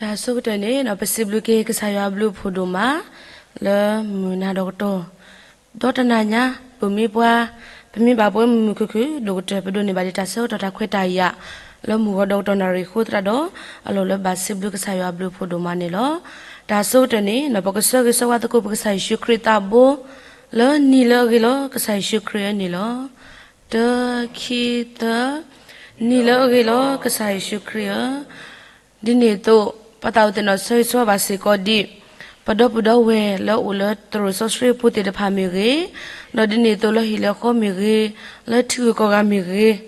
တၢ်ဆိကတၢၢ်န့ၣ် ပစံးဘျုးက့ၤကစၢ်ယွၤအဘျုးအဖှိၣ်ဒိၣ်မး လၢမုၢ်နၤဒီးကတီၢ် ဒီတနၤညါ ပမ့ၢ်ပှၤ ပမ့ၢ်ဘၣ်ပဝဲမုာ်မုာ်ခုၣ်ခုၣ် ဒိၣ်ကတၢၢ် ပဒိးန့ၢ်ဘၣ်ဒံးတၢ်ဆၢကတီၢ်တၢ်ခွဲးတၢ်ယာ် လၢမုၢ်ဂီၤဒီကတီၢ်နၣ်ရံၣ်အဃိသတးဒီး အလီၢ်လၢဘၣ်စံးဘျုးကစၢ်ယွၤအဘျုးအဖှိၣ်ဒိၣ်မးန့ၣ်လီၤ. တၢ်ဆိကတၢၢ်န့ၣ် ပကဆၢဂ့ၤဆၢဝါသကိးပကစၢ်ယ့ၣ်ၡူးခရံာ်သးဘိ လၢနံၤလၢအဂ့ၤလီၤ ကစၢ်ယ့ၣ်ၡူးခရံာ်ဧၢန့ၣ်လီၤ. တၢ ခံ သၢ, နံၤလၢအဂ့ၤလီၤ ကစၢ်ယ့ၣ်ၡူးခရံာ်ဧၢ ဒ်န့ၣ်အသိး ပသးအိၣ်သ့ၣ်နီၣ်ဆၢဂ့ၤဆၢဝါဘၣ်စ့ၢ်ကီးဒံး ပဒီပုၢ်ဒီဝဲၢ်လၢအိၣ်လၢသရိာ်စီဆှံအပူၤသ့ၣ်တဖၣ်မ့ၢ်ဂ့ၤ, ဒီးဒ်န့ၣ်အသိးလၢဟံၣ်လၢဃီမ့ၢ်ဂ့ၤ, လၢထံဂုၤကီၢ်ဂၤမ့ၢ်ဂ့ၤ,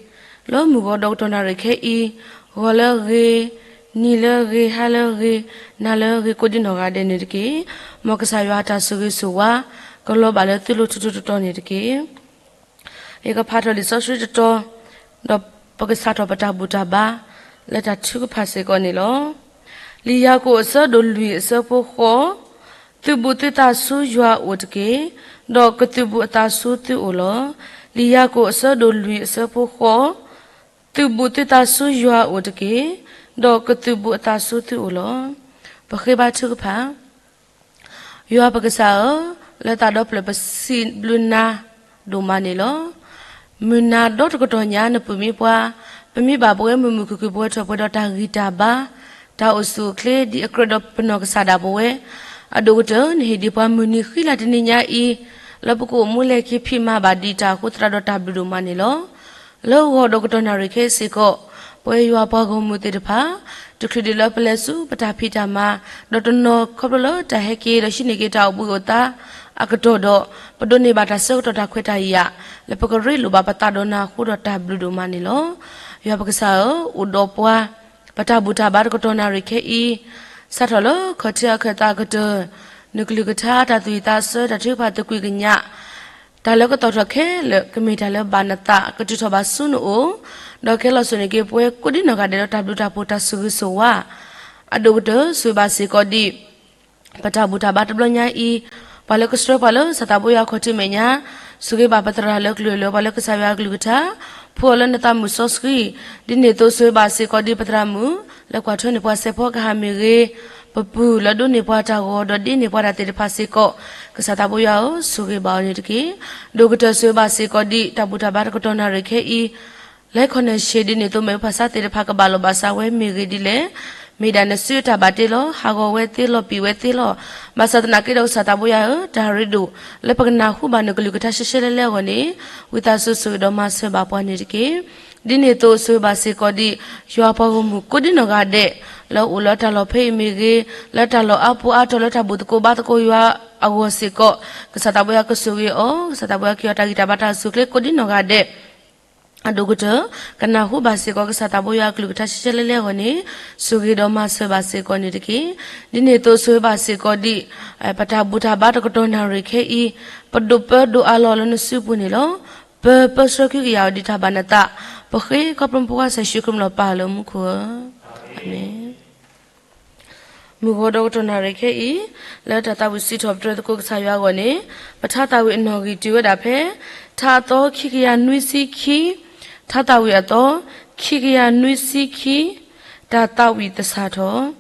လၢမုၢ်ဂီၤဒီကတီၢ်နၣ်ရံၣ်ခဲအံၤ, ဂီၤလၢအဂ့ၤ, နံၤလၢအဂ့ၤ, ဟါလၢအဂ့ၤ, နၤလၢအဂ့ၤ ကိးဒံနီၢ်ဂၤဒဲးန့ၣ်တက့ၢ်. မ်ကစၢ်ယွၤအတၢ်ဆိၣ်ဂ့ၤဆိၣ်ဝါ ကလီၤဘၣ်လၢသုလိၤထူထူတီတီန့ၣ်တက့ၢ်. ယကဖးထီၣ်လံာ်စီဆှံတတီၤ, ဒီးပကစးထီၣ်ပတၢ်ဘူၣ်တၢ်ဘါ လၢတၢ်ထုကဖၣ်စ့ၢ်ကီးန့ၣ်လီၤ. လံာ်ယၤကိာ်အဆၢဒိၣ်လွံၢ်အဆၢဖိဃိး, သုးဘူးသုသးဆူယွၤအအိၣ်တက့ၢ်, ဒီးကသုးဘူးအသးဆူသုအိၣ်လီၤ. လံာ်ယၤကိာ်အဆၢဒိၣ်လွံၢ်အဆၢဖိဃိး, သုးဘူးသုသးဆူယွၤအအိၣ်တက့ၢ်, ဒီးကသုးဘူးအသးဆူသုအိၣ်လီၤ. ပဃ့ဘါထုကဖၣ် ယွၤပကစၢ်ဧၢ, လၢသးဒီဖျၢၣ်ပစံးဘျုးနၤဒိၣ်မးန့ၣ်လီၤ. မုၢ်နၤဒီတကတီၢ်ညါနပုၢ်မ့ၢ်ပှၤ, ပမ့ၢ်ဘၣ်ပဝဲမုာ်မုာ်ခုၣ်ခုၣ် ပဝဲထီၣ်ပှဲၤဒီးတၢ်ဂံၢ်တၢ်ဘါ, တၢ်အိၣ်ဆူၣ်အိၣ်ချ့ဒ်အကြၢးဒီးပနီၢ်ကစၢ်ဒၣ်ပဝဲ, အဒိၣ်ကတၢၢ် နဟ့ၣ်ဒံးပှၤမုၢ်နံၤဃံလၤတနံၤညါအံၤ, လၢပကအိၣ်မူလဲၤက့ၤဖံးမၤဘၣ်ဒံးတၢ်အဃိသတးဒီးတၢ်ဘျုးဒိၣ်မးန့ၣ်လီၤ. လၢဂီၤဒီးကတီၢ်နၣ်ရံၣ်ခဲအံၤစ့ၢ်ကီး, ပဝဲယွၤပှၤဂီၢ်မုၢ်သ့ၣ်တဖၣ်, တချုးဒံးလၢပလဲၤဆူပတၢ်ဖံးတၢ်မၤ, ဒီးတနီၤခီဖျိလၢတၢ်ဟဲက့ၤဒီးဟံးန့ၢ်က့ၤတၢ်အိၣ်ဘှံးအိၣ်သါအကတီၢ်ဒီး, ပဒိးန့ၢ်ဘၣ်တၢ်ဆၢကတီၢ်တၢ်ခွဲးတၢ်ယာ်, လၢပကရ့လိာ်ဘၣ်ပသးဒီးနၤအဃိဒီးတၢ်ဘျုးဒိၣ်မးန့ၣ်လီၤ. ယွၤပကစၢ်ဧၢ, အိၣ်ဒီးပှၤ, ပတၢ်ဘူၣ်တၢ်ဘါတကတီၢ်နၣ်ရံၣ်ခဲအံၤ, စးထီၣ်လၢခီၣ်ထံးအခၢၣ်သးအကတၢၢ်, နကလုၢ်ကထါတၢ်သူၣ်ဝံၣ်သးဆၢတၢ်ထုကဖၣ်သကွံာ်ကညး တၢ်လၢကသီၣ်ထီၣ်ခဲလၢာ် ကမ့ၢ်တၢ်လၢဘၣ်နသး ကတုၤထီၣ်ဘၣ်ဆူနအိၣ်, ဒီးကဟဲလီၤစိာ်န့ၢ်က့ၤပဝဲကိးဒံနီၢ်ဂၤဒဲးဒီးတၢ်ဘျုးတၢ်ဖှိၣ်တၢ်ဆိၣ်ဂ့ၤဆိၣ်ဝါ, အဒိၣ်ကတၢၢ်ဆိၣ်ဂ့ၤဘၣ်စ့ၢ်ကီးဒံး ပတၢ်ဘူၣ်တၢ်ဘါတဘျီညါအံၤ, ပှၤလၢကဆှၢပှၤလၢဆၣ်သးဘိယွၤအခီၣ်ထံးမဲာ်ညါ, ဆိၣ်ဂ့ၤဘၣ်ပသရၣ်လၢကလုာ်လၢပှၤလၢကစၢ်ယွၤအကလုၢ်ကထါ, ဖှူအီၤလၢနသးမုၣ်စီဆှံ, ဒ်န့ၣ်အသိးဆိၣ်ဂ့ၤဘၣ်စ့ၢ်ကီးဒံးပသရၣ်မုၣ်, လၢကွၢ်ထွဲန့ၢ်ပှၤစဲးဖီကဟၣ်မ့ၢ်ဂ့ၤ, ပပုၢ်လၢဒိးန့ၢ်ပှၤတၢ်ဂီၤဒီးဒ့န့ၢ်ပှၤတၢ်သ့ၣ်တဖၣ်စ့ၢ်ကီး, ကစၢ်သးဘိယွၤဧၢ, ဆိၣ်ဂ့ၤဘၣ်အီၤန့ၣ်တက့ၢ်. ဒိၣ်ကတၢၢ်ဆိၣ်ဂ့ၤဘၣ်စ့ၢ်ကီးဒံးတၢ်ဘူၣ်တၢ်ဘါတကတီၢ်နၣ်ရံၣ်ခဲအံၤ, လဲၤခီၣ်နၢၣ်ဆံးဒ်န့ၣ်အသိး မ့ၢ်ပှၤဆါသ့ၣ်တဖၣ်ကဘၣ်လိာ်ဘၣ်စးဝဲမ့ၢ်ဂ့ၤဒ်လဲၣ်, မ့ၢ်ဒၣ်နစုအတၢ်ဘၣ်တ့လီၤ. ဟးဂီၤဝဲသ့လီၤ ပံာ်ဝဲသ့လီၤ. ဘၣ်ဆၣ်သနာ်က့ဒီးကစၢ်သးဘိယွၤဧၢ, တၢ်ရ့ဒိၣ်လၢပကနၢ်ဟူဘၣ်နကလုၢ်ကထါရှဲရှဲလဲလဲအဂီၢ်န့ၣ်, ဝံသးစူၤဆိၣ်ဂ့ၤဒီးမၤစၢၤဘၣ်ပှၤန့ၣ်တက့ၢ်. ဒ်န့ၣ်အသိးဆိၣ်ဂ့ၤဘၣ်စ့ၢ်ကီးဒံး ယွၤပှၤဂီၢ်မုၢ်ကိးဒံနီၢ်ဂၤဒဲး, လၢအိၣ်လၢတၢ်လီၢ်ဖဲအံၤမ့ၢ်ဂ့ၤ, လၢတၢ်လီၢ်အါပူၤအါတီၤလၢတၢ်ဘူၣ်သကိးဘါသကိးယွၤအဂီၢ်စ့ၢ်ကီး, ကစၢ်သးဘိယွၤကဆိၣ်ဂ့ၤအီၤ, ကစၢ်သးဘိယွၤက့ၤအီၤတၢ်ဂံၢ်တၢ်ဘါတၢ်အိၣ်ဆူၣ်အိၣ်ချ့ကိးဒံနီၢ်ဂၤဒဲး အဒိၣ်ကတၢၢ်, ကနၢ်ဟူဘၣ်စ့ၢ်ကီးကစၢ်သးဘိယွၤအကလုၢ်ကထါရှဲရှဲလဲလဲအဂီၢ်န့ၣ်, ဆိၣ်ဂ့ၤဒီးမၤစၢၤဘၣ်စ့ၢ်ကီးန့ၣ်တက့ၢ်. ဒ်န့ၣ်အသိးဆိၣ်ဂ့ၤဘၣ်စ့ၢ်ကီးဒံး ပတၢ်ဘူၣ်တၢ်ဘါတကတီၢ်နၣ်ရံၣ်ခဲအံၤ, ပဒိၣ်ပၢဒိၣ်အးလီၤလၢနစုပူၤန့ၣ်လီၤ. ပၢပၢဆှၢခုကယာ်အီၤဒံးတၢ်ဘၣ်နသး, ပဃ့ခီဖျိပှၤကစၢ်ယ့ၣ်ၡူးခရံာ်မံၤလီၤပၢ်လၢမူခိၣ်ဧၢ, အၤမ့ၣ်. မုၢ်ဂီၤဒီးကတီၢ်နၣ်ရံၣ်ခဲအံၤ, လၢတၢ်သးဝံၣ်စံးထီၣ်ပတြၢၤသကိးကစၢ်ယွၤအဂီၢ်န့ၣ်, ပထါသးဝံၣ်အနီၣ်ဂံၢ်တုၤဝဲဒၣ်ဖဲ, ထါသီခံကယၤနွံဆံခံ, ထါသးဝံၣ်အသီ, ခံကယၤနွံဆံခံ, တၢ်သးဝံၣ်သဆၣ်ထီၣ်,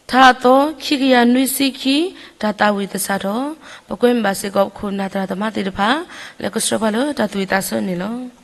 ထါအသီ, ခံကယၤနွံဆံခံ, တၢ်သးဝံၣ်သဆၣ်ထီၣ်, ပကွဲမုာ်ဘၣ်စ့ၢ်ကီးပခိၣ်ပနၢ်သရၣ်သမါသ့ၣ်တဖၣ်, လၢကဆှၢပှၤလၢတၢ်သူၣ်ဝံၣ်သးဆၢန့ၣ်လီၤ.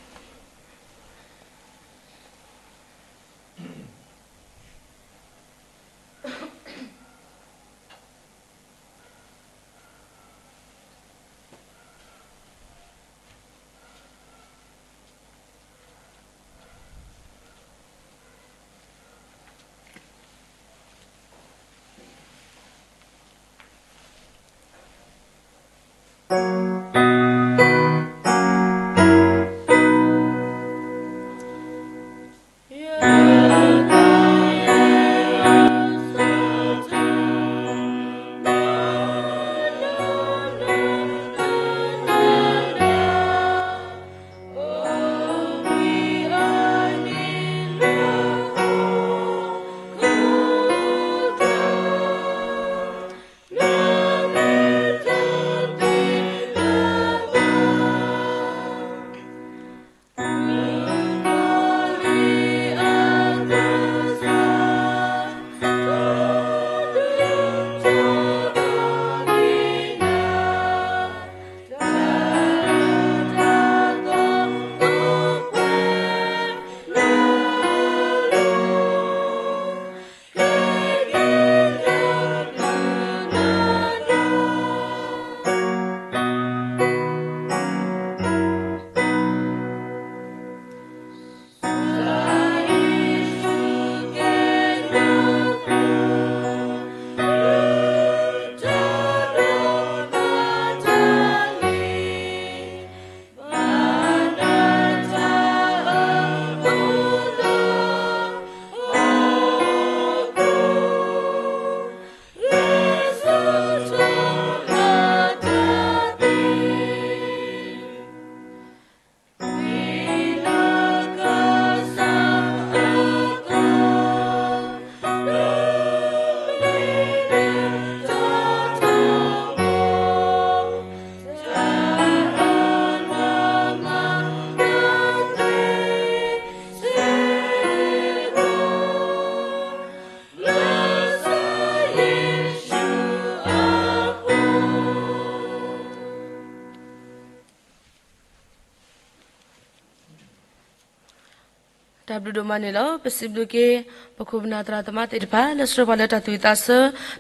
တၢ်ဘျုးဒိၣ်မးန့ၣ်လီၤ. ပစံးဘျုးက့ၤ ပခိၣ်ပနၢ်သရၣ်သမါသ့ၣ်တဖၣ် လၢဆှၢပှၤလၢတၢ်သူၣ်ဝံၣ်သးဆ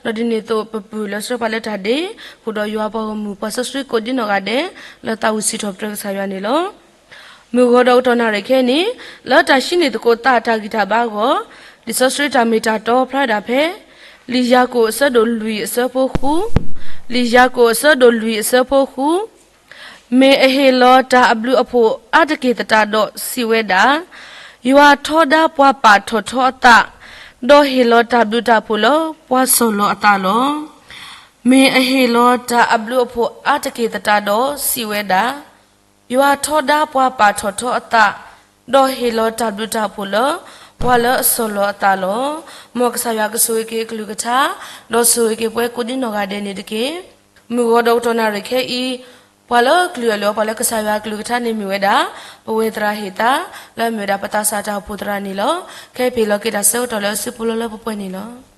ၢ, ဒီးဒ်န့ၣ်အသိး ပပုၢ်လၢဆှၢပှၤလၢတၢ်ဒ့, ဃုာ်ဒီးယွၤပှၤဂီၢ်မုၢ် ပှၤစီဆှံကိးဒံနီၢ်ဂၤဒဲး လၢသးဝံၣ်စံးထီၣ်ပတြၢၤကစၢ်ယွၤန့ၣ်လီၤ. မုၢ်ဂီၤဒီးကတီၢ်နၣ်ရံၣ်ခဲအံၤန့ၣ် လၢတၢ်ဟံးန့ၢ်သကိးသးတၢ်ဂံၢ်တၢ်ဘါအဂီၢ်, လံာ်စီဆှံတၢ်မ့ၢ်တၢ်တီဖျါဒၣ်ဖဲ လံာ်ယၤကိာ်အဆၢဒိၣ်လွံၢ်အဆၢဖိဃု, လံာ်ယၤကိာ်အဆၢဒိၣ်လွံၢ်အဆၢဖိဃု, မ့ၢ်အဟ့ၣ်လီၤတၢ်အဘျုးအဖှိၣ်အါတက့ၢ်သတးဒီးစံးဝဲဒၣ်, ယွၤထီဒါပှၤပာ်ထီၣ်ထီအသး, ဒီးဟ့ၣ်လီၤတၢ်ဘျုးတၢ်ဖှိၣ်လၢပှၤဆီၣ်လီၤအသးလီၤ. မ့ၢ်အဟ့ၣ်လီၤတၢ်အဘျုးအဖှိၣ်အါတက့ၢ်သတးဒီးစံးဝဲဒၣ်, ယွၤထီဒါပှၤပာ်ထီၣ်ထီအသး, ဒီးဟ့ၣ်လီၤတၢ်ဘျုးတၢ်ဖှိၣ်လၢပှၤလၢအဆီၣ်လီၤအသးလီၤ. မ်ကစၢ်ယွၤကဆိၣ်ဂ့ၤက့ၤအကလုၢ်ကထါ, ဒီးဆိၣ်ဂ့ၤက့ၤပှၤကိးဒံနီၢ်ဂၤဒဲးန့ၣ်တက့ၢ်. မုၢ်ဂီၤဒီးကတီၢ်နၣ်ရံၣ်ခဲအံၤ, ပှၤလၢအကလုၢ်အလၢာ် ပှၤလၢကစၢ်ယွၤအကလုၢ်ကထါန့ၣ်မ့ၢ်ဝဲဒၣ်, ပဝဲသရၣ်ဟ့ၣ်သါ, လၢအမ့ၢ်ဝဲဒၣ်ပသးစၢ်တၢ်အိၣ်ဖှိၣ်သရၣ်န့ၣ်လီၤ. ခဲအံၤပဟ့ၣ်လီၤက့ၤတၢ်ဆၢကတီၢ်လၢအစုပူၤလီၤလၢပှဲၤပှဲၤန့ၣ်လီၤ.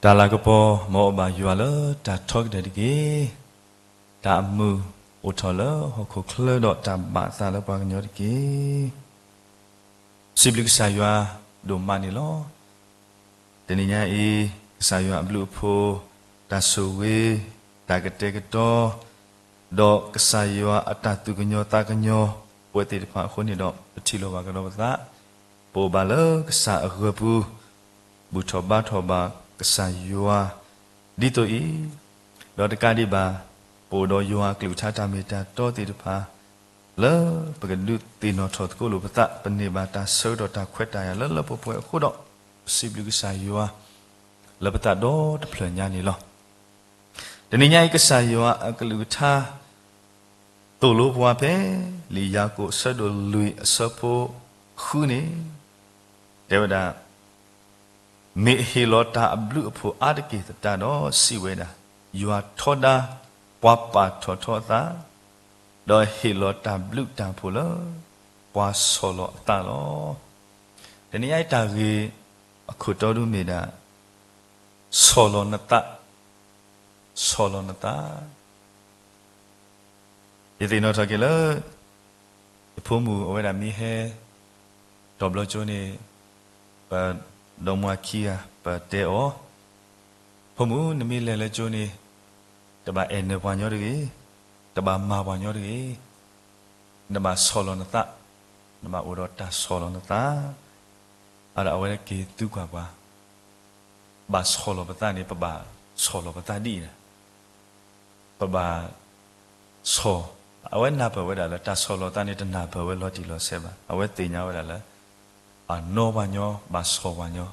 တၢ်လၤကပီၤ မ်အဘၣ်ယွၤလၢတၢ်ထီကတၢၢ်တက့ၢ်. တၢ်အမုာ်အိၣ်ထီၣ်လၢဟီၣ်ခိၣ်ချၢဒီးတၢ်ဘၣ်သးလၢပှၤကညီတက့ၢ်. စံးဘျုးကစၢ်ယွၤဒိၣ်မးန့ၣ်လီၤ. တနံၤညါအံၤ, ကစၢ်ယွၤအဘျုးအဖှိၣ်, တၢ်ဆိၣ်ဂ့ၤ, တၢ်ကတဲာ်ကတီၤ, ဒီးကစၢ်ယွၤအတၢ်သူၣ်ကညီၤသးကညီၤ ပဝဲသ့ၣ်တဖၣ်အဃိန့ၣ်ဒီး ပထံၣ်လိာ်ဘၣ်ကဒီးပသး, ပအိၣ်ဘၣ်လၢကစၢ်အဂၢၢ်ပူၤ, ဘူၣ်ထီၣ်ဘါထီၣ်ဘၣ်ကစၢ်ယွၤ ဒ်သိးအံၤ, ဒီးတကးဒံးဘၣ်, ပအိၣ်ဒီးယွၤအကလုၢ်ကထါတၢ်မ့ၢ်တၢ်တီသ့ၣ်တဖၣ် လၢပကဒုးသ့ၣ်နီၣ်ထီၣ်သကိးလိာ်ပသး, ပန့ၢ်ဘၣ်တၢ်ဆၢကတီၢ်တၢ်ခွဲးတၢ်ယာ်လၢလၢပှဲၤပှဲၤအဃိဒီး, ပစံးဘျုးကစၢ်ယွၤ လၢပသးဒီတဖျၢၣ်ညါန့ၣ်လီၤ. တနံၤညါအံၤ ကစၢ်ယွၤအကလုၢ်ကထါ သိၣ်လိပှၤဖဲ လံာ်ယၤကိာ်အဆၢဒိၣ်လွံၢ်အဆၢဖိဃုန့ၣ် တဲဝဲဒၣ်, မ့ၢ်အဟ့ၣ်လီၤတၢ်အဘျုးအဖှိၣ်အါတက့ၢ်သတးဒီးစံးဝဲဒၣ်, ယွၤထီဒါပှၤပာ်ထီၣ်ထီအသး, ဒီးဟ့ၣ်လီၤတၢ်ဘျုးတၢ်ဖှိၣ်လၢ ပှၤဆီၣ်လီၤအသးလီၤ. တနံၤညါအံၤတၢ်ဂ့ၢ်အခိၣ်တီဒုမ့ၢ်ဒၣ်, ဆီၣ်လီၤနသး, ဆီၣ်လီၤနသး ယသ့ၣ်နီၣ်ထီၣ်က့ၤလၢ ယဖိမုၣ်အဝဲဒၣ်မ့ၢ်ဟဲ တီၤဘျီကၠိန့ၣ်, ပဒီမါခံဂၤ ပတဲအီၤ, ဖိမုၣ် နမ့ၢ်လဲၤလၢကၠိန့ၣ်, တဘၣ်အဲၣ်နၢၤပှၤညီတဂ့ၤ, တဘၣ်မၤပှၤညီတဂ့ၤ, နဘၣ်ဆီၣ်လီၤနသး, နဘၣ်အိၣ်ဒီးတၢ်ဆီၣ်လီၤနသး. အဒီးအဝဲက့ၤသံကွၢ်ပှၤ ဘၣ်ဆီၣ်လီၤပသးန့ၣ် ပဘၣ်ဆီၣ်လီၤပသးဒ်အံၤ, ပဘၣ်ဆီၣ်, အဝဲနၢ်ပၢၢ်ဝဲဒၣ်လၢ တၢ်ဆီၣ်လီၤသးန့ၣ် တနၢ်ပၢၢ်ဝဲလီၤတံၢ်လီၤဆဲးဘၣ်. အဝဲသ့ၣ်ညါဝဲဒၣ်လၢ ဘၣ်နီပှၤညီ, ဘၣ်ဆီၣ်ပှၤညီ.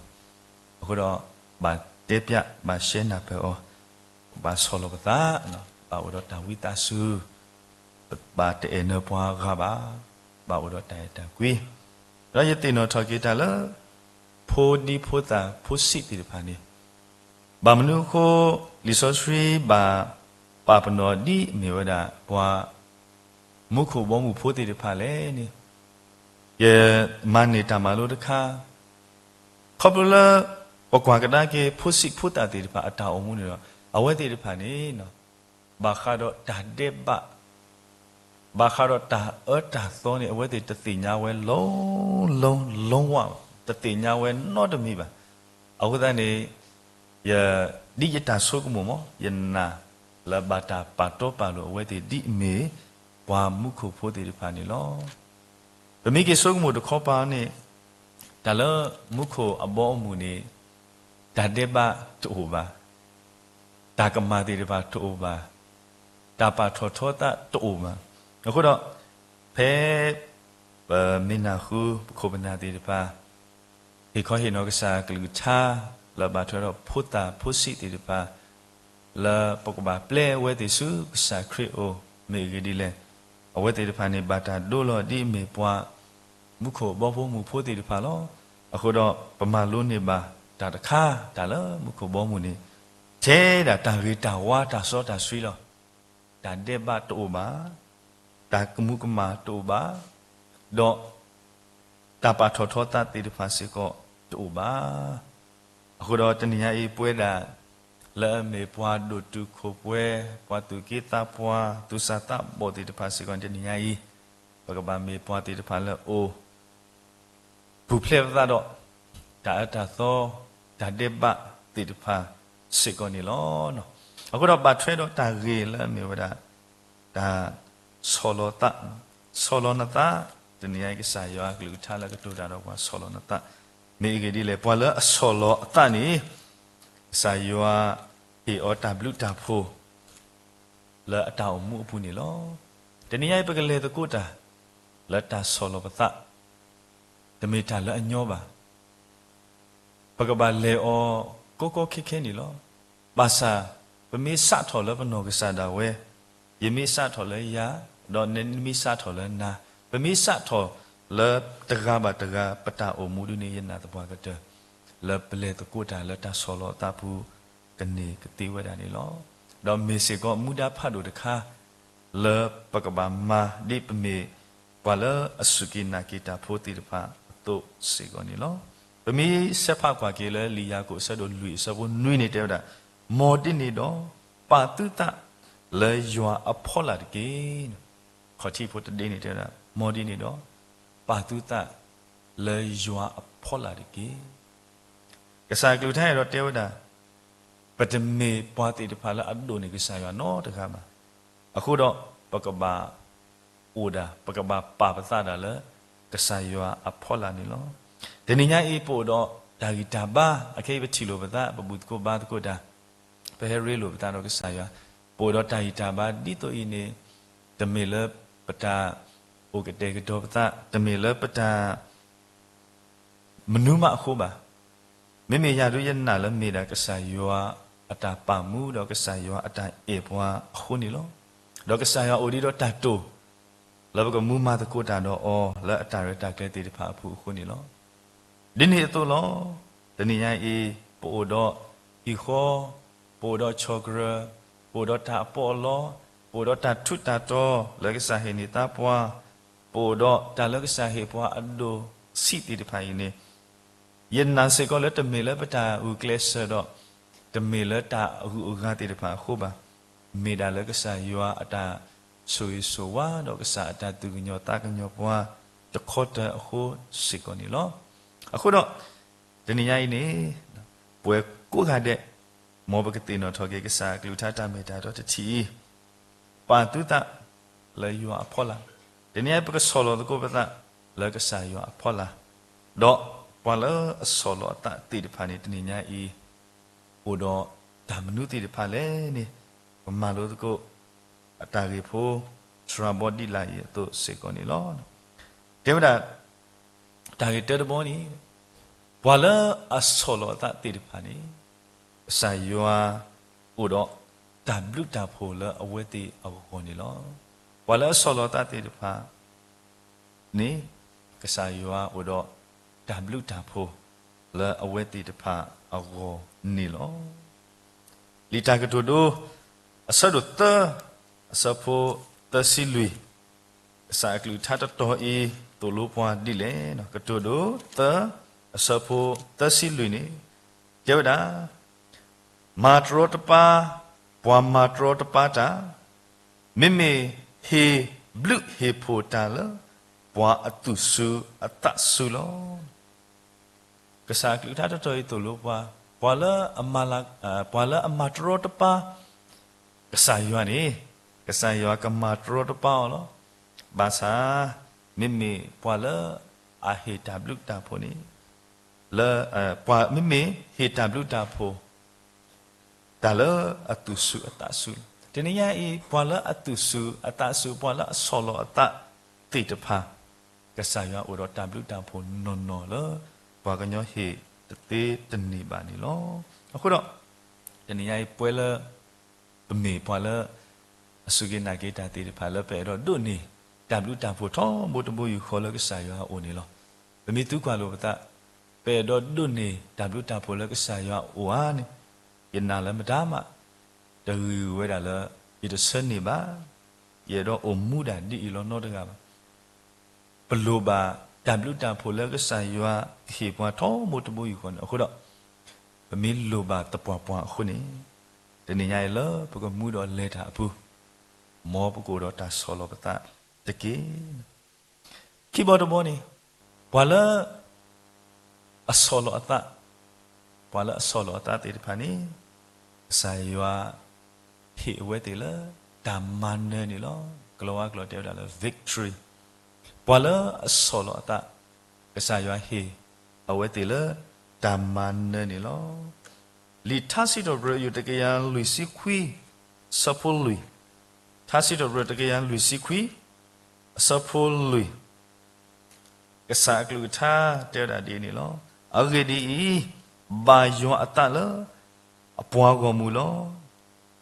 အဃိဒီး ဘၣ်တဲပျး, ဘၣ်ရှဲနၢ်ပၢၢ်အီၤ, ဘၣ်ဆီၣ်လီၤပသး, ဘၣ်အိၣ်ဒီးတၢ်ဝံသးစူၤ, ဘၣ်တအဲၣ်နၢၤပှၤဂၤဘၣ်, ဘၣ်အိၣ်ဒီးတၢ်အဲၣ်တၢ်ကွံ. ဒီးယသ့ၣ်နီၣ်ထီၣ်က့ၤတၢ်လၢ ဖိဒံဖိသၣ်ဖိဆံးသ့ၣ်တဖၣ်န့ၣ်, ဘၣ်မနုၤအဃိ လံာ်စီဆှံဘၣ်ပာ်ပနီၣ်ဒ်အမ့ၢ်ဝဲဒၣ် ပှၤမူခိၣ်ဘီမုၢ်ဖိသ့ၣ်တဖၣ်လဲၣ်န့ၣ်, ယမၤန့ၢ်တၢ်မၤလိတခါ, ခီဖျိလၢ ပကွၢ်ကဒါက့ၤ ဖိဆံးဖိသၣ်သ့ၣ်တဖၣ်အတၢ်အိၣ်မူန့ၣ်ဒီး အဝဲသ့ၣ်တဖၣ်န့ၣ် ဘၣ်ဃးဒီးတၢ်ဒဲးဘး, ဘၣ်ဃးဒီးတၢ်အၢတၢ်သီန့ၣ် အဝဲသ့ၣ်တသ့ၣ်ညါဝဲ လုံးလုံးလုံးဝ တသ့ၣ်ညါဝဲနီတမံၤဘၣ်. အဃိသတးန့ၣ် ယ, ဒ်ယတၢ်ဆိကမိၣ်မး ယနာ်လၢဘၣ်တၢ်ပာ်တီပာ်လိၤအဝဲသ့ၣ်ဒ်အမ့ၢ် ပှၤမူခိၣ်ဖိသ့ၣ်တဖၣ်န့ၣ်လီၤ. ပမ့ၢ်က့ၤဆိကမိၣ်တခီပၤန့ၣ်, တၢ်လၢမူခိၣ်အဘီအမုၢ်န့ၣ် တၢ်ဒဲးဘးတအိၣ်ဘၣ်, တၢ်ကမၣ်သ့ၣ်တဖၣ်တအိၣ်ဘၣ်, တၢ်ပာ်ထီၣ်ထီသးတအိၣ်ဘၣ်. အဃိဒီး ဖဲ ပမ့ၢ်နၢ်ဟူ ပခိၣ်ပနၢ်သ့ၣ်တဖၣ် ဟ့ၣ်ခီဟ့ၣ်နီၤကစၢ်ကလုၢ်ကထါ လၢဘၣ်ထွဲဒီးဖိသၣ်ဖိဆံးသ့ၣ်တဖၣ် လၢပကဘၣ်ပျဲအဝဲသ့ၣ်ဆူကစၢ်ခရံာ်အအိၣ်မ့ၢ်အဂ့ၢ်ဒ်လဲၣ်. အဝဲသ့ၣ်တဖၣ်န့ၣ် ဘၣ်တၢ်ဒိလီၤဒ်အမ့ၢ်ပှၤ မူခိၣ်ဘီဖိမုၢ်ဖိသ့ၣ်တဖၣ်လီၤ. အဃိဒီး ပမၤလိန့ၢ်ဘၣ်တၢ်တခါ တၢ်လၢမူခိၣ်ဘီမုၢ်န့ၣ် ထဲဒၣ်တၢ်ဂ့ၤတၢ်ဝါတၢ်စီတၢ်ဆှံလီၤ. တၢ်ဒဲးဘးတအိၣ်ဘၣ်, တၢ်ကမူၤကမၣ်တအိၣ်ဘၣ်, ဒီးတၢ်ပာ်ထီၣ်ထီသးသ့ၣ်တဖၣ်စ့ၢ်ကီးတအိၣ်ဘၣ်. အဃိဒီးတနံၤညါအံၤ ပဝဲဒၣ်လၢအမ့ၢ်ပှၤဒိၣ်တုာ်ခိၣ်ပှဲၤ, ပှၤသူၣ်က့သးပှၢ်, သူၣ်စၢ်သးဘီၣ်သ့ၣ်တဖၣ်စ့ၢ်ကီး တနံၤညါအံၤ ပကဘၣ်မ့ၢ်ပှၤသ့ၣ်တဖၣ်လၢအအိၣ် ပူၤဖျဲးပသးဒီး တၢ်အၢတၢ်သီ, တၢ်ဒဲးဘးသ့ၣ်တဖၣ်စ့ၢ်ကီးန့ၣ်လီၤ. အဃိဒီးဘၣ်ထွဲဒီးတၢ်ဂ့ၢ်လၢအမ့ၢ်ဝဲဒၣ် တၢ်ဆီၣ်လီၤသး, ဆီၣ်လီၤနသး, တနံၤညါအံၤ ကစၢ်ယွၤအကလုၢ်ကထါလၢကတိၤတၢ်ဒီးပှၤဆီၣ်လီၤနသး, မ့ၢ်အဂ့ၢ်ဒ်လဲၣ်, ပှၤလၢအဆီၣ်လီၤအသးန့ၣ် ကစၢ်ယွၤဟ့ၣ်အီၤတၢ်ဘျုးတၢ်ဖှိၣ် လၢအတၢ်အိၣ်မူအပူၤန့ၣ်လီၤ. တနံၤညါအံၤ ပကလဲၤသကိးတၢ် လၢတၢ်ဆီၣ်လီၤပသး, တမ့ၢ်တၢ်လၢအညီဘၣ်. ပကဘၣ်လဲၤအီၤကီကီခဲခဲန့ၣ်လီၤ. ဘၣ်ဆၣ် ပမ့ၢ်စးထီၣ်လၢပနီၢ်ကစၢ်ဒၣ်ဝဲ, ယမ့ၢ်စးထီၣ်လၢယၤ, ဒီးနမ့ၢ်စးထီၣ်လၢနၤ, ပမ့ၢ်စးထီၣ်လၢတဂၤဘၣ်တဂၤ ပတၢ်အိၣ်မူဒ်န့ၣ် ယနာ်သပှၢ်ကတၢၢ် လၢပလဲၤသကိးတၢ်လၢတၢ်ဆီၣ်လီၤအသးပူၤ ကန့ၢ်ကသ့ဝဲဒၣ်န့ၣ်လီၤ. ဒီးမ့ၢ်စ့ၢ်ကီးမူဒါဖးဒိၣ်တခါ လၢပကဘၣ်မၤဒ်ပမ့ၢ်ပှၤလၢအစူၢ်က့ၤနာ်က့ၤတၢ်ဖိသ့ၣ်တဖၣ်အသိးစ့ၢ်ကီးန့ၣ်လီၤ. ပမ့ၢ်ဆဲးဖးကွၢ်က့ၤလၢလံာ်ယၤကိာ်အဆၢဒိၣ်လွံၢ်အဆၢဖိနွံန့ၣ်တဲဝဲဒၣ်, မ်ဒ်န့ၣ်ဒီး ပာ်သုသးလၢယွၤအဖီလာ်တက့ၢ်. ခီၣ်ထံးဖိတဒ့န့ၣ်တဲဝဲဒၣ်, မ်ဒ်န့ၣ်ဒီး ပာ်သုသးလၢယွၤအဖီလာ်တက့ၢ်. ကစၢ်အကလုၢ်ကထါအဲၣ်ဒိးတဲဝဲဒၣ်, ပတမ့ၢ်ပှၤသ့ၣ်တဖၣ်လၢအဒိၣ်န့ၢ်ကစၢ်ယွၤနီတဂၤဘၣ်. အဃိဒီး ပကဘၣ်အိၣ်ဒၣ်, ပကဘၣ်ပာ်ပသးဒၣ်လၢ ကစၢ်ယွၤအဖီလာ်န့ၣ်လီၤ. တနံၤညါအံၤ ပအိၣ်ဒီးတၢ်ဂံၢ်တၢ်ဘါ, အခဲအံၤပထံၣ်လိာ်ပသး, ပဘူၣ်သကိးဘါသကိးတၢ်, ပဟဲရ့လိာ်ပသးဒီးကစၢ်ယွၤ, ပအိၣ်ဒီးတၢ်ဂံၢ်တၢ်ဘါဒ်သိးအံၤန့ၣ်, တမ့ၢ်လၢပတၢ်အိၣ်ကတဲာ်ကတီၤပသး, တမ့ၢ်လၢပတၢ် မနုၤမးအဃိဘၣ်. မ့မ့ၢ်ယၤဒုးယနာ်လၢမ့ၢ်ဒၣ်ကစၢ်ယွၤအတၢ်ပာ်မူဒီးကစၢ်ယွၤအတၢ်အဲၣ်ပှၤအဃိန့ၣ်လီၤ. ဒီးကစၢ်ယွၤအိၣ်ဒံးဒီးတၢ်တိာ် လၢပကမူမၤသကိးတၢ်ဒီးအီၤလၢအတၢ်ရဲၣ်တၢ်ကျဲၤသ့ၣ်တဖၣ်အပူၤအဃိန့ၣ်လီၤ. ဒ်န့ၣ်အသိးလီၤ. တနံၤညါအံၤ ပအိၣ်ဒီးဟံၣ်ဃီ, ပအိၣ်ဒီးဆီၣ်ကရၢၢ်, ပအိၣ်ဒီးတၢ်အပီးအလီ, ပအိၣ်ဒီးတၢ်ထူးတၢ်တီၤလၢကစၢ်ဟ့ၣ်န့ၢ်သးပှၤ, ပအိၣ်ဒီးတၢ်လၢကစၢ်ဟ့ၣ်ပှၤအဒိၣ်ဆံးသ့ၣ်တဖၣ်အံၤန့ၣ်, ယနာ်စ့ၢ်ကီးလၢတမ့ၢ်လၢပတၢ်ဂုာ်ကျဲးစၢးဒီး တမ့ၢ်လၢတၢ်အဂုၤအဂၤသ့ၣ်တဖၣ်အဃိဘၣ်. မ့ၢ်ဒၣ်လၢကစၢ်ယွၤအတၢ်ဆိၣ်ဂ့ၤဆိၣ်ဝါ ဒီးကစၢ်အတၢ်သူၣ်ကညီၤသးကညီၤပှၤတခီတၢၤအဃိစ့ၢ်ကီးန့ၣ်လီၤ. အဃိဒီး တနံၤညါအံၤန့ၣ် ပဝဲကိးဂၤဒဲး မ်ပကသ့ၣ်နီၣ်ထီၣ်က့ၤကစၢ်အကလုၢ်ကထါတၢ်မ့ၢ်တၢ်တီတထံၣ်အံၤ, ပာ်သုသးလၢယွၤအဖီလာ်, တနံၤညါအံၤပကဆီၣ်လီၤသကိးပသးလၢကစၢ်ယွၤအဖီလာ်, ဒီးပှၤလၢအဆီၣ်လီၤအသးသ့ၣ်တဖၣ်န့ၣ် တနံၤညါအံၤ အိၣ်ဒီးတၢ်မနုၤသ့ၣ်တဖၣ်လဲၣ်န့ၣ်, ပမၤလိသကိး အတၢ်ဂ့ၢ်ဖိ စှၤဘီဒံးလၢ်အံၤအသိးစ့ၢ်ကီးန့ၣ်လီၤ. တဲဝဲဒၣ် တၢ်ဂ့ၢ်တၢတဘီန့ၣ်, ပှၤလၢအဆီၣ်လီၤအသးသ့ၣ်တဖၣ်န့ၣ် ကစၢ်ယွၤအိၣ်ဒီးတၢ်ဘျုးတၢ်ဖှိၣ်လၢအဝဲသ့ၣ်အဂီၢ်န့ၣ်လီၤ. ပှၤလၢအဆီၣ်လီၤအသးသ့ၣ်တဖၣ်န့ၣ် ကစၢ်ယွၤအိၣ်ဒီးတၢ်ဘျုးတၢ်ဖှိၣ်လၢအဝဲသ့ၣ်တဖၣ်အဂီၢ်န့ၣ်လီၤ. လံာ်တၢ်ကတိၤဒိ အဆၢဒိၣ်သၢ အဆၢဖိသၢဆံလွံၢ်, ကစၢ်အကလုၢ်ကထါတတီၤအံၤ သိၣ်လိပှၤဒ်လဲၣ်. ကတိၤဒိသၢ အဆၢဖိသၢဆံလွံၢ်န့ၣ် တဲဝဲဒၣ်, မၤတရီတပါ, ပှၤမၤတရီတပါတၢ်, မ့မ့ၢ်ဟ့ၣ်ဘျုးဟ့ၣ်ဖှိၣ်တၢ်လၢ ပှၤအသူၣ်စူၤအသးစူၤလီၤ. ကစၢ်အကလုၢ်ကထါတတီၤအံၤသိၣ်လိပှၤ, ပှၤလၢအမၤလၤ, ပှၤလၢအမၤတရီတပါ ကစၢ်ယွၤန့ၣ်, ကစၢ်ယွၤကမၤတရီတပါအီၤလီၤ. ဘၣ်ဆၣ် မ့မ့ၢ်ပှၤလၢအဟ့ၣ်တၢ်ဘျုးတၢ်ဖှိၣ်န့ၣ်, လၢ, ပှၤမ့မ့ၢ်ဟ့ၣ်တၢ်ဘျုးတၢ်ဖှိၣ် တၢ်လၢအသူၣ်စူၤအသးစူၤလီၤ. တနံၤညါအံၤ ပှၤလၢအသူၣ်စူၤအသးစူၤ ပှၤလၢအဆီၣ်လီၤအသးသ့ၣ်တဖၣ်, ကစၢ်ယွၤအိၣ်ဒီးတၢ်ဘျုးတၢ်ဖှိၣ်နီၢ်နီၢ်လၢ ပှၤကညီဟ့ၣ်တသ့တန့ၢ်ဘၣ်န့ၣ်လီၤ. အဃိဒီး တနံၤညါအံၤပဝဲလၢ ပမ့ၢ်ပှၤလၢ အစူၢ်က့ၤနာ်က့ၤတၢ်သ့ၣ်တဖၣ်လၢပအဲၣ်ဒိးဒိးန့ၢ် တၢ်ဘျုးတၢ်ဖှိၣ်ထီဘိတဘိယူၢ်ဃီလၢကစၢ်ယွၤအအိၣ်န့ၣ်လီၤ. ပမ့ၢ်သံကွၢ်လိာ်ပသး, ပအဲၣ်ဒိးဒိးန့ၢ်တၢ်ဘျုးတၢ်ဖှိၣ်လၢကစၢ်ယွၤအအိၣ်ဧါန့ၣ်, ယနာ်လၢမတၤမး တဂ့ၤဝဲဒၣ်လၢ ယတဆၢန့ၢ်ဘၣ်, ယအဲၣ်ဒိးအိၣ်မူဒၣ်ဒ်အံၤလီၤနီတဂၤဘၣ်. ပလိၣ်ဘၣ်တၢ်ဘျုးတၢ်ဖှိၣ်လၢကစၢ်ယွၤကဟ့ၣ်ပှၤထီဘိတဘိယူၢ်ဃီန့ၣ်. အဃိဒီး ပမ့ၢ်လိၣ်ဘၣ်သပှၢ်ပှၢ်အဃိန့ၣ်, တနံၤညါအံၤလၢပကမူဒီးလဲၤတၢ်အပူၤ, မ်ပကအိၣ်ဒီးတၢ်ဆီၣ်လီၤပသးတက့ၢ်. ခံဘီတဘီန့ၣ်, ပှၤလၢ အဆီၣ်လီၤအသး, ပှၤလၢအဆီၣ်လီၤအသးသ့ၣ်တဖၣ်န့ၣ်, ကစၢ်ယွၤဟ့ၣ်အဝဲသ့ၣ်လၢတၢ်မၤနၢၤန့ၣ်လီၤ. ကလီၤဝါကျိာ်တဲဝဲဒၣ်လၢ victory. ပှၤလၢအဆီၣ်လီၤအသး, ကစၢ်ယွၤဟ့ၣ်အဝဲသ့ၣ်လၢတၢ်မၤနၢၤန့ၣ်လီၤ. လံာ်ထါစံးထီၣ်ပတြၢၤ ယူၢ်တကယၤလွံၢ်ဆံခွံ, အဆၢဖိလွံၢ်, ထါစံးထီၣ်ပတြၢၤတကယၤလွံၢ်ဆံခွံ, အဆၢဖိလွံၢ် ကစၢ်အကလုၢ်ကထါတဲဝဲဒၣ်ဒ်အံၤန့ၣ်လီၤ. အဂ့ၢ်ဒ်အံၤ, ဘၣ်ယွၤအသးလၢအပှၤဂီၢ်မုၢ်လီၤ.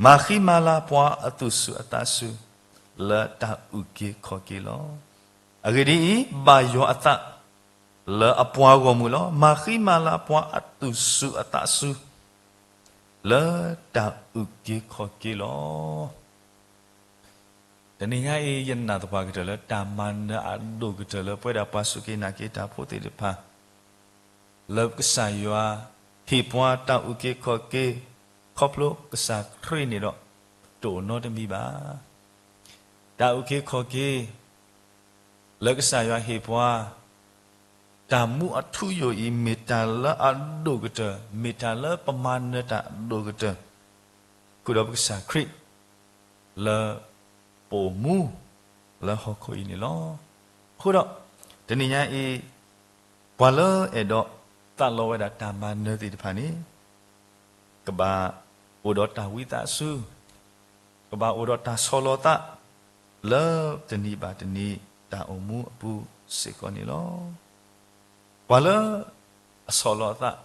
မၤဃံမၤလၤပှၤအသူၣ်စူၤအသးစူၤ လၢတၢ်အုၣ်က့ၤခီၣ်က့ၤလီၤ. အဂ့ၢ်ဒ်အံၤ, ဘၣ်ယွၤအသးလၢအပှၤဂီၢ်မုၢ်လီၤ. မၤဃံမၤလၤပှၤအသူၣ်စူၤအသးစူၤ လၢတၢ်အုၣ်က့ၤခီၣ်က့ၤလီၤ. တနံၤညါအံၤ ယနာ်သပှၢ်ကတၢၢ်လၢတၢ်မၤနၢၤအဒိၣ်ကတၢၢ်လၢပဝဲဒၣ်ပှၤစူၢ်က့ၤနာ်က့ၤတၢ်ဖိသ့ၣ်တဖၣ်, လၢကစၢ်ယွၤဟ့ၣ်ပှၤတၢ်အုၣ်က့ၤခီၣ်က့ၤ ခီဖျိကစၢ်ခရံာ်န့ၣ်ဒီး တအိၣ်နီတမံၤဘၣ်. တၢ်အုၣ်က့ၤခီၣ်က့ၤ လၢကစၢ်ယွၤဟ့ၣ်ပှၤ တၢ်မူအထူအယိာ်အံၤ မ့ၢ်တၢ်လၢအဒိၣ်ကတၢၢ်, မ့ၢ်တၢ်လၢပမၤနၢၤတၢ်အဒိၣ်ကတၢၢ် ဃုာ်ဒီးပကစၢ်ခရံာ် လၢပအိၣ်မူလၢဟီၣ်ခိၣ်အံၤန့ၣ်လီၤ. အဃိဒီး တနံၤညါအံၤ ပှၤလၢအဲၣ်ဒိးသးလီဝဲဒၣ်တၢ်မၤနၢၤသ့ၣ်တဖၣ်န့ၣ် ကဘၣ်အိၣ်ဒီးတၢ်ဝံသးစူၤ, ကဘၣ်အိၣ်ဒီးတၢ်ဆီၣ်လီၤသး လၢတနံၤဘၣ်တနံၤတၢ်အိၣ်မူအပူၤစ့ၢ်ကီးန့ၣ်လီၤ. ပှၤလၢအဆီၣ်လီၤအသး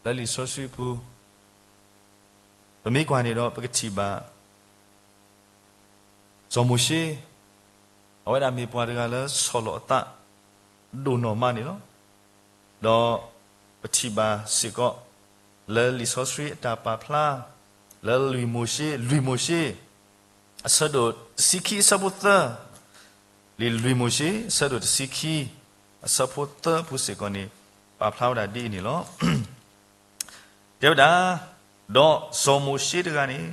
လၢလံာ်စီဆှံပူၤ ပမ့ၢ်ကွၢ်န့ၣ်ဒီး ပကထံၣ်ဘၣ် စီၤမိၤၡ့ အဝဲဒၣ်မ့ၢ်ပှၤတဂၤလၢဆီၣ်လီၤအသး ဒိၣ်နီၢ်မးန့ၣ်လီၤ. ဒီးပထံၣ်ဘၣ်စ့ၢ်ကီး လၢလံာ်စီဆှံအတၢ်ပာ်ဖျါ လၢလွံၢ်မိၤၡ့, လွံၢ်မိၤၡ့ အဆၢဒိၣ်တဆံခံ အဆၢဖိသၢ, လံာ်လွံၢ်မိၤၡ့ အဆၢဒိၣ်တဆံခံ အဆၢဖိသၢအပူၤစ့ၢ်ကီးန့ၣ် ပာ်ဖျါဝဲဒၣ်ဒ်အံၤန့ၣ်လီၤ. တဲဝဲဒၣ်, ဒီးစီၤမိၤၡ့တဂၤန့ၣ်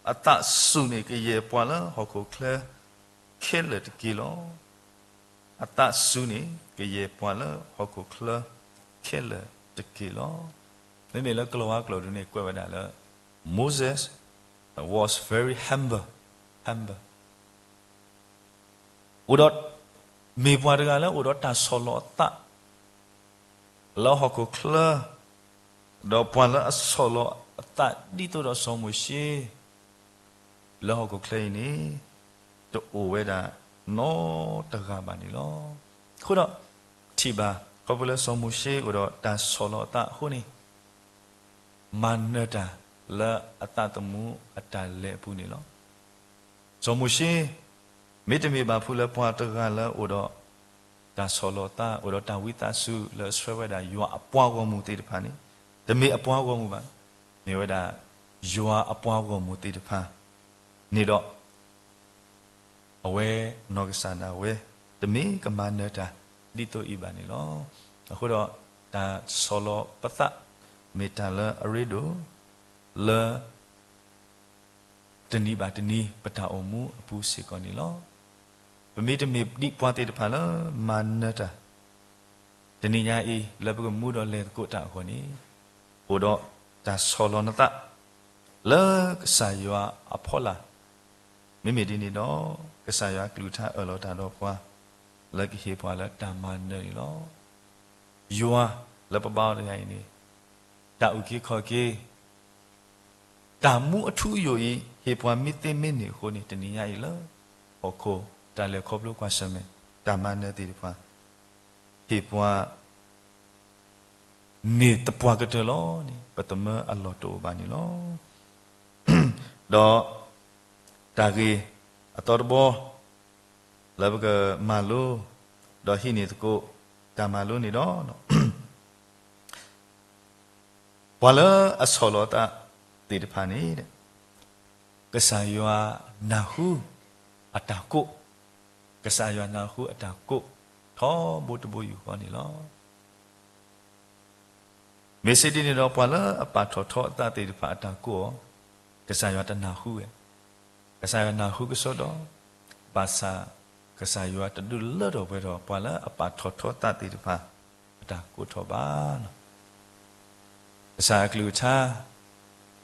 အသးစူၤန့ၣ် ကယဲၢ်ပှၤလၢဟီၣ်ခိၣ်ချၢခဲလၢာ်တက့ၢ်လီၤ. အသးစူၤန့ၣ် ကယဲၢ်ပှၤလၢဟီၣ်ခိၣ်ချၢခဲလၢာ်တက့ၢ်လီၤ. မ့မ့ၢ်လၢကလီၤဝါကျိာ်ဒုန့ၣ် ကွဲးဝဲဒၣ်လၢ Moses was very humble, humble အိၣ်ဒီး မ့ၢ်ပှၤတဂၤလၢအိၣ်ဒီးတၢ်ဆီၣ်လီၤအသး လၢဟီၣ်ခိၣ်ချၢ, ဒီးပှၤလၢအဆီၣ်လီၤအသးဒ်သိးဒီးစီၤမိၤၡ့ လၢဟီၣ်ခိၣ်ချၢအံၤန့ၣ် တအိၣ်ဝဲဒၣ်နီတဂၤဘၣ်န့ၣ်လီၤ. အဃိဒီး ထံၣ်ဘၣ် ခီဖျိလၢစီၤမိၤၡ့အိၣ်ဒီးတၢ်ဆီၣ်လီၤအသးအဃိန့ၣ် မၤနၢၤတၢ်လၢအသးသမူအတၢ်လဲၤအပူၤန့ၣ်လီၤ. စီၤမိၤၡ့ မ့တမ့ၢ်ဘၣ်ဖုလၢပှၤတဂၤလၢအိၣ်ဒီးတၢ်ဆီၣ်လီၤသး အိၣ်ဒီးတၢ်ဝံသးစူၤလၢအဆှၢဝဲဒၣ်ယွၤအပှၤဂီၢ်မုၢ်သ့ၣ်တဖၣ်န့ၣ်, တမ့ၢ်အပှၤဂီၢ်မုၢ်ဘၣ်, မ့ၢ်ဝဲဒၣ်ယွၤအပှၤဂီၢ်မုၢ်သ့ၣ်တဖၣ်န့ၣ်ဒီး အဝဲနီၢ်ကစၢ်ဒၣ်ဝဲ တမ့ၢ်ကမၤနၢၤတၢ်ဒ်သိးအံၤဘၣ်န့ၣ်လီၤ. အဃိဒီး တၢ်ဆီၣ်လီၤပသး မ့ၢ်တၢ်လၢအရ့ဒိၣ် လၢ တနံၤဘၣ်တနံၤ ပတၢ်အိၣ်မူအပူၤစ့ၢ်ကီးန့ၣ်လီၤ. ပမ့တမ့ၢ်ဒ်ပှၤသ့ၣ်တဖၣ်လၢမၤနၢၤတၢ် တနံၤညါအံၤ လၢပကမူဒီးလဲၤသကိးတၢ်အဂီၢ်န့ၣ် အိၣ်ဒီးတၢ်ဆီၣ်လီၤနသး လၢကစၢ်ယွၤအဖီလာ်, မ့မ့ၢ်ဒ်န့ၣ်ဒီး ကစၢ်ယွၤအကလုၢ်ကထါအၢၣ်လီၤတၢ်ဒီးပှၤ လၢကဟ့ၣ်ပှၤလၢတၢ်မၤနၢၤန့ၣ်လီၤ. ယွၤလၢပဘါအီၤတဂၤအံၤန့ၣ် တၢ်အုၣ်က့ၤခီၣ်က့ၤ တၢ်မူအထူအယိာ်အံၤ ဟ့ၣ်ပှၤမ့ၢ်သ့မ့ၢ်န့ၢ်အဃိန့ၣ် တနံၤညါအံၤလၢ ဟီၣ်ခိၣ်တၢ်လဲၤခီဖျိကွၢ်ဆၢၣ်မဲာ် တၢ်မၤနၢၤသ့ၣ်တဖၣ် ဟ့ၣ်ပှၤ မ့ၢ်သပှၢ်ကတၢၢ်လီၤန့ၣ် ပသမၢအလီၢ်တအိၣ်ဘၣ်န့ၣ်လီၤ. ဒီး တၢ်ဂ့ၢ်အသီတဘီ လၢပကမၤလိ ဒီးဟံးန့ၢ်သကိး တၢ်မၤလိန့ၣ်ဒီး ပှၤလၢအဆီၣ်လီၤအသးသ့ၣ်တဖၣ်န့ၣ် ကစၢ်ယွၤနၢ်ဟူအတၢ်ကိး, ကစၢ်ယွၤနၢ်ဟူအတၢ်ကိး ထီဘိတဘိယူၢ်ဃီန့ၣ်လီၤ. မ့ၢ်စ့ၢ်ဒ်န့ၣ်ဒီး ပှၤလၢအပာ်ထီၣ်ထီအသးသ့ၣ်တဖၣ်အတၢ်ကိးအီၤ, ကစၢ်ယွၤတနၢ်ဟူဝဲ, ကစၢ်ယွၤနၢ်ဟူကစီဒီ, ဘၣ်ဆၣ် ကစၢ်ယွၤတဒုးလၢထီၣ်ပှဲၤထီၣ် ပှၤလၢအပာ်ထီၣ်ထီသးသ့ၣ်တဖၣ် အတၢ်ကိးထီၣ်ဘၣ်လီၤ. ကစၢ်အကလုၢ်ကထါ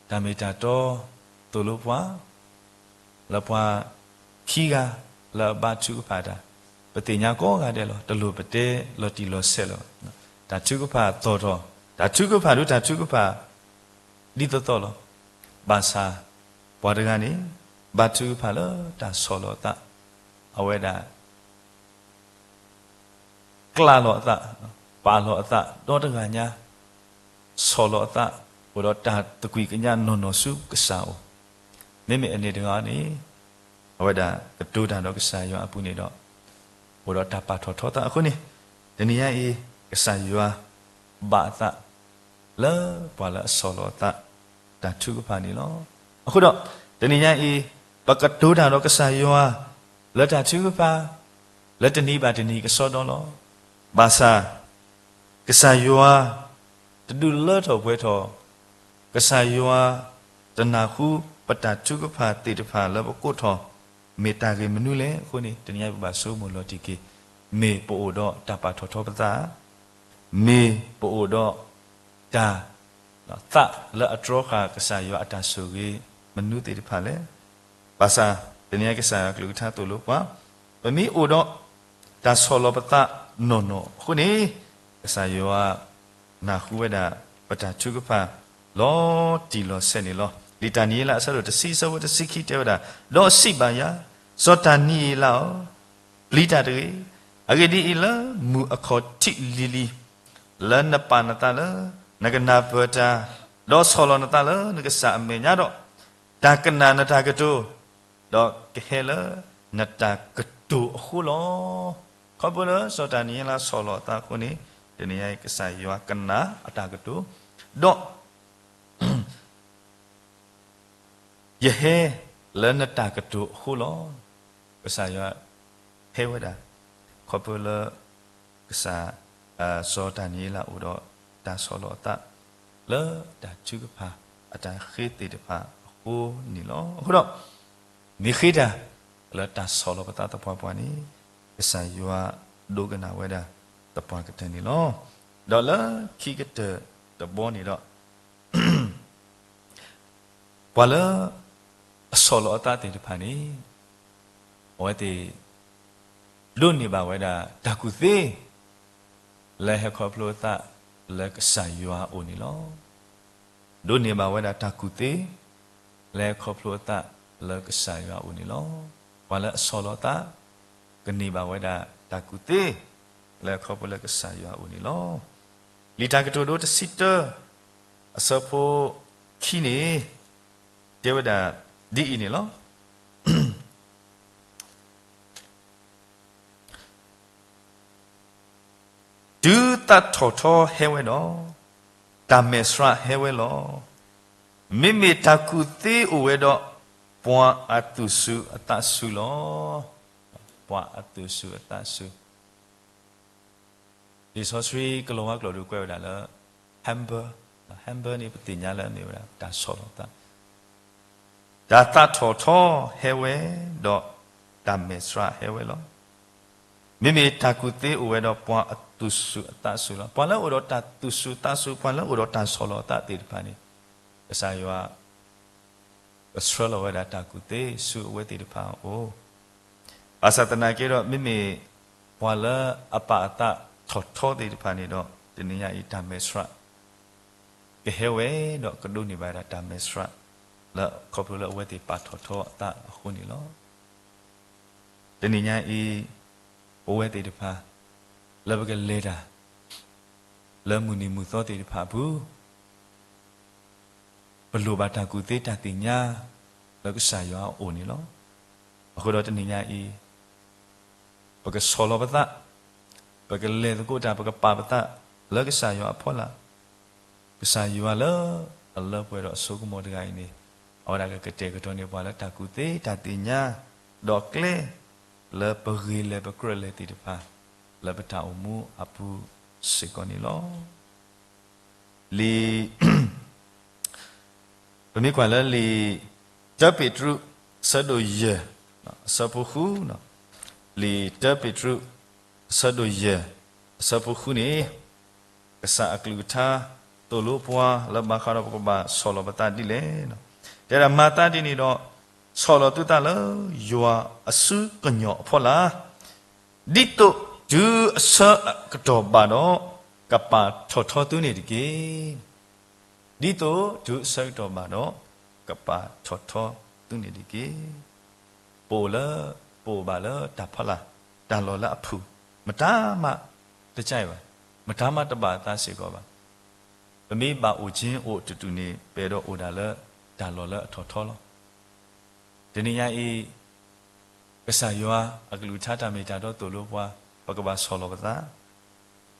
တၢ်မ့ၢ်တၢ်တီ သိၣ်လိပှၤ လၢပှၤခံဂၤလၢအဘါထုကဖၣ်တၢ်, ပသ့ၣ်ညါကိးဂၤဒဲးလီၤ. တလိၣ်ပတဲလီၤတံၢ်လီၤဆဲးလၢၤဘၣ်. တၢ်ထုကဖၣ်သီၣ်ထီၣ်, တၢ်ထုကဖၣ်ဒုးတၢ်ထုကဖၣ် ဒ်သိးသိးလီၤ. ဘၣ်ဆၣ် ပှၤတဂၤန့ၣ် ဘါထုကဖၣ်လၢတၢ်ဆီၣ်လီၤအသး, အဝဲဒၣ် ကျးလီၤအသး, ပာ်လီၤအသး ဒီတဂၤညါ, ဆီၣ်လီၤအသး, အိၣ်ဒီးတၢ်သကွံာ်ကညးနီၢ်နီၢ်ဆူကစၢ်အအိၣ်, မ့မ့ၢ်အန့ၣ်တဂၤန့ၣ် အဝဲဒၣ်ကတိၤတၢ်ဒီးကစၢ်ယွၤအပူၤန့ၣ်ဒီး အိၣ်ဒီးတၢ်ပာ်ထီၣ်ထီသးအဃိန့ၣ်, တနံၤညါအံၤ ကစၢ်ယွၤဘၣ်အသး လၢပှၤလၢအဆီၣ်လီၤအသး တၢ်ထုကဖၣ်န့ၣ်လီၤ. အဃိဒီး တနံၤညါအံၤ ပကတိၤတၢ်ဒီးကစၢ်ယွၤ လၢတၢ်ထုကဖၣ် လၢတနံၤဘၣ်တနံၤကစီဒီလီၤ. ဘၣ်ဆၣ် ကစၢ်ယွၤ တဒုးလၢထီၣ်ပှဲၤထီၣ်, ကစၢ်ယွၤ တနၢ်ဟူပတၢ်ထုကဖၣ်သ့ၣ်တဖၣ်လၢပကိးထီၣ် မ့ၢ်တၢ်ဂ့ၢ်မနုၤလဲၣ်အဃိန့ၣ် တနံၤညါပဘၣ်ဆိကမိၣ်လီၤတံၢ်က့ၤ, မ့ၢ်ပအိၣ်ဒီးတၢ်ပာ်ထီၣ်ထီပသး မ့ၢ်ပအိၣ်ဒီးတၢ် သးလၢအတြီဃာ်ကစၢ်ယွၤအတၢ်ဆိၣ်ဂ့ၤမနုၤသ့ၣ်တဖၣ်လဲၣ်. ဘၣ်ဆၣ် တနံၤညါကစၢ်ယွၤကလုၢ်ကထါသိၣ်လိပှၤ, ပမ့ၢ်အိၣ်ဒီးတၢ်ဆီၣ်လီၤပသးနီၢ်နီၢ်အဃိန့ၣ်, ကစၢ်ယွၤနၢ်ဟူဝဲဒၣ် ပတၢ်ထုကဖၣ် လီၤတံၢ်လီၤဆဲးန့ၣ်လီၤ. လံာ်တၢ်နံၤအ့လးအဆၢဒိၣ်တဆံအဆၢဖိတဆံခံတဲဝဲဒၣ်, ဒီးစံးဘၣ်ယၤ, စီၤတၢ်နံၤအ့လးဧၢ, ပျံၤတၢ်တဂ့ၤ. အဂ့ၢ်ဒ်အံၤ, လၢမုၢ်အခီၣ်ထံးလံၤလံၤ လၢနပာ်နသးလၢ နကနၢ်ပၢၢ်တၢ်, ဒီးဆီၣ်လီၤနသးလၢနကစၢ်အမဲာ်ညါဒီး, တၢ်ကနၣ်နတၢ်ကတိၤ, ဒီးကဟဲလၢနတၢ်ကတိၤအဃိလီၤ. ခီဖျိလၢစီၤတၢ်နံၤအ့လးဆီၣ်လီၤအသးအဃိန့ၣ်, တနံၤညါအံၤကစၢ်ယွၤကနၣ်အတၢ်ကတိၤ, ဒီး ယဟဲလၢနတၢ်ကတိၤအဃိလီၤ. ကစၢ်ယွၤဟဲဝဲဒၣ် ခီဖျိလၢ ကစၢ် စီၤတၢ်နံၤအ့လးအိၣ်ဒီးတၢ်ဆီၣ်လီၤအသး လၢတၢ်ထုကဖၣ်အတၢ်ဃ့သ့ၣ်တဖၣ်အဃိန့ၣ်လီၤ. အဃိဒီး မ့ၢ်ဃ့တၢ်လၢတၢ်ဆီၣ်လီၤပသးသပှၢ်ပှၢ်န့ၣ် ကစၢ်ယွၤဒိကနၣ်ဝဲဒၣ်သပှၢ်ကတၢၢ်န့ၣ်လီၤ. ဒီးလၢခံကတၢၢ်တဘီန့ၣ်ဒီး ပှၤလၢအဆီၣ်လီၤအသးသ့ၣ်တဖၣ်န့ၣ် အဝဲသ့ၣ် ဒိးန့ၢ်ဘၣ်ဝဲဒၣ်တၢ်ကူၣ်သ့ လၢဟဲခီဖျိအသးလၢကစၢ်ယွၤအအိၣ်န့ၣ်လီၤ. ဒိးန့ၢ်ဘၣ်ဝဲဒၣ်တၢ်ကူၣ်သ့ လၢဟဲခီဖျိအသးလၢကစၢ်ယွၤအအိၣ်န့ၣ်လီၤ. ပှၤလၢအဆီၣ်လီၤအသး ကန့ၢ်ဘၣ်ဝဲဒၣ်တၢ်ကူၣ်သ့ လၢဟဲခီဖျိလၢကစၢ်ယွၤအအိၣ်န့ၣ်လီၤ. လံာ်တၢ်ကတိၤဒိတဆံတၢ အဆၢဖိခံန့ၣ် တဲဝဲဒၣ်ဒ်အံၤန့ၣ်လီၤ. တုၤသးထီၣ်ထီဟဲဝဲဒီး, တၢ်မဲာ်ဆှးဟဲဝဲလီၤ. မ့မ့ၢ်တၢ်ကူၣ်သ့အိၣ်ဝဲဒီး, ပှၤအသူၣ်စူၤအသးစူၤလီၤ. ပှၤအသူၣ်စူၤအသးစူၤ လံာ်စီဆှံကလီၤဝါကျိာ်ဒုးကွဲးဝဲဒၣ်လၢ humble, humble န့ၣ် ပသ့ၣ်ညါလၢအမ့ၢ်ဝဲဒၣ် တၢ်ဆီၣ်လီၤသး, တၢ်သးထီၣ်ထီဟဲဝဲ, ဒီးတၢ်မဲာ်ဆှးဟဲဝဲလီၤ. မ့မ့ၢ်တၢ်ကူၣ်သ့အိၣ်ဝဲဒီးပှၤအသူၣ်စူၤအသးစူၤလီၤ. ပှၤလၢအအိၣ်ဒီးတၢ်သူၣ်စူၤသးစူၤ, ပှၤလၢအအိၣ်ဒီးတၢ်ဆီၣ်လီၤအသးသ့ၣ်တဖၣ်န့ၣ်, ကစၢ်ယွၤ ကဆှၢလီၤဝဲဒၣ်တၢ်ကူၣ်သ့ဆူအဝဲသ့ၣ်တဖၣ်အအိၣ်, ဘၣ်ဆၣ်သနာ်က့ဒီး မ့မ့ၢ်ပှၤလၢအပာ်အသးထီၣ်ထီသ့ၣ်တဖၣ်န့ၣ်ဒီး တနံၤညါအံၤတၢ်မဲာ်ဆှး ကဟဲဝဲဒီးကဒိးန့ၢ်ဘၣ်ဒၣ်တၢ်မဲာ်ဆှး လၢခီဖျိလၢအဝဲသ့ၣ်ပာ်ထီၣ်ထီအသးအဃိန့ၣ်လီၤ. တနံၤညါအံၤ ပဝဲသ့ၣ်တဖၣ် လၢပကလဲၤတၢ် လၢမုၢ်နံၤမုၢ်သီသ့ၣ်တဖၣ်အပူၤ ပလိၣ်ဘၣ်တၢ်ကူၣ်သ့တၢ်သ့ၣ်ညါ လၢကစၢ်ယွၤအအိၣ်န့ၣ်လီၤ. အဃိဒီးတနံၤညါအံၤ ပကဆီၣ်လီၤပသး, ပကလဲၤသကိးတၢ် ပကပာ်ပသး လၢကစၢ်ယွၤအဖီလာ်, ကစၢ်ယွၤလၢအလၢပှဲၤဒီးအစိကမီၤတဂၤအံၤန့ၣ် အဝဲဒၣ်ကကတဲာ်ကတီၤန့ၢ်ပှၤလၢတၢ်ကူၣ်သ့တၢ်သ့ၣ်ညါ ဒီးကျဲ လၢပဂ့ၤလဲၤပကြၢးလဲၤသ့ၣ်တဖၣ် လၢပတၢ်အိၣ်မူအပူၤစ့ၢ်ကီးန့ၣ်လီၤ. လံာ် ပမ့ၢ်ကွၢ်လၢလံာ် တၢပ့းတရူး အဆၢဒိၣ်ယဲၢ် အဆၢဖိဃု, လံာ်တၢပ့းတရူး အဆၢဒိၣ်ယဲၢ် အဆၢဖိဃုန့ၣ် ကစၢ်အကလုၢ်ကထါ သိၣ်လိပှၤလၢဘၣ်ဃးဒီးပကဘၣ်ဆီၣ်လီၤပသးဒ်လဲၣ်. တဲဒၣ်မၤသးဒ်န့ၣ်ဒီး ဆီၣ်လီၤသုသးလၢယွၤအစုကညီၤအဖီလာ် ဒ်သိးတုၤအဆၢကတီၢ်ဘၣ်ဒီး ကပာ်ထီၣ်ထီသုန့ၣ်တက့ၢ်. ဒ်သိးတုၤအဆၢကတီၢ်ဘၣ်ဒီး ကပာ်ထီၣ်ထီသုန့ၣ်တက့ၢ်. ပအိၣ်လၢ ပအိၣ်ဘၣ်လၢတၢ်ဖီလာ် တၢ်လီၢ်လၢအဖုၣ် မတၤမးတကဘၣ်ဘၣ်, မတၤမးတဘၣ်အသးစ့ၢ်ကီးဘၣ်. ပမ့ၢ်ဘၣ်အိၣ်က့ၤအိၣ်တတုၤန့ၣ် ပအဲၣ်ဒိးအိၣ်ဒၣ်လၢတၢ်လီၢ်လၢအထီၣ်ထီလီၤ. တနံၤညါအံၤ ကစၢ်ယွၤအကလုၢ်ကထါတၢ်မ့ၢ်တၢ်တီသိၣ်လိပှၤ ပကဘၣ်ဆီၣ်လီၤပသး,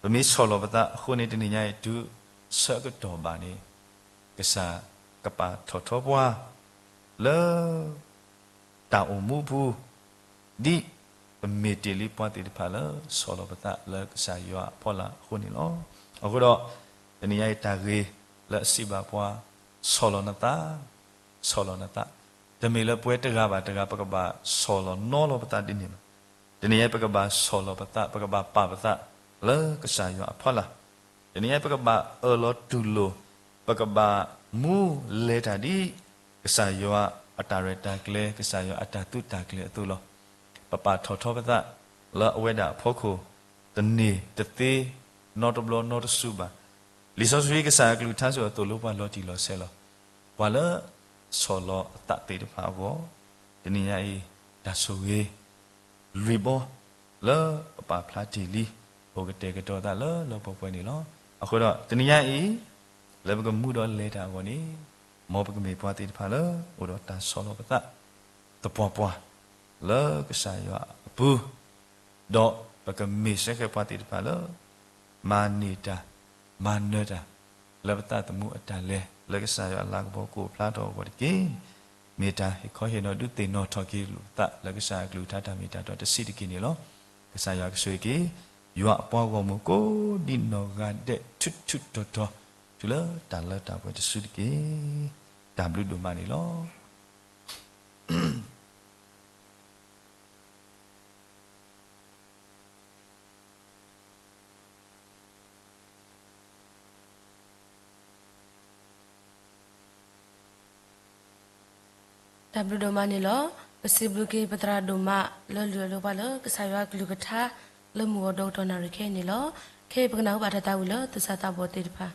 ပမ့ၢ်ဆီၣ်လီၤပသးအဃိန့ၣ် တနံၤညါအံၤ တုၤဆၢကတီၢ်ဘၣ်န့ၣ် ကစၢ်ကပာ်ထီၣ်ထီပှၤ လၢ တၢ်အိၣ်မူပူၤ ဒ်ပမ့ၢ်တ့ၢ်လံပှၤသ့ၣ်တဖၣ်လၢဆီၣ်လီၤပသးလၢကစၢ်ယွၤအဖီလာ်အဃိန့ၣ်လီၤ. အဃိဒီး တနံၤညါအံၤတၢ်ဂ့ၤလၢအစံးဘၣ်ပှၤ ဆီၣ်လီၤနသး, ဆီၣ်လီၤနသး, တမ့ၢ်လၢပဝဲတဂၤဘၣ်တဂၤ ပကဘၣ်ဆီၣ်လီၤနီလီၤပသးဒ်န့ၣ်ဘၣ်. တနံၤညါအံၤ ပကဘၣ်ဆီၣ်လီၤပသး, ပကဘၣ်ပာ်ပသး လၢကစၢ်ယွၤအဖီလာ် တနံၤညါအံၤ ပကဘၣ်အၢၣ်လီၤတူၢ်လိာ်, ပကဘၣ်မူလဲၤတၢ်ဒ် ကစၢ်ယွၤအတၢ်ရဲၣ်တၢ်ကျဲၤ, ကစၢ်ယွၤအတၢ်သုးတၢ်ကျဲၤအသိးလီၤ. ပပာ်ထီၣ်ထီပသး လၢအဝဲဒၣ်အဖီခိၣ် တန့ၢ်တသ့ နီတဘျီနီတစုဘၣ်. လံာ်စီဆှံကစၢ်အကလုၢ်ကထါစ့ၢ်ကီးသိၣ်လိပှၤလီၤတံၢ်လီၤဆဲးလီၤ. ပှၤလၢဆီၣ်လီၤအသးသ့ၣ်တဖၣ်အဂီၢ်, တနံၤညါအံၤ တၢ်ဆိၣ်ဂ့ၤ လွံၢ်ဘီ လၢပပာ်ဖျါတ့ၢ်လံ, အိၣ်ကတဲာ်ကတီၤသးလၢလၢပှဲၤပှဲၤန့ၣ်လီၤ. အဃိဒီး တနံၤညါအံၤ လၢပကမူဒီးလဲၤတၢ်အဂီၢ်န့ၣ် မ်ပကမ့ၢ်ပှၤသ့ၣ်တဖၣ်လၢ အိၣ်ဒီးတၢ်ဆီၣ်လီၤပသး သပှၢ်ပှၢ် လၢကစၢ်ယွၤအပူၤ, ဒီးပကမ့ၢ်စ့ၢ်ကီးပှၤသ့ၣ်တဖၣ်လၢ မၤန့ၢ်တၢ် မၤနၢၤတၢ် လၢပသးသမူအတၢ်လဲၤ လၢကစၢ်ယွၤအလၤကပီၤကအိၣ်ဖျါထီၣ်အဂီၢ်တက့ၢ်. မ့ၢ်တၢ်ဟ့ၣ်ခီဟ့ၣ်နီၤဒုးသ့ၣ်နီၣ်ထီၣ်က့ၤလိာ်ပသး လၢကစၢ်အကလုၢ်ကထါတၢ်မ့ၢ်တၢ်တီတဆံးတက့ၢ်န့ၣ်လီၤ. ကစၢ်ယွၤကဆိၣ်ဂ့ၤက့ၤ ယွၤအပှၤဂီၢ်မုၢ်ကိးဒ်နီၢ်ဂၤဒဲး ထူးထူးတီၤတီၤ တုၤလၢတၢ်လၢတၢ်ပှဲၤတစုတက့ၢ်. တၢ်ဘျုးဒိၣ်မးန့ၣ်လီၤ. တၢ်ဘျုးဒိၣ်မးန့ၣ်လီၤ. ပစံးဘျုးက့ၤပသရၣ်ဒိၣ်မး လၢလုၢ်အလိၤပှၤလၢကစၢ်ယွၤအကလုၢ်ကထါ လၢမုၢ်ဂီၤဒီကတီၢ်နၣ်ရံၣ်ခဲအံၤန့ၣ်လီၤ. ခဲအံၤပကနၢ်ဟူဘၣ်တၢ်သးဝံၣ်လၢသူၣ်စၢ်သးဘီၣ်သ့ၣ်တဖၣ်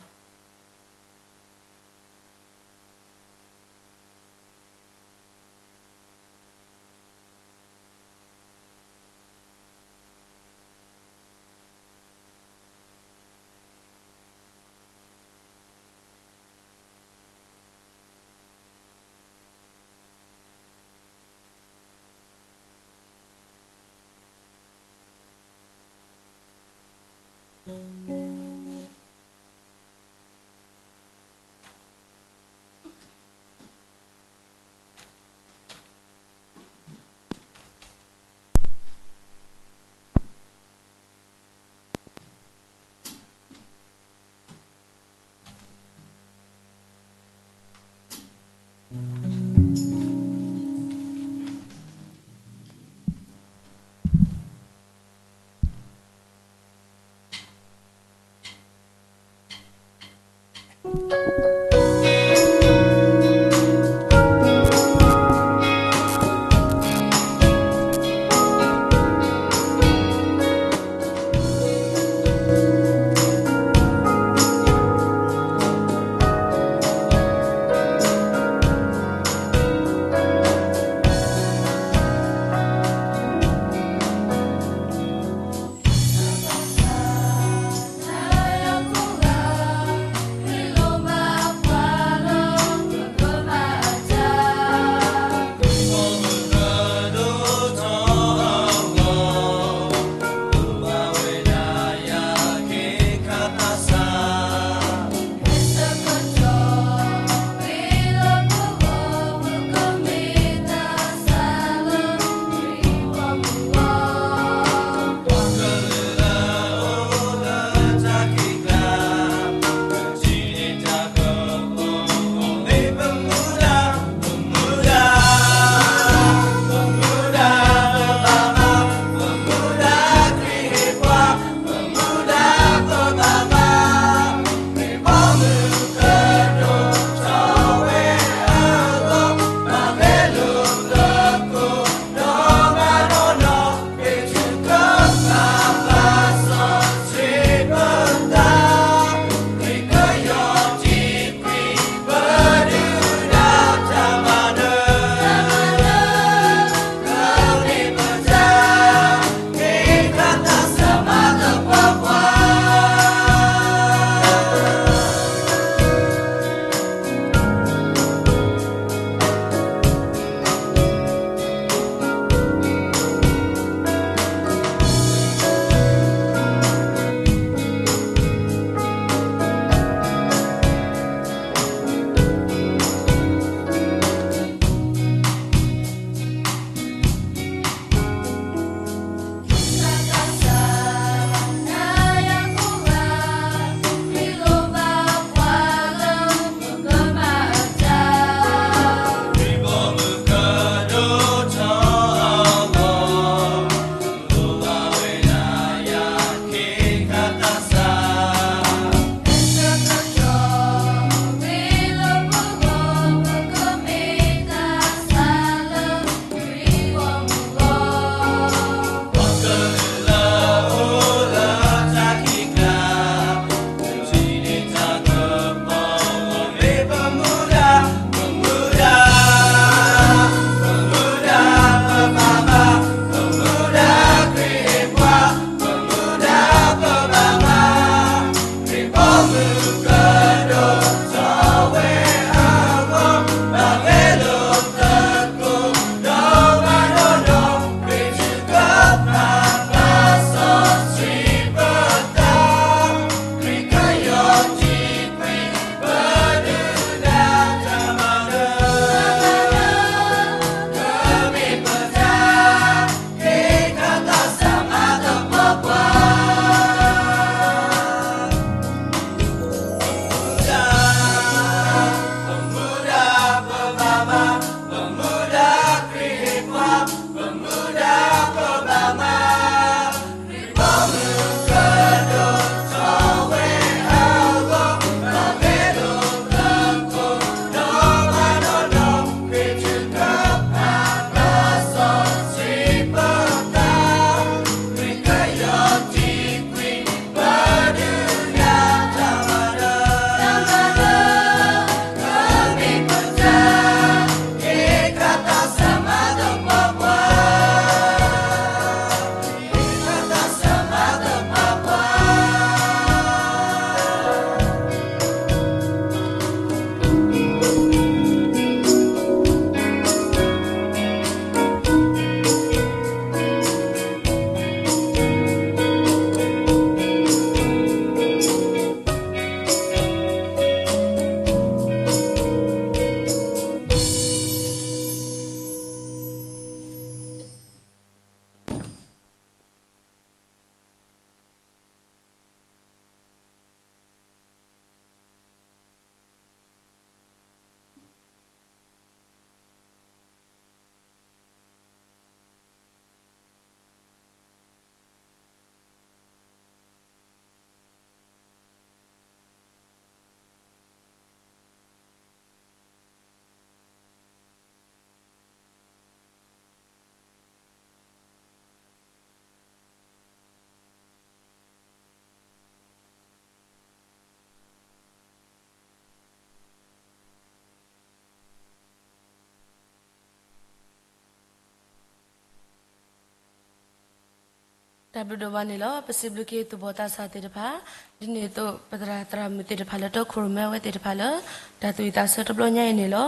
တၢ်ဘျုးဒိၣ်မးန့ၣ်လီၤ. ပစံးဘျုးက့ၤသူၣ်ဘီၣ်သးစၢ်သ့ၣ်တဖၣ်, ဒ်န့ၣ်အသိး ပသရၣ်သရၣ်မုၣ်သ့ၣ်တဖၣ်လၢတၢ်ခိၣ်ရိၣ်မဲအဝဲသ့ၣ်တဖၣ်လၢ တၢ်သူၣ်ဝံၣ်သးဆၢတဘျီညါအံၤန့ၣ်လီၤ.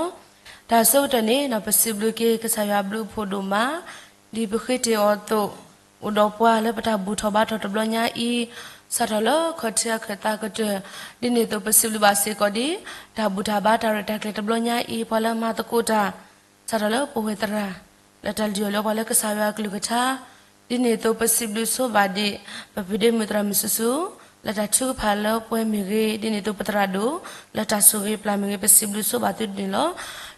တၢ်ဆၢကတီၢ်န့ၣ် ပစံးဘျုးက့ၤကစၢ်ယွၤဘျုးဖှိၣ်ဒိၣ်မး ဒ်ပဃ့တ့ၢ်အီၤအသိး အိၣ်ဒီးပှၤလၢပတၢ်ဘူၣ်ထီၣ်ဘါထီၣ်တဘျီညါအံၤ, စးထီၣ်လၢခီၣ်ထံးအခၢၣ်သးကတၢၢ်, ဒ်န့ၣ်အသိး ပစံးဘျုးဘၣ်စ့ၢ်ကီးဒ် တၢ်ဘူၣ်တၢ်ဘါတၢ်ရဲၣ်တၢ်ကျဲၤတဘျီညါအံၤ ပှၤလၢမၤသကိးတၢ် စးထီၣ်လၢပဝဲသရၣ် လၢတၢ်လုၢ်အီၣ်လၢပှၤလၢကစၢ်ယွၤအကလုၢ်ကထါ, ဒ်န့ၣ်အသိးပစံးဘျုးဆိဘၣ်ဒံး ပပုၢ်ဒ့မုၣ်သရၣ်မုၣ်စုစု လၢတၢ်ထုကဖၣ်လၢပှဲၤမ့ၢ်ဂ့ၤ, ဒ်န့ၣ်အသိးပသရၣ်ဒိၣ် လၢတၢ်ဆိၣ်ဂ့ၤပျၢ်မ့ၢ်ဂ့ၤ ပစံးဘျုးဆိဘၣ်သုန့ၣ်လီၤ.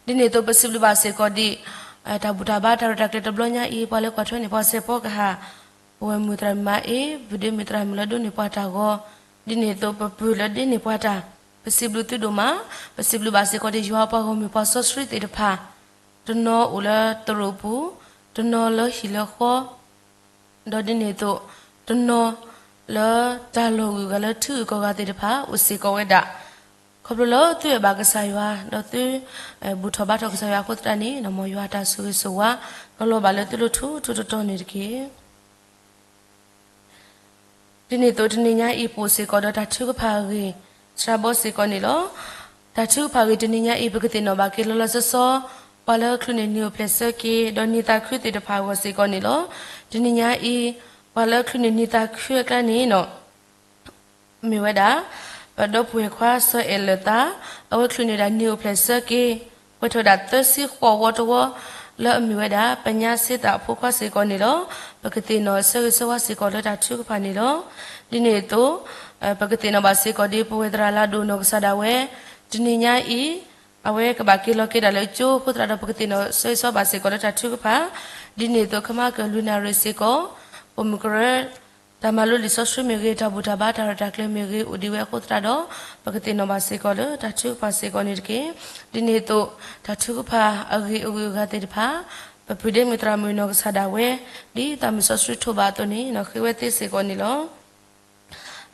ဒ်န့ၣ်အသိးပစံးဘျုးဘၣ်စ့ၢ်ကီးဒံး တၢ်ဘူၣ်တၢ်ဘါတၢ်ရဲၣ်တၢ်ကျဲၤတဘျီညါအံၤ ပှၤလၢကွၢ်ထွဲန့ၢ်ပှၤစဲးဖီကဟၣ်, ပဝဲမုၣ်သရၣ်မုၣ်မၤအ့, ပပုၢ်ဒ့မုၣ်သရၣ်မုၣ်လၢဒိးန့ၢ်ပှၤတၢ်ဂီၤ, ဒ်န့ၣ်အသိးပပုၢ်လၢဒိးန့ၢ်ပှၤတၢ်, ပစံးဘျုးသုဒိၣ်မး, ပစံးဘျုးဘၣ်စ့ၢ်ကီးဒံးယွၤပှၤဂီၢ်မုၢ်ပှၤစီဆှံသ့ၣ်တဖၣ်, တနီၤအိၣ်လၢသရိာ်ပူၤ, တနီၤလၢဟံၣ်လၢဃီ ဒီးဒ်န့ၣ်အသိး တနီၤလၢတၢ်လီၢ်ဂုၤဂၤလၢထံဂုၤကီၢ်ဂၤသ့ၣ်တဖၣ် အိၣ်စ့ၢ်ကီးဝဲဒၣ်, ခီဖျိလၢသုအဲၣ်ဘၣ်ကစၢ်ယွၤ ဒီးသု ဘူၣ်ထီၣ်ဘါထီၣ်ကစၢ်ယွၤအဃိသတးန့ၣ် မ်ယွၤတၢ်ဆိၣ်ဂ့ၤဆိၣ်ဝါ ကလီၤဘၣ်လၢသုလိၤထူထူတီတီန့ၣ်တက့ၢ်. ဒ်န့ၣ်အသိးတနံၤညါအံၤ ပအိၣ်စ့ၢ်ကီးဒီးတၢ်ထုကဖၣ်အဂ့ၢ် စှၤဘီစ့ၢ်ကီးန့ၣ်လီၤ. တၢ်ထုကဖၣ်အဂ့ၢ်တနံၤညါအံၤ ပကသ့ၣ်နီၣ်ဘၣ်က့ၤလီၤလီၤဆီဆီ ပှၤလၢအချုးန့ၢ်နံၤအိၣ်ဖျဲၣ်ဆၢက့ၤ ဒီးနံၤသးခုသ့ၣ်တဖၣ်အဂီၢ်စ့ၢ်ကီးန့ၣ်လီၤ. တနံၤညါအံၤ ပှၤလၢအချုးန့ၢ်နံၤသးခုအကျါန့ၣ် မ့ၢ်ဝဲဒၣ် ပဒီပုၢ်ဝဲၢ်ခွါစီၤအဲၣ်လၢာ်သး, အဝဲချုးန့ၢ်ဒၣ်နံၤအိၣ်ဖျဲၣ်ဆၢက့ၤ, ပှဲၤထီၣ်ဒၣ်သၢဆံဃိးဝီတဝီ, လၢအမ့ၢ်ဝဲဒၣ် ပညါစ့သးအဖိခွါစ့ၢ်ကီးန့ၣ်လီၤ. ပကသ့ၣ်နီၣ်ဆၢဂ့ၤဆၢဝါစ့ၢ်ကီးလၢတၢ်ထုကဖၣ်န့ၣ်လီၤ. ဒ်န့ၣ်အသိး ပကသ့ၣ်နီၣ်ဘၣ်စ့ၢ်ကီးဒ် ပဝဲသရၣ်လၢအဒိၣ်နီၢ်ကစၢ်ဒၣ်ဝဲ တနံၤညါအံၤ အဝဲကဘၣ်က့ၤလီၤက့ၤဒၣ်လၢကၠိအဃိသတးဒီး ပကသ့ၣ်နီၣ်ဆၢဂ့ၤဆၢဝါဘၣ်စ့ၢ်ကီးလၢတၢ်ထုကဖၣ်, ဒ်န့ၣ်အသိး ခမါကလုၢ်နၣ်ရံၣ်စ့ၢ်ကီး ပိာ်မုၣ်ကရၢ တၢ်မၤလိလံာ်စီဆှံမ့ၢ်ဂ့ၤ, တၢ်ဘူၣ်တၢ်ဘါတၢ်ရဲၣ်တၢ်ကျဲၤမ့ၢ်ဂ့ၤ အိၣ်ဒံးဝဲအဃိသတးဒီး ပကသ့ၣ်နီၣ်ဘၣ်စ့ၢ်ကီးလၢတၢ်ထုကဖၣ်စ့ၢ်ကီးန့ၣ်တက့ၢ်. ဒ်န့ၣ်အသိး တၢ်ထုကဖၣ်အဂ့ၢ်အဂုၤအဂၤသ့ၣ်တဖၣ် ပပုၢ်ဒ့မုၣ်သရၣ်မုၣ်နီၢ်ကစၢ်ဒၣ်ဝဲ ဒ်သးမုၣ်စီဆှံထိးဘၣ်အသိးန့ၣ် နီၣ်ဃ့ဝဲသ့စ့ၢ်ကီးန့ၣ်လီၤ.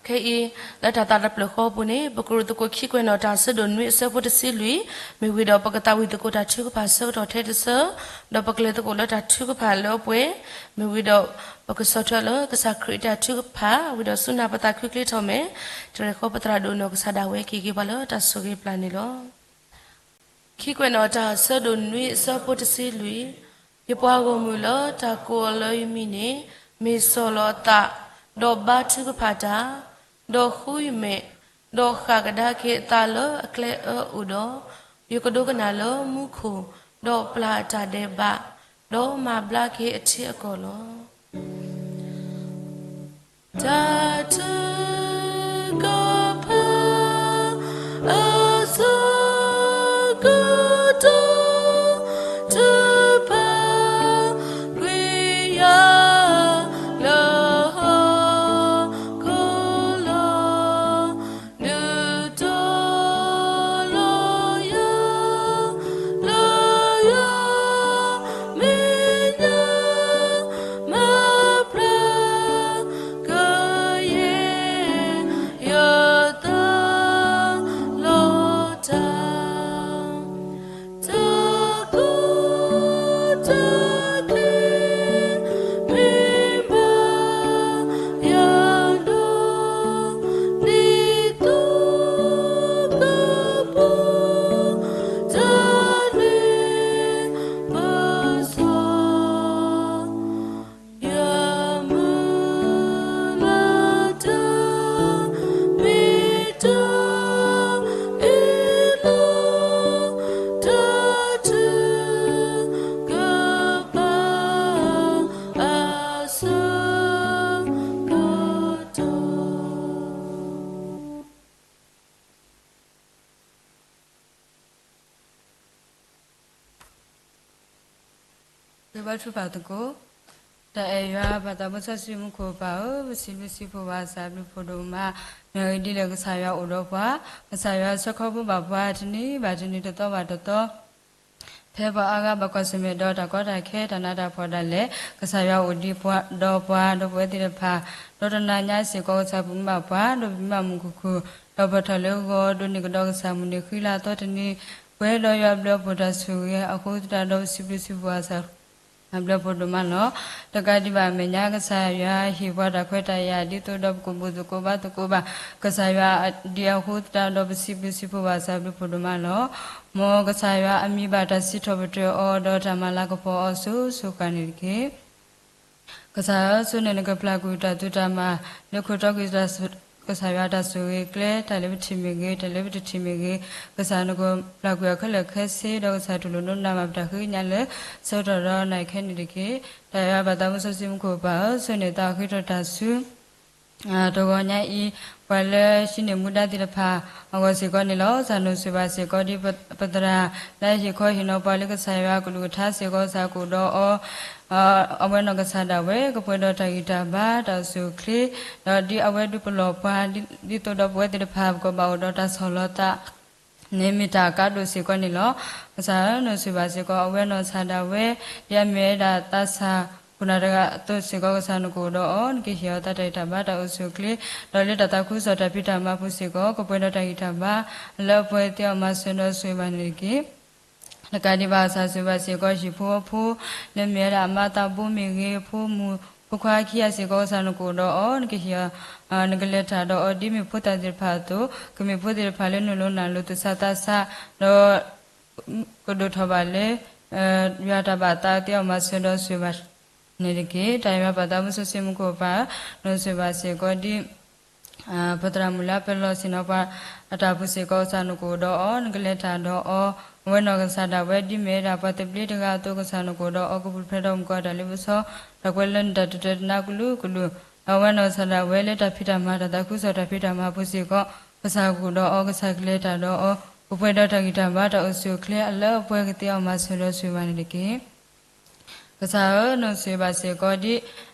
ခဲအံၤ လၢတၢ်သးတဖျၢၣ်ဃီအပူၤန့ၣ် ပကရူၢ်သကိးခံကွဲးနီၣ်တၢ်အဆၢဒိၣ်နွံအဆၢဖိတဆံလွံၢ်, မ့ၢ်ဝံၤဒီးပကသးဝံၣ်သကိးတၢ်ထုကဖၣ်ဆၢကတီၢ်ထဲတဆၢ, ဒီးပကလဲၤသကိးလၢတၢ်ထုကဖၣ်လၢအပှဲၤ, မ့ၢ်ဝံၤဒီး ပကဆီၣ်ထွဲလၢကစၢ်ခရံာ်တၢ်ထုကဖၣ်, ဝံၤဒီးဆူနၢ်ပသးခုချ့ထီၣ်မဲာ်, တရဲၣ်ဃီပသရၣ်ဒိၣ်နီၢ်ကစၢ်ဒၣ်ဝဲက့ၤက့ၤပှၤလၢတၢ်ဆိၣ်ဂ့ၤပျၢ်န့ၣ်လီၤ. ခံကွဲးနီၣ်တၢ်အဆၢဒိၣ်နွံအဆၢဖိတဆံလွံၢ်, ယပှၤဂီၢ်မုၢ်လၢတၢ်ကိးအီၤလၢယမံၤန့ၣ် မ့ၢ်ဆီၣ်လီၤအသး, ဒီးဘါထုကဖၣ်တၢ်, ဒီးဃုယမဲာ်, ဒီးဃၣ်ကဒါက့ၤအသးလၢအကျဲအၢအိၣ်ဒီး, ယကဒိကနၣ်လၢမူခိၣ်, ဒီးပျၢ်အတၢ်ဒဲးဘး, ဒီးမၤဘျါက့ၤအထံအကီၢ်လီၤ. တၢ်ထုကဖၣ်အဆၢကတီၢ် ထုကဖၣ်ကွံာ်ယၤလၢဟီၣ်ခိၣ်လီၤ. ဒုးတီၤလီၤယၤ လၢယမဲာ်ညါ မၤဘျါကယဲၢ်ယသးလီၤတၢ် တၢ်ကူၣ်တၢ်က့ၤ မ့ၢ်ဘၣ်ယၤဒီး ဒ်သိးကပီၤ တၢ်န့ၣ်ပစီ ယမုၢ်လၢ်တၢ် မ့ၢ်တၢ်အ့ၣ်လိာ် တၢ်ထုကဖၣ်အဆၢကတီၢ် ဂ့ၤဘါထုကဖၣ်သကိး. တၢ်အဲၣ်ယွၤ ပၢ်သးစီဆှံမူခိၣ်ပၢ်ဧၢ, ပစံးဘျုးစံးဖှိၣ်ဘၣ်သး ဘျုးဖှိၣ်ဒိၣ်မး, မ့ၢ်အဂ့ၢ်ဒ်လဲၣ် ကစၢ်ယွၤအိၣ်ဒီးပှၤ, ကစၢ်ယွၤဆှၢခီဖျိဘၣ်ပှၤ တနံၤဘၣ်တနံၤ တသီဘၣ်တသီ ဖဲပှၤအါဂၤဘၣ်ကွၢ်ဆၢၣ်မဲာ်ဒီးတၢ်ကီတၢ်ခဲ တၢ်နးတၢ်ဖှီၣ်ဒၣ်လဲာ် ကစၢ်ယွၤအိၣ်ဒံးပှၤ ဒီးပှၤ ဒီးပဝဲသ့ၣ်တဖၣ်, ဒီးတနၤညါစ့ၢ်ကီး ကစၢ်ပမၤဘၣ်ပှၤ ဒီးပမၤမုၢ်ခုၣ်ခုၣ်, ဒီးပထီၣ်လၢဂီၤ ဒိးန့ၢ်ကဒီးကစၢ်မုၢ်နံၤဃံလၤအသီတနံၤ, ပှဲၤဒီးယွၤအဘျုးအဖှိၣ်တၢ်ဆိၣ်ဂ့ၤအဃိသတးဒီး ပစံးဘျုးစံးဖှိၣ်ဘၣ်သး ဘျုးဖးဒိၣ်မးလီၤ. တကးဒံးဘၣ်အမဲာ်ညါ ကစၢ်ယွၤဟ့ၣ်ပှၤတၢ်ခွဲးတၢ်ယာ် ဒ်သိးဒီးပကဘူးသကိးဘါသကိးဘၣ် ကစၢ်ယွၤဒ်အဃိသတးဒီး ပစံးဘျုးစံးဖှိၣ်ဘၣ်ကစၢ်ဘျုးဖးဒိၣ်မးလီၤ. မ်ကစၢ်ယွၤအမံၤဘၣ်တၢ်စံးထီၣ်ပတြၢၤအီၤ ဒီးတၢ်မၤလၤကပီၤအီၤစိၤစိၤဃၣ်ဃၣ်န့ၣ်တက့ၢ်. ကစၢ်ဧၢ, ဆိန့ၣ်နကပျၢ်ကွံာ်တၢ်သူၣ်တၢ်မၤ လၢခိၣ်တီက့ၤ ကစၢ်ယွၤတၢ်ဆိၣ်ဂ့ၤကျဲ တၢ်လၢပထံၣ်မ့ၢ်ဂ့ၤ တၢ်လၢပတထံၣ်မ့ၢ်ဂ့ၤ, ကစၢ်နကပျၢ်ကွံာ်အီၤခဲလၢာ်ခဲဆ့ ဒီးကစၢ်တူၢ်လိာ်ဒိကနၣ်ဘၣ်ပတၢ်ဃ့ကညးလၢ ဆၢကတီၢ်ဒီးနၤခဲန့ၣ်တက့ၢ်. တၢ်ယွၤပၢ်သးမူစီဆှံမူခိၣ်ပၢ်ဧၢ, ဆိန့ၣ်သးဃ့ထီၣ်တၢ်ဆူ တဂီၤညါအံၤ ပှၤလၢဟံးန့ၢ်မူဒါသ့ၣ်တဖၣ် အဂီၢ်စ့ၢ်ကီးန့ၣ်လီၤ. ကစၢ်နအိၣ်ဆိၣ်ဂ့ၤဘၣ်စ့ၢ်ကီး ဒ်ပသရၣ် လၢဟ့ၣ်ခီဟ့ၣ်နီၤပှၤလၢကစၢ်ယွၤကလုၢ်ကထါစ့ၢ်ကီး ကစၢ်ကအိၣ်ဒီးအီၤ အဝဲနီၢ်ကစၢ်ဒၣ်ဝဲ ကပှဲၤဒီးတၢ်ဂံၢ်တၢ်ဘါ တၢ်အိၣ်ဆူၣ်အိၣ်ချ့, ဒီးဒ်အဝဲဒုးပလီၢ်ပှၤ ဒ်သိးဒီးပဝဲသ့ၣ်တဖၣ် ပကဘၣ်အိၣ်ဒီးတၢ်ဆီၣ်လီၤသး န့ၣ်မ့ၢ်တၢ်အကါဒိၣ်စ့ၢ်ကီးန့ၣ်လီၤ. ကစၢ်ဧၢ, နအိၣ်ဆိၣ်ဂ့ၤဘၣ်စ့ၢ်ကီး အဝဲနီၢ်ကစၢ်ဒၣ်ဝဲ ဒ်အမ့ၢ်ဝဲဒၣ်သးစၢ်ခိၣ်နၢ်တဂၤအသိးစ့ၢ်ကီး ကစၢ်နကအိၣ်ဒီးအီၤ နကဟ့ၣ်အီၤသးတၢ်ဂံၢ်တၢ်ဘါ တၢ်အိၣ်ဆူၣ်အိၣ်ချ့, ဒီးလၢတၢ်သးခုကစီၣ်တၢ်ဖံးတၢ်မၤပူၤစ့ၢ်ကီး ကပှဲၤဒီးတၢ်ဂံၢ်တၢ်ဘါ လၢအပှဲၤသ့အီၣ်မၤစၢၤဒီးဆိၣ်ဂ့ၤဘၣ်န့ၣ်တက့ၢ်. တကးဒံးဘၣ် ကစၢ်ဆိၣ်ဂ့ၤဘၣ်စ့ၢ်ကီး ဟံၣ်ဖိဃီဖိ လၢမ့ၢ်ဝဲဒၣ်အမါသးဘိမ့ၢ်ဂ့ၤ ဖိမုၣ်ဖိခွါခံဂၤစ့ၢ်ကီး ကစၢ်နကအိၣ်ဒီးအီၤ နကဟ့ၣ်အီၤ နကလဲၤတၢ်ဒီးအီၤ ဒ်မ့ၢ်ဖိသၣ်သ့ၣ်တဖၣ်အသိး ကမ့ၢ်ဖိသ့ၣ်တဖၣ်လၢနုာ်လီၤနာ်လီၤသူၣ်ဆးသးဆး ဒီး ကဒိၣ်ထီၣ်ဘၣ်လၢ ယွၤတၢ်ဘၣ်သးသ့အီၣ်မၤစၢၤဒီးဆိၣ်ဂ့ၤဘၣ်န့ၣ်တက့ၢ်. တၢ်ယွၤပၢ်သးမူစီဆှံမူခိၣ်ပၢ် နအိၣ်ဆိၣ်ဂ့ၤဘၣ်စ့ၢ်ကီးဒ် ပသရၣ်မုၣ်လၢအပၢၤလီၢ်ဆ့ၣ်နီၤပှၤအတၢ်ပူၤစ့ၢ်ကီး ကစၢ်နကအိၣ်ဒီးအီၤ နကလဲၤတၢ်ဒီးအီၤ အဝဲနီၢ်ကစၢ်ဒၣ်ဝဲ ဒ်မ့ၢ်ဝဲဒၣ်ပှၤသဘျ့တဂၤအသိး ကစၢ်နကအိၣ်ဒီးအီၤ ကပူၤဖျဲးထီၣ်မူကီၢ်တၢ်လ့ပစီ တၢ်ကွဲးလၢနတၢ်တတဲတနါကလုာ်ကလုာ် ဒီးအဝဲနီၢ်ကစၢ်ဒၣ်ဝဲလၢတၢ်ဖံးတၢ်မၤ တၢ်သးခုကစီၣ်တၢ်ဖံးတၢ်မၤပူၤစ့ၢ်ကီး ကစၢ်ကအိၣ်ဒီးအီၤ ကစၢ်ကလဲၤတၢ်ဒီးအီၤ ကပှဲၤဒီးတၢ်ဂံၢ်တၢ်ဘါ တၢ်အိၣ်ဆူၣ်အိၣ်ချ့ အလၢအပှဲၤကသ့အီၣ်မၤစၢၤဒီးဆိၣ်ဂ့ၤဘၣ်န့ၣ်တက့ၢ်. ကစၢ်ဧၢ, နအိၣ်ဆိၣ်ဂ့ၤဘၣ်စ့ၢ်ကီး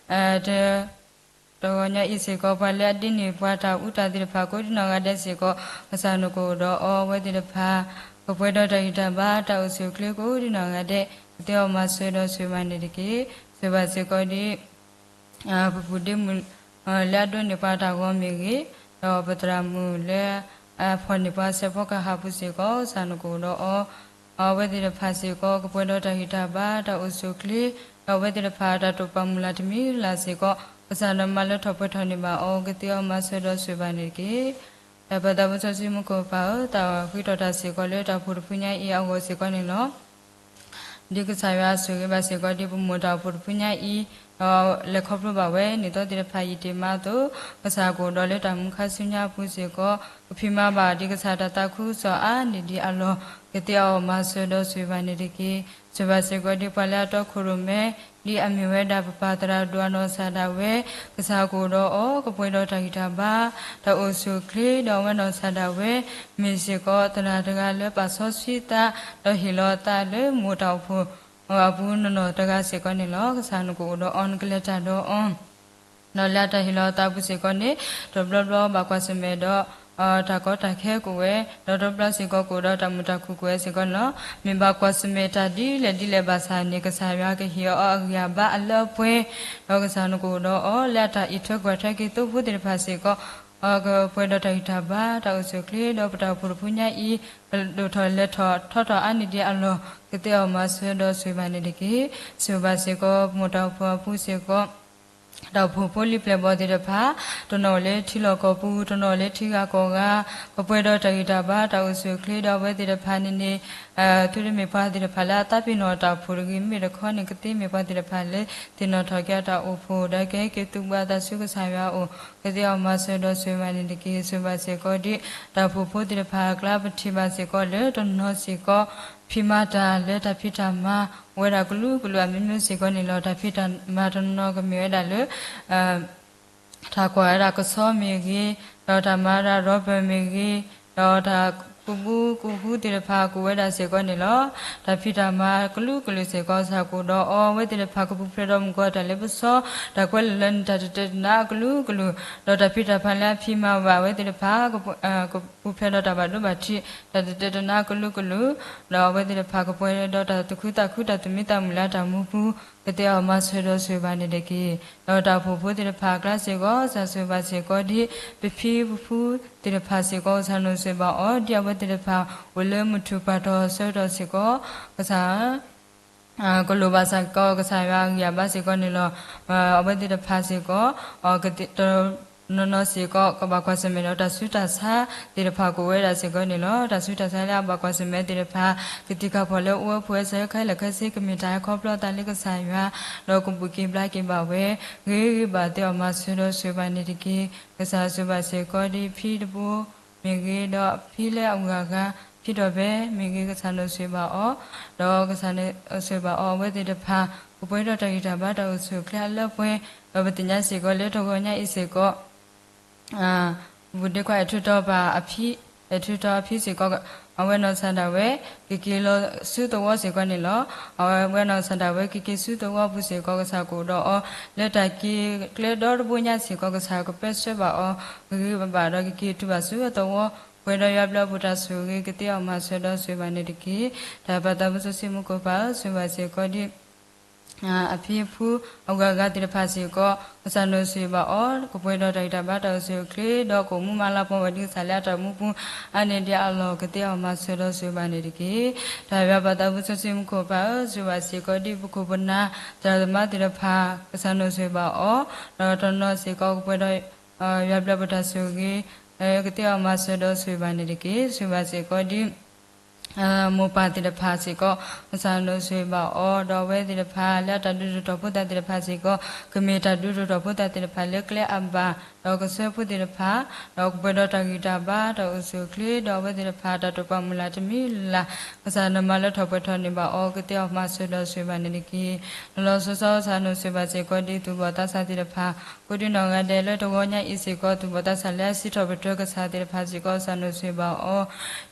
ဒ် တဂီၤညါအံၤစ့ၢ်ကီး ပှၤလၢအဒ့န့ၢ်ပှၤတၢ်အူတၢ်သ့ၣ်တဖၣ် ကိးဒ်နီၢ်ဂၤဒဲးစ့ၢ်ကီး ကစၢ်နကအိၣ်ဒီးအီၤဝဲသ့ၣ်တဖၣ် ကပှဲၤဒီးတၢ်ဂံၢ်တၢ်ဘါ တၢ်အိၣ်ဆူၣ်အိၣ်ချ့ကိးဒ်နီၢ်ဂၤဒဲး ကသ့အီၣ်မၤစၢၤဒီးဆိၣ်ဂ့ၤဘၣ်န့ၣ်တက့ၢ်. ဆိၣ်ဂ့ၤဘၣ်စ့ၢ်ကီးဒ် ပပူၤဒ့မုၣ် လၢအဒိးန့ၢ်ပှၤတၢ်ဂီၤမ့ၢ်ဂ့ၤ, ဒီးပသရၣ်မုၣ်လၢ အဖီၣ်န့ၢ်ပှၤဆဲးဖီကဟၣ်ပူၤစ့ၢ်ကီး ကစၢ်နကအိၣ်ဒီးအီၤ အဝဲသ့ၣ်တဖၣ်စ့ၢ်ကီး ကပှဲၤဒီးတၢ်ဂံၢ်တၢ်ဘါ တၢ်အိၣ်ဆူၣ်အိၣ်ချ့, ဒီးအဝဲသ့ၣ်တဖၣ်တၢ်တိာ်ပာ်မုၢ်လၢ်တမံၤလၢ်စ့ၢ်ကီး ကစၢ်နမၤလၢထီၣ်ပှဲၤထီၣ်န့ၢ်ဘၣ်အီၤ ကသ့အီၣ်မၤစၢၤဒီးဆိၣ်ဂ့ၤဘၣ်န့ၣ်တက့ၢ်. တၢ်ပၢ်သးမူစီဆှံမူခိၣ်ပၢ်ဧၢ, တၢ်ဃ့ထီၣ်တၢ်စ့ၢ်ကီးလၢတၢ်အိၣ်ဖှိၣ်တဖုညါအံၤအဂီၢ်စ့ၢ်ကီးန့ၣ်လီၤ. ဒ်ကစၢ်ယွၤဆိၣ်ဂ့ၤဘၣ်စ့ၢ်ကီး ဒ်ပမိၢ်တၢ်အိၣ်ဖှိၣ်တဖုညါအံၤ, ဒီးလဲၤခီဖျိဘၣ်ဝဲ နံၣ်သီသ့ၣ်တဖၣ်ယံာ်တ့ၢ်မးအသိး, ကစၢ်ကအိၣ်ဒီးလၢတၢ်မူခါဆူညါအပူၤစ့ၢ်ကီး, ကဖံးမၤဘၣ်ဒ်ကစၢ်တၢ်သးခုကစီၣ်အါန့ၢ်ဒံးအလီၢ်, ကသ့အီၣ်မၤစၢၤဒီးဆိၣ်ဂ့ၤဘၣ်န့ၣ်တက့ၢ်. ဆိၣ်ဂ့ၤဘၣ်စ့ၢ်ကီး ဒ်ပှၤလၢအတီခိၣ်ရိၣ်မဲ ဒ်အမ့ၢ်ဝဲဒၣ်ပပၢ်သရၣ်ဒိၣ်အနီၢ်ကစၢ်ဒၣ်ဝဲ, ကစၢ်ကအိၣ်ဒီးအီၤ ကပှဲၤဒီးတၢ်ဂံၢ်တၢ်ဘါ, တၢ်အိၣ်ဆူၣ်အိၣ်ချ့ ဒီးအဝဲနီၢ်ကစၢ်ဒၣ်ဝဲ မ့ၢ်စ့ၢ်ကီးသရၣ်တဂၤလၢပာ်စီဆှံသး, ဒီးဟ့ၣ်လီၤသးလၢမိၢ်တၢ်အိၣ်ဖှိၣ်အပူၤနီၢ်နီၢ်တဂၤစ့ၢ်ကီးန့ၣ်လီၤ. ကစၢ်နကအိၣ်ဒီးအီၤ နကလဲၤတၢ်ဒီးအီၤ ဒီးလၢအတၢ်ဟ့ၣ်လီၤအသးပူၤစ့ၢ်ကီးန့ၣ်, တဘျီဘျီဘၣ်ကွၢ်ဆၢၣ်မဲာ်ဒီး တၢ်ကီတၢ်ခဲကအိၣ်ဝဲ, ဒီးတဘျီစ့ၢ်ကီးကအိၣ်ဒီးတၢ်မုာ်တၢ်ခုၣ်ကအိၣ်ဝဲစ့ၢ်ကီးန့ၣ်လီၤ. မ့ၢ်ဘၣ်ကွၢ်ဆၢၣ်မဲာ်တၢ်ဒ်လဲၣ်ဒ်လဲၣ်ဘၣ်ဆၣ်န့ၣ် ကစၢ်ယွၤကဟ့ၣ်အီၤအဂံၢ်အဘါအလၢအပှဲၤ, ဒီးကစၢ်နကအိၣ်ဒီးအီၤ လၢအတၢ်အံးထွဲကွၢ်ထွဲက့ၤသိဖိသ့ၣ်တဖၣ်စ့ၢ်ကီး ကပှဲၤဒီးတၢ်ဂံၢ်တၢ်ဘါ တၢ်အိၣ်ဆူၣ်အိၣ်ချ့ ဒီးပတၢ်အိၣ်ဖှိၣ်တဖုညါအံၤ ကဒိၣ်ထီၣ်လဲၤထီၣ်ထီထီၣ်အါန့ၢ်ဒံးအလီၢ် ကသ့အီၣ်မၤစၢၤဒီးဆိၣ်ဂ့ၤဘၣ်န့ၣ်တက့ၢ်. ဆိၣ်ဂ့ၤဘၣ်စ့ၢ်ကီး ပမိၢ်တၢ်အိၣ်ဖှိၣ်အပူၤစ့ၢ်ကီး တၢ်အိၣ်ဖှိၣ်ဖိလံၤပျဲၢ်ဘီၣ်သ့ၣ်တဖၣ်, တနီၤအိၣ်လၢထံလီၢ်ကီၢ်ပူၤ, တနီၤအိၣ်လၢထံဂၤကီၢ်ဂၤ, ကပှဲၤဒီးတၢ်ဂံၢ်တၢ်ဘါ တၢ်အိၣ်ဆူၣ်အိၣ်ချ့ ဒီးအဝဲသ့ၣ်တဖၣ်န့ၣ်န့ၣ် သုတမ့ၢ်ပှၤသ့ၣ်တဖၣ်လၢအသးပ့ၤနီၣ်တၢ်အိၣ်ဖှိၣ်တဂ့ၤ, မ့မ့ၢ်တခီန့ၣ် ကသ့မ့ၢ်ပှၤသ့ၣ်တဖၣ်လၢ သ့ၣ်နီၣ်ထီၣ်က့ၤအတၢ်အိၣ်ဖှိၣ် ဒီးကဟဲက့ၤသူၣ်ဘၣ်သးဆူကစၢ်ယွၤအအိၣ် ကသ့အီၣ်မၤစၢၤဒီးဆိၣ်ဂ့ၤဘၣ်န့ၣ်တက့ၢ်. ဆိၣ်ဂ့ၤဘၣ်စ့ၢ်ကီးဒ် တၢ်အိၣ်ဖှိၣ်ဖိသ့ၣ်တဖၣ်အကျါ ပထံၣ်ဘၣ်စ့ၢ်ကီးလၢတနီၤစ့ၢ်ကီး ဖံးမၤတၢ်လၢတၢ်ဖံးတၢ်မၤ အိၣ်ဝဲဒၣ်ကလုာ်ကလုာ်အမျိုးမျိုးစ့ၢ်ကီးန့ၣ်လီၤ. တၢ်ဖံးတၢ်မၤတနီၤကမ့ၢ်ဝဲဒၣ်လၢ တၢ်ကွၢ်ဝဲဒၣ်ကဆီမ့ၢ်ဂ့ၤ, ဒီးတၢ်မၤဝဲဒၣ် rubber မ့ၢ်ဂ့ၤ, ဒီးတၢ်ကူးဘူးကူးဟူသ့ၣ်တဖၣ် ကအိၣ်ဝဲဒၣ်စ့ၢ်ကီးန့ၣ်လီၤ. တၢ်ဖံးတၢ်မၤကလုာ်ကလုာ်စ့ၢ်ကီး ကစၢ်ကအိၣ်ဒီးအီၤ အဝဲသ့ၣ်တဖၣ်ကပူၤဖျဲးဒီးမုၢ်ကီၢ်တၢ်လ့ပစီ, တၢ်ကွဲးလၢာ်လၢနတၢ်တတဲတနါကလုာ်ကလုာ်, ဒီးတၢ်ဖံးတၢ်မၤလၢအဖံးမၤဘၣ်အဝဲသ့ၣ်တဖၣ် ကပူၤဖျဲးဒီးတၢ်ဘၣ်ဒိဘၣ်ထံး တၢ်တတဲတနါကလုာ်ကလုာ်, ဒီးအဝဲသ့ၣ်တဖၣ်ကပှဲၤဒီးတၢ်သူၣ်ခုသးခု တၢ်သူၣ်မံသးမုာ်လၢအတၢ်မူပူၤ ကသ့အီၣ်မၤစၢၤဒီးဆိၣ်ဂ့ၤဘၣ်န့ၣ်တက့ၢ်. ဒီးတၢ်အိၣ်ဖှိၣ်ဖိသ့ၣ်တဖၣ်အကျါစ့ၢ်ကီး ကစၢ်ဆိၣ်ဂ့ၤဘၣ်စ့ၢ်ကီးဒ် ပဖံပဖုသ့ၣ်တဖၣ်စ့ၢ်ကီး ကစၢ်နအိၣ်ဆိၣ်ဂ့ၤဘၣ်အီၤ ဒ်အဝဲသ့ၣ်တဖၣ်အိၣ်လၢမုၢ်ထူၣ်ပၢ်ထီၣ်ဆၢကတီၢ်စ့ၢ်ကီး ကစၢ် ကလိၣ်ဘၣ်စ့ၢ်ကီး ကစၢ်ယွၤအဂံၢ်အဘါစ့ၢ်ကီးန့ၣ်လီၤ. အဝဲသ့ၣ်တဖၣ်စ့ၢ်ကီး တနီၤနီၤစ့ၢ်ကီး ကဘၣ်ကွၢ်ဆၢၣ်မဲာ်ဒီးတၢ်ဆူးတၢ်ဆါသ့ၣ်တဖၣ်ကအိၣ်ဝဲဒၣ်စ့ၢ်ကီးန့ၣ်လီၤ. တၢ်ဆူးတၢ်ဆါလၢအဘၣ်ကွၢ်ဆၢၣ်မဲာ်သ့ၣ်တဖၣ် ကတံာ်ကၢ်ဖီၣ်လၢအအိၣ်ဝဲဖဲအဆၢခဲလၢာ်ခဲဆ့ ကမ့ၢ်တၢ်ဟဲခီဖျိအသးလၢကစၢ်ယွၤ ဒီးကဘူၣ်က့ၤဘျါက့ၤဘၣ်ဝဲ ဂ့ၤဂ့ၤဘၣ်သ့ၣ်အီၤမၤစၢၤဒီးဆိၣ်ဂ့ၤဘၣ်န့ၣ်တက့ၢ်. ကစၢ်ဆိၣ်ဂ့ၤဘၣ်စ့ၢ်ကီးဒ်ဖံတဘိ မ့ၢ်ဂ့ၤ ဒီးဖံလၢအဂၤဂၤ ဖံဒီးဘဲ မ့ၢ်ဂ့ၤ ကစၢ်နုာ်ဆိၣ်ဂ့ၤဘၣ်အီၤ ဒီးကစၢ်နုာ်ဆိၣ်ဂ့ၤဘၣ်အီၤ အဝဲသ့ၣ်တဖၣ် ကပှဲၤဒီးတၢ်ဂံၢ်တၢ်ဘါတၢ်အိၣ်ဆူၣ်အိၣ်ချ့အလၢပှဲၤ ဒီးပသ့ၣ်ညါစ့ၢ်ကီးလၢတဂီၤညါအံၤစ့ၢ်ကီး ပူၤဒ့ခွါအဲၣ်ထူတီပာ်အဖံ အဲၣ်ထူတီအဖံစ့ၢ်ကီး အဝဲနီၢ်ကစၢ်ဒၣ်ဝဲ ကက့ၤလီၤဆူသဝီစ့ၢ်ကီးန့ၣ်လီၤ. အဝဲနီၢ်ကစၢ်ဒၣ်ဝဲကက့ၤဆူသဝီပူၤစ့ၢ်ကီး ကစၢ်ကအိၣ်ဒီးအီၤ လၢတၢ်က့ၤကျဲဒီတဘိညါစ့ၢ်ကီး ကစၢ်ကပၢဆှၢဘၣ်အီၤ ဂ့ၤဂ့ၤဘၣ်ဘၣ်ဒီးကက့ၤတုၤဘၣ်ဆူအသဝီ ပှဲၤဒီးယွၤဘျုးအပူၤတၢ်ဆိၣ်ဂ့ၤ ကသ့အီၤမၤစၢၤဒီးဆိၣ်ဂ့ၤဘၣ်န့ၣ်တက့ၢ်. တၢ်ပာ်သးမူစီဆှံမူခိၣ်ပၢ်ဧၢ ဆိၣ်ဂ့ၤဘၣ်စ့ၢ်ကီးဒ် အဖံအဖု အဂၤဂၤသ့ၣ်တဖၣ်စ့ၢ်ကီး ကစၢ်နုာ်ဆိၣ်ဂ့ၤဘၣ်အီၤ ကပှဲၤဒီးတၢ်ဂံၢ်တၢ်ဘါတၢ်အိၣ်ဆူၣ်အိၣ်ချ့ ဒီးကအိၣ်မူမၤလၤကပီၤဝဲဒ်ကစၢ်လၢအတၢ်မူပူၤ အါန့ၢ်ဒံးအလီၢ် ကသ့အီၤမၤစၢၤဒီးဆိၣ်ဂ့ၤဘၣ်န့ၣ်တက့ၢ်. တၢ်ယွၤပာ်သးမူစီဆှံမူခိၣ်ပၢ်ဧၢ ဆိၣ်ဂ့ၤဘၣ်စ့ၢ်ကီးဒ်ပခိၣ်ပနၢ် သရၣ်သမါသ့ၣ်တဖၣ် ကစၢ်နုာ်ဆိၣ်ဂ့ၤဘၣ်အီၤ ဒီးတနီၤစ့ၢ်ကီးကပှဲၤဒီး ယွၤဘျုးအပူၤတၢ်ဆိၣ်ဂ့ၤ ကသ့အီၤမၤစၢၤဒီးဆိၣ်ဂ့ၤဘၣ်န့ၣ်တက့ၢ်. ဆိၣ်ဂ့ၤဘၣ်စ့ၢ်ကီးဒ် မိၢ်ပၢ်သ့ၣ်တဖၣ်စ့ၢ်ကီး ကစၢ်နုာ်ဆိၣ်ဂ့ၤဘၣ်အီၤ ဒီးအဝဲသ့ၣ်တဖၣ်လၢအတၢ်ဒုးတၢ်တီၤဖိသၣ်သ့ၣ်တဖၣ်စ့ၢ်ကီး ကမ့ၢ်တၢ်ဒုးတၢ်တီၤဖိသၣ်သ့ၣ်တဖၣ်လၢကျဲအဘၣ် ဒီးကစၢၢ်ဖိသ့ၣ်တဖၣ် ဒီးကပှဲၤဒီးတၢ်ဂံၢ်တၢ်ဘါတၢ်အိၣ်ဆူၣ်အိၣ်ချ့ ဒီးအဝဲသ့ၣ်တဖၣ်တၢ်တိာ်ပာ်မုၢ်လၢ်တမံၤလၢ် ကစၢ်နမၤလၢထီၣ်ပှဲၤထီၣ်န့ၢ်ဘၣ်အီၤ ကသ့အီၤမၤစၢၤဒီးဆိၣ်ဂ့ၤဘၣ်န့ၣ်တက့ၢ်. လီၤလီၤဆီဆီ ကစၢ်နုာ်ဆိၣ်ဂ့ၤဘၣ်စ့ၢ်ကီးဒ်သူၣ်ဘီၣ်သးစၢ်သ့ၣ်တဖၣ် ကိးဒံနီၢ်ဂၤဒဲးလၢတဂီၤညါအံၤစ့ၢ်ကီး သူၣ်ဘီၣ်သးစၢ်လၢအစံးထီၣ်ပတြၢၤကစၢ်သ့ၣ်တဖၣ်စ့ၢ်ကီး ကစၢ်နုာ်ဆိၣ်ဂ့ၤဘၣ်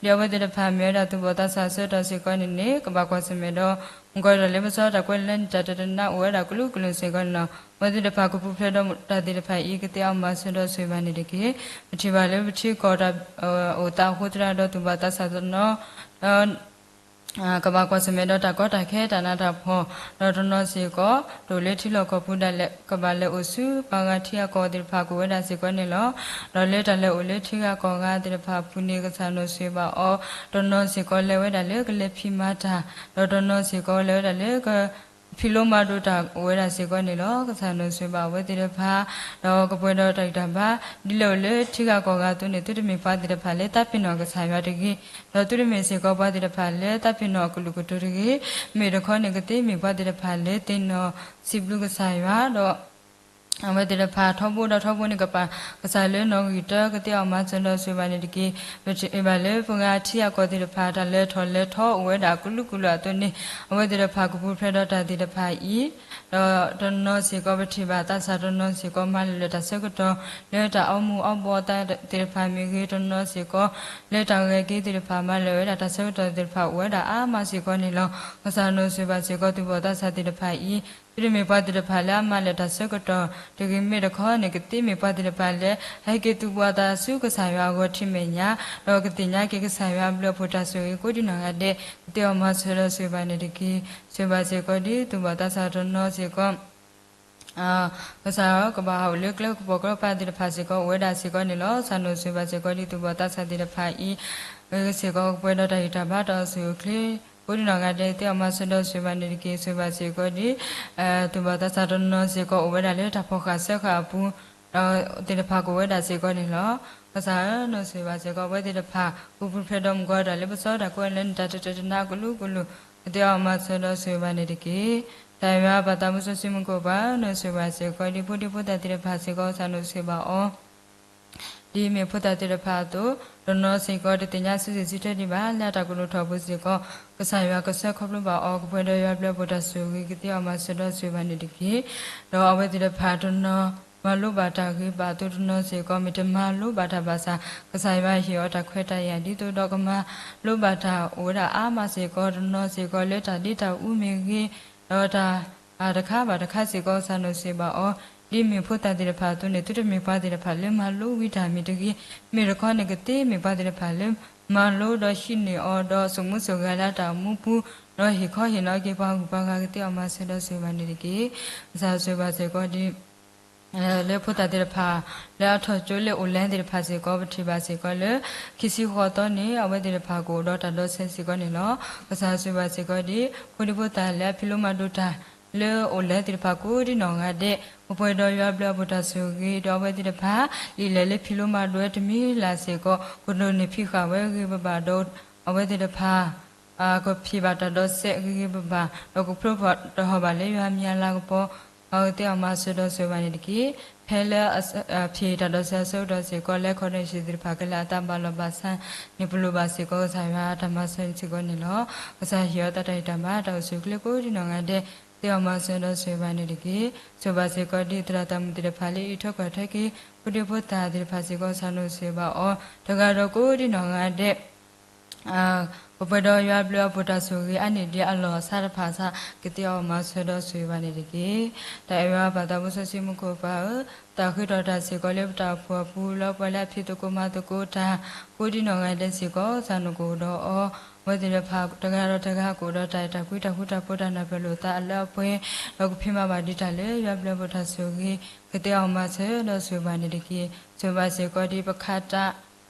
အီၤ ဒ်အဝဲသ့ၣ်တဖၣ်မ့ၢ်ဝဲဒၣ်သူၣ်ဘီၣ်သးစၢ်အဆၢကတီၢ်စ့ၢ်ကီးန့ၣ်န့ၣ် ကဘၣ်ကွၢ်ဆၢၣ်မဲာ်ဒီး မ့ၢ်ကီၢ်ဒီးလၢပစီတၢ်ကွဲးလၢနံၣ်တၢ်တတနါအိၣ်ဝဲဒၣ်ကလုာ်ကလုာ်စ့ၢ်ကီးန့ၣ်လီၤ. အဝဲသ့ၣ်တဖၣ်ကပူၤဖျဲးဒီးတၢ်သ့ၣ်တဖၣ်အံၤ ကသ့အီၤမၤစၢၤဒီးဆိၣ်ဂ့ၤဘၣ်န့ၣ်တက့ၢ်. ပထံၣ်ဘၣ်လၢပထံကီၢ်တၢ် အိၣ်သးအဃိသတးဒီးသူၣ်ဘီၣ်သးစၢ်တနီၤ ကဘၣ်ကွၢ်ဆၢၣ်မဲာ်ဒီးတၢ်ကီတၢ်ခဲတၢ်နးတၢ်ဖှီၣ် ဒီးတနီၤစ့ၢ်ကီး တအိၣ်လၢထံလီၢ်ကီၢ်ပူၤဒၣ်လဲာ် ကဘၣ်လဲၤအိၣ်ဆူပှၤဂၤထံဂၤကီၢ်ဂၤသ့ၣ်တဖၣ်ကအိၣ်ဝဲဒၣ်စ့ၢ်ကီးန့ၣ်လီၤ. ဒီးလၢတၢ်လဲၤအိၣ်လၢထံဂၤကီၢ်ဂၤသ့ၣ်တဖၣ်အပူၤန့ၣ် ကစၢ်နုာ်ဆိၣ်ဂ့ၤဘၣ်အီၤ တနီၤစ့ၢ်ကီးလဲၤဝဲဒၣ်လၢကလဲၤဖံးမၤတၢ် ဒီးတနီၤစ့ၢ်ကီးလဲၤဝဲဒၣ်လၢက ဖံးလိမၤဒိးတၢ်အိၣ်ဝဲဒၣ်စ့ၢ်ကီးန့ၣ်လီၤ. ကစၢ်နုာ်ဆိၣ်ဂ့ၤဘၣ်အဝဲသ့ၣ်တဖၣ် ဒီးကပှဲၤဒီးတၢ်ဂံၢ်တၢ်ဘါ ဒ်လဲၣ်အိၣ်လၢထံဂၤကီၢ်ဂၤအသိးန့ၣ် သုတမ့ၢ်ပှၤသ့ၣ်တဖၣ်လၢသးပ့ၤနီၣ်ကစၢ်ယွၤတဂ့ၤ, ဒီးသုတမ့ၢ်စ့ၢ်ကီးပှၤသ့ၣ်တဖၣ်လၢသးပ့ၤနီၣ်အကလုာ်ကတိၤတဂ့ၤ, မ့ၢ်တခီန့ၣ် ကသ့မ့ၢ်ပှၤသ့ၣ်တဖၣ်လၢသ့ၣ်နီၣ်စံးဘျုးကစၢ်ယွၤ ဒီး အဝဲသ့ၣ်တဖၣ်ထီဘိဒီးထီဘိန့ၣ် ကပာ်ကစၢ်လၢနီၣ်ဂံၢ်တၢ ကသ့အီၤမၤစၢၤဒီးဆိၣ်ဂ့ၤဘၣ်န့ၣ်တက့ၢ်. ပထံၣ်ဘၣ်လၢပှၤဂၤထံဂၤကီၢ်သ့ၣ်တဖၣ် တၢ်လဲၤထီၣ်လဲၤထီအိၣ်ဝဲဒၣ်ကလုာ်ကလုာ်အသိးန့ၣ် အဝဲသ့ၣ်တဖၣ်ကပူၤဖျဲးဒီးတၢ်သ့ၣ်တဖၣ်အံၤ ဒီးတနီၤစ့ၢ်ကီးပထံၣ်ဘၣ်သးစၢ်တနီၤစ့ၢ်ကီးမၤလၢာ်လၢာ်တၢ်ဆၢကတီၢ် လၢတၢ်အီမူၤအီဘှီသးသ့ၣ်တဖၣ်မ့ၢ်ဂ့ၤ တနီၤစ့ၢ်ကီး လၢတၢ်ဂဲၤက့ၤသ့ၣ်တဖၣ်မၤလၢာ်ဝဲဒၣ်တၢ်ဆၢကတီၢ်သ့ၣ်တဖၣ်အိၣ်ဝဲဒၣ်အါမးစ့ၢ်ကီးန့ၣ်လီၤ. ကစၢ်နုာ်ဆိၣ်ဂ့ၤဘၣ်စ့ၢ်ကီးသူၣ်ဘီၣ်သးစၢ်သ့ၣ်တဖၣ်အံၤ သုတမ့ၢ်ပှၤသ့ၣ်တဖၣ်လၢအမၤလၢာ်တၢ်ဆၢကတီၢ်တဂ့ၤ မ့ၢ်တခီန့ၣ် ကသ့မ့ၢ်ပှၤသ့ၣ်တဖၣ်လၢ ဟဲက့ၤသူၣ်ဘီၣ်သးစူၤကစၢ်ယွၤအဂီၢ်ထံမဲာ်ညါ ဒီးကသ့ၣ်ညါက့ၤကစၢ်ယွၤအဘျုးအဖှိၣ်တၢ်ဆိၣ်ဂ့ၤကိးဒံနီၢ်ဂၤဒဲး ကသ့အီၤမၤစၢၤဒီးဆိၣ်ဂ့ၤဘၣ်န့ၣ်တက့ၢ်. ဆိၣ်ဂ့ၤဘၣ်စ့ၢ်ကီးဒ်သူၣ်ဘီၣ်သးစၢ်တနီၤစ့ၢ်ကီး ကစၢ်ဧၢ ကဘၣ်ဟးအိၣ်လၢကျဲကပီၤကျဲပၤသ့ၣ်တဖၣ်စ့ၢ်ကီး အိၣ်ဝဲဒၣ်စ့ၢ်ကီးန့ၣ်လီၤ. ကစၢ်နုာ်ဆိၣ်ဂ့ၤဘၣ်စ့ၢ်ကီးဒ်သူၣ်ဘီၣ်သးစၢ်သ့ၣ်တဖၣ်အံၤ ဂ့ၤစ့ၢ်ကီးကပှဲၤဒီးတၢ်ဂံၢ်တၢ်ဘါတၢ်အိၣ်ဆူၣ်အိၣ်ချ့ ကိးဒံနီၢ်ဂၤဒဲး ကသ့အီၤမၤစၢၤဒီးဆိၣ်ဂ့ၤဘၣ်န့ၣ်တက့ၢ်. ဆိၣ်ဂ့ၤဘၣ်စ့ၢ်ကီးဒ် သူၣ်ဘီၣ်သးစၢ်တနီၤစ့ၢ်ကီးအိၣ်ဝဲဒၣ်လၢတၢ်ဖီၣ်ဃာ်စၢဃာ်အပူၤ ဒီးသ့ၣ်တဖၣ်ကအိၣ်ဝဲဒၣ်စ့ၢ်ကီးန့ၣ်လီၤ. ကစၢ်ဧၢ နုာ်ဆိၣ်ဂ့ၤဘၣ်စ့ၢ်ကီး အဝဲသ့ၣ်တဖၣ် ကပူၤဖျဲးဒီးမုၢ်ကီၢ်ဒီးလၢပစီတၢ်ကွဲးလၢနံၣ်တၢ်တတနါကလုာ်ကလုာ် ကသ့အီၤမၤစၢၤဒီးဆိၣ်ဂ့ၤဘၣ်န့ၣ်တက့ၢ်. တၢ်ယွၤပာ်သးမူစီဆှံမူခိၣ်ပၢ် နုာ်ဆိၣ်ဂ့ၤဘၣ်စ့ၢ်ကီးဒ်ဖိဒံဖိသၣ်သ့ၣ်တဖၣ်စ့ၢ်ကီး ကစၢ်နုာ်ဆိၣ်ဂ့ၤဘၣ်အီၤ ဒ်မ့ၢ်ဖိသၣ်သ့ၣ်တဖၣ်အသိး တနီၤစ့ၢ်ကီးတသ့ၣ်ညါစုစ့ၣ်စုထွဲဒံးဘၣ် လၢအတၢ်ကတိၤထီၣ်ပူၤစ့ၢ်ကီး ကစၢ်ယွၤကဆှၢခီဖျိဘၣ်အီၤ ကပှဲၤဒီးယွၤဘျုးအဖှိၣ်တၢ်ဆိၣ်ဂ့ၤ ကသ့အီၤမၤစၢၤဒီးဆိၣ်ဂ့ၤဘၣ်န့ၣ်တက့ၢ်. ဒီးအဝဲသ့ၣ်တဖၣ်တနီၤမၤလိဘၣ်တၢ်ဂ့ၤဘၣ်အသိး တနီၤစ့ၢ်ကီး မ့ၢ်တမၤလိဘၣ်တၢ်ဘၣ်ဆၣ် ကစၢ်ယွၤဟ့ၣ်အီၤတၢ်ခွဲးတၢ်ယာ်ဒ်သိးဒီးကမၤလိဘၣ်တၢ်အိၣ်ဝဲဒၣ်အါမးစ့ၢ်ကီး တနီၤစ့ၢ်ကီးလၢတၢ်ဒ့တၢ်အူမ့ၢ်ဂ့ၤ ဒီးတၢ်တခါဘၣ်တခါစ့ၢ်ကီး ကစၢ်နုာ်ဆိၣ်ဂ့ၤဘၣ်အီၤ ဒ်မ့ၢ်ဖိသၣ်သ့ၣ်တဖၣ်အသိးန့ၣ် သုတမ့ၢ်ပှၤသ့ၣ်တဖၣ်လၢမၤလိဝံၤတၢ်မ့ၢ်တဂ့ၤ, မ့ၢ်တခီန့ၣ် ကသ့မ့ၢ်ပှၤသ့ၣ်တဖၣ်လၢမၤလိဒီးဟံးန့ၢ်အီၤဒီး စိာ်မူစိာ်ဂဲၤလၢတၢ်မူပူၤ ဒီးဟ့ၣ်ခီဟ့ၣ်နီၤက့ၤပှၤဂုၤပှၤဂၤ ကသ့အီၤမၤစၢၤဒီးဆိၣ်ဂ့ၤဘၣ်န့ၣ်တက့ၢ်. ကစၢ်ဆိၣ်ဂ့ၤဘၣ်စ့ၢ်ကီးဒ် လၢဖိသၣ်သ့ၣ်တဖၣ် လၢအထီၣ်ကၠိလၢအိၣ်လဲသ့ၣ်တဖၣ်စ့ၢ်ကီး ပထံၣ်ဘၣ်စ့ၢ်ကီးလၢ ခံဆံဃိးသီန့ၣ် အဝဲသ့ၣ်တဖၣ်ကအိၣ်ဒီးတၢ်ဒိးစဲးစ့ၢ်ကီးန့ၣ်လီၤ. ကစၢ်ယွၤဆိၣ်ဂ့ၤဘၣ်စ့ၢ်ကီးဒ် ဖိဒံဖိသၣ်လၢအဖံးလိမၤဒိးတၢ် လၢအိၣ်လဲသ့ၣ်တဖၣ်ကိးဒ်နီၢ်ဂၤဒဲး ပပှဲၤဒီးယွၤဘျုးအပှၤတၢ်ဆိၣ်ဂ့ၤ ဒီးအဝဲသ့ၣ်တဖၣ် လံာ်လဲၢ်လၢဖံးလိမၤဒိးဝဲတမံၤလၢ်စ့ၢ်ကီး ကဒိးန့ၢ်ဖံးဃာ်ဝဲဂ့ၤဂ့ၤဘၣ်ဘၣ်ဒီး အဝဲသ့ၣ်တဖၣ် ကဖံးဘၣ်တၢ်ဒိးစဲးဂ့ၤဂ့ၤဘၣ်ဘၣ် ဒီးကဖျိထီၣ်ဟးဘၣ်လၢယွၤမံၤအလၤကပီၤ ကသ့အီၤမၤစၢၤဒီးဆိၣ်ဂ့ၤဘၣ်န့ၣ်တက့ၢ်. ဖဲလၢ ဖံးတၢ်ဒိးစဲးအဆၢကတီၢ်စ့ၢ်ကီး လၢ coordination သ့ၣ်တဖၣ်ကလဲၤအသးဘၣ်လီၤဘၣ်ဆၣ်န့ၣ် ပလိၣ်ဘၣ်စ့ၢ်ကီးကစၢ်ယွၤတၢ်မၤစၢၤစ့ၢ်ကီးန့ၣ်လီၤ. ကစၢ်ဟ့ၣ်အီၤတၢ်တၢ်ဟ့ၣ်တၢ်ဘါ တၢ်အိၣ်ဆူၣ်အိၣ်ချ့ကိးဒ်နီၢ်ဂၤဒဲး သ့အီၤမၤစၢၤဒီးဆိၣ်ဂ့ၤဘၣ်န့ၣ်တက့ၢ်. ဆိၣ်ဘၣ်စ့ၢ်ကီးဒ်သရၣ်သးမုၣ်သ့ၣ်တဖၣ်လၢအံးထွဲကွၢ်ထွဲက့ၤ ဖိဒံဖိသၣ်သ့ၣ်တဖၣ်စ့ၢ်ကီး ကစၢ်နဆိၣ်ဂ့ၤဘၣ်အီၤ တဂၤဒီးကိးဒ်နီၢ်ဂၤဒဲး ပပှဲၤဒီးယွၤဘျုးအပှၤတၢ်ဆိၣ်ဂ့ၤအါန့ၢ်ဒံးအလီၢ်အဆါတဖၣ်ဆါ ကသ့အီၤမၤစၢၤဒီးဆိၣ်ဂ့ၤဘၣ်န့ၣ်တက့ၢ်. တၢ်အဲၣ်ယွၤပၢ်သးဘိစီဆှံမူခိၣ်ပၢ်ဧၢ, တၢ်ဃ့ထီၣ်တၢ်စ့ၢ်ကီးလၢပတၢ်အိၣ်ဖှိၣ်အပူၤ လၢပှၤလၢအဖံးသကိးမၤသကိးတၢ် ကိးဒ်နီၢ်ဂၤဒဲးစ့ၢ်ကီး ကစၢ်နကအိၣ်ဒီးအီၤ, အဝဲသ့ၣ်တဖၣ်တဂၤဒီးတဂၤကအိၣ်ဒီးတၢ်အဲၣ်တၢ်ကွံတၢ်ဃူတၢ်ဖိးတၢ်နၢ်ပၢၢ်လိာ်သးအလၢအပှဲၤ, ဒီးကဖံးမၤဘၣ်ဒံးတၢ်လၢယွၤဘျုးအပှၤတၢ်ဆိၣ်ဂ့ၤ ကသ့အီၤမၤစၢၤဒီးဆိၣ်ဂ့ၤဘၣ်န့ၣ်တက့ၢ်. ဆိၣ်ဘၣ်စ့ၢ်ကီးဒ်ပခးတၢ်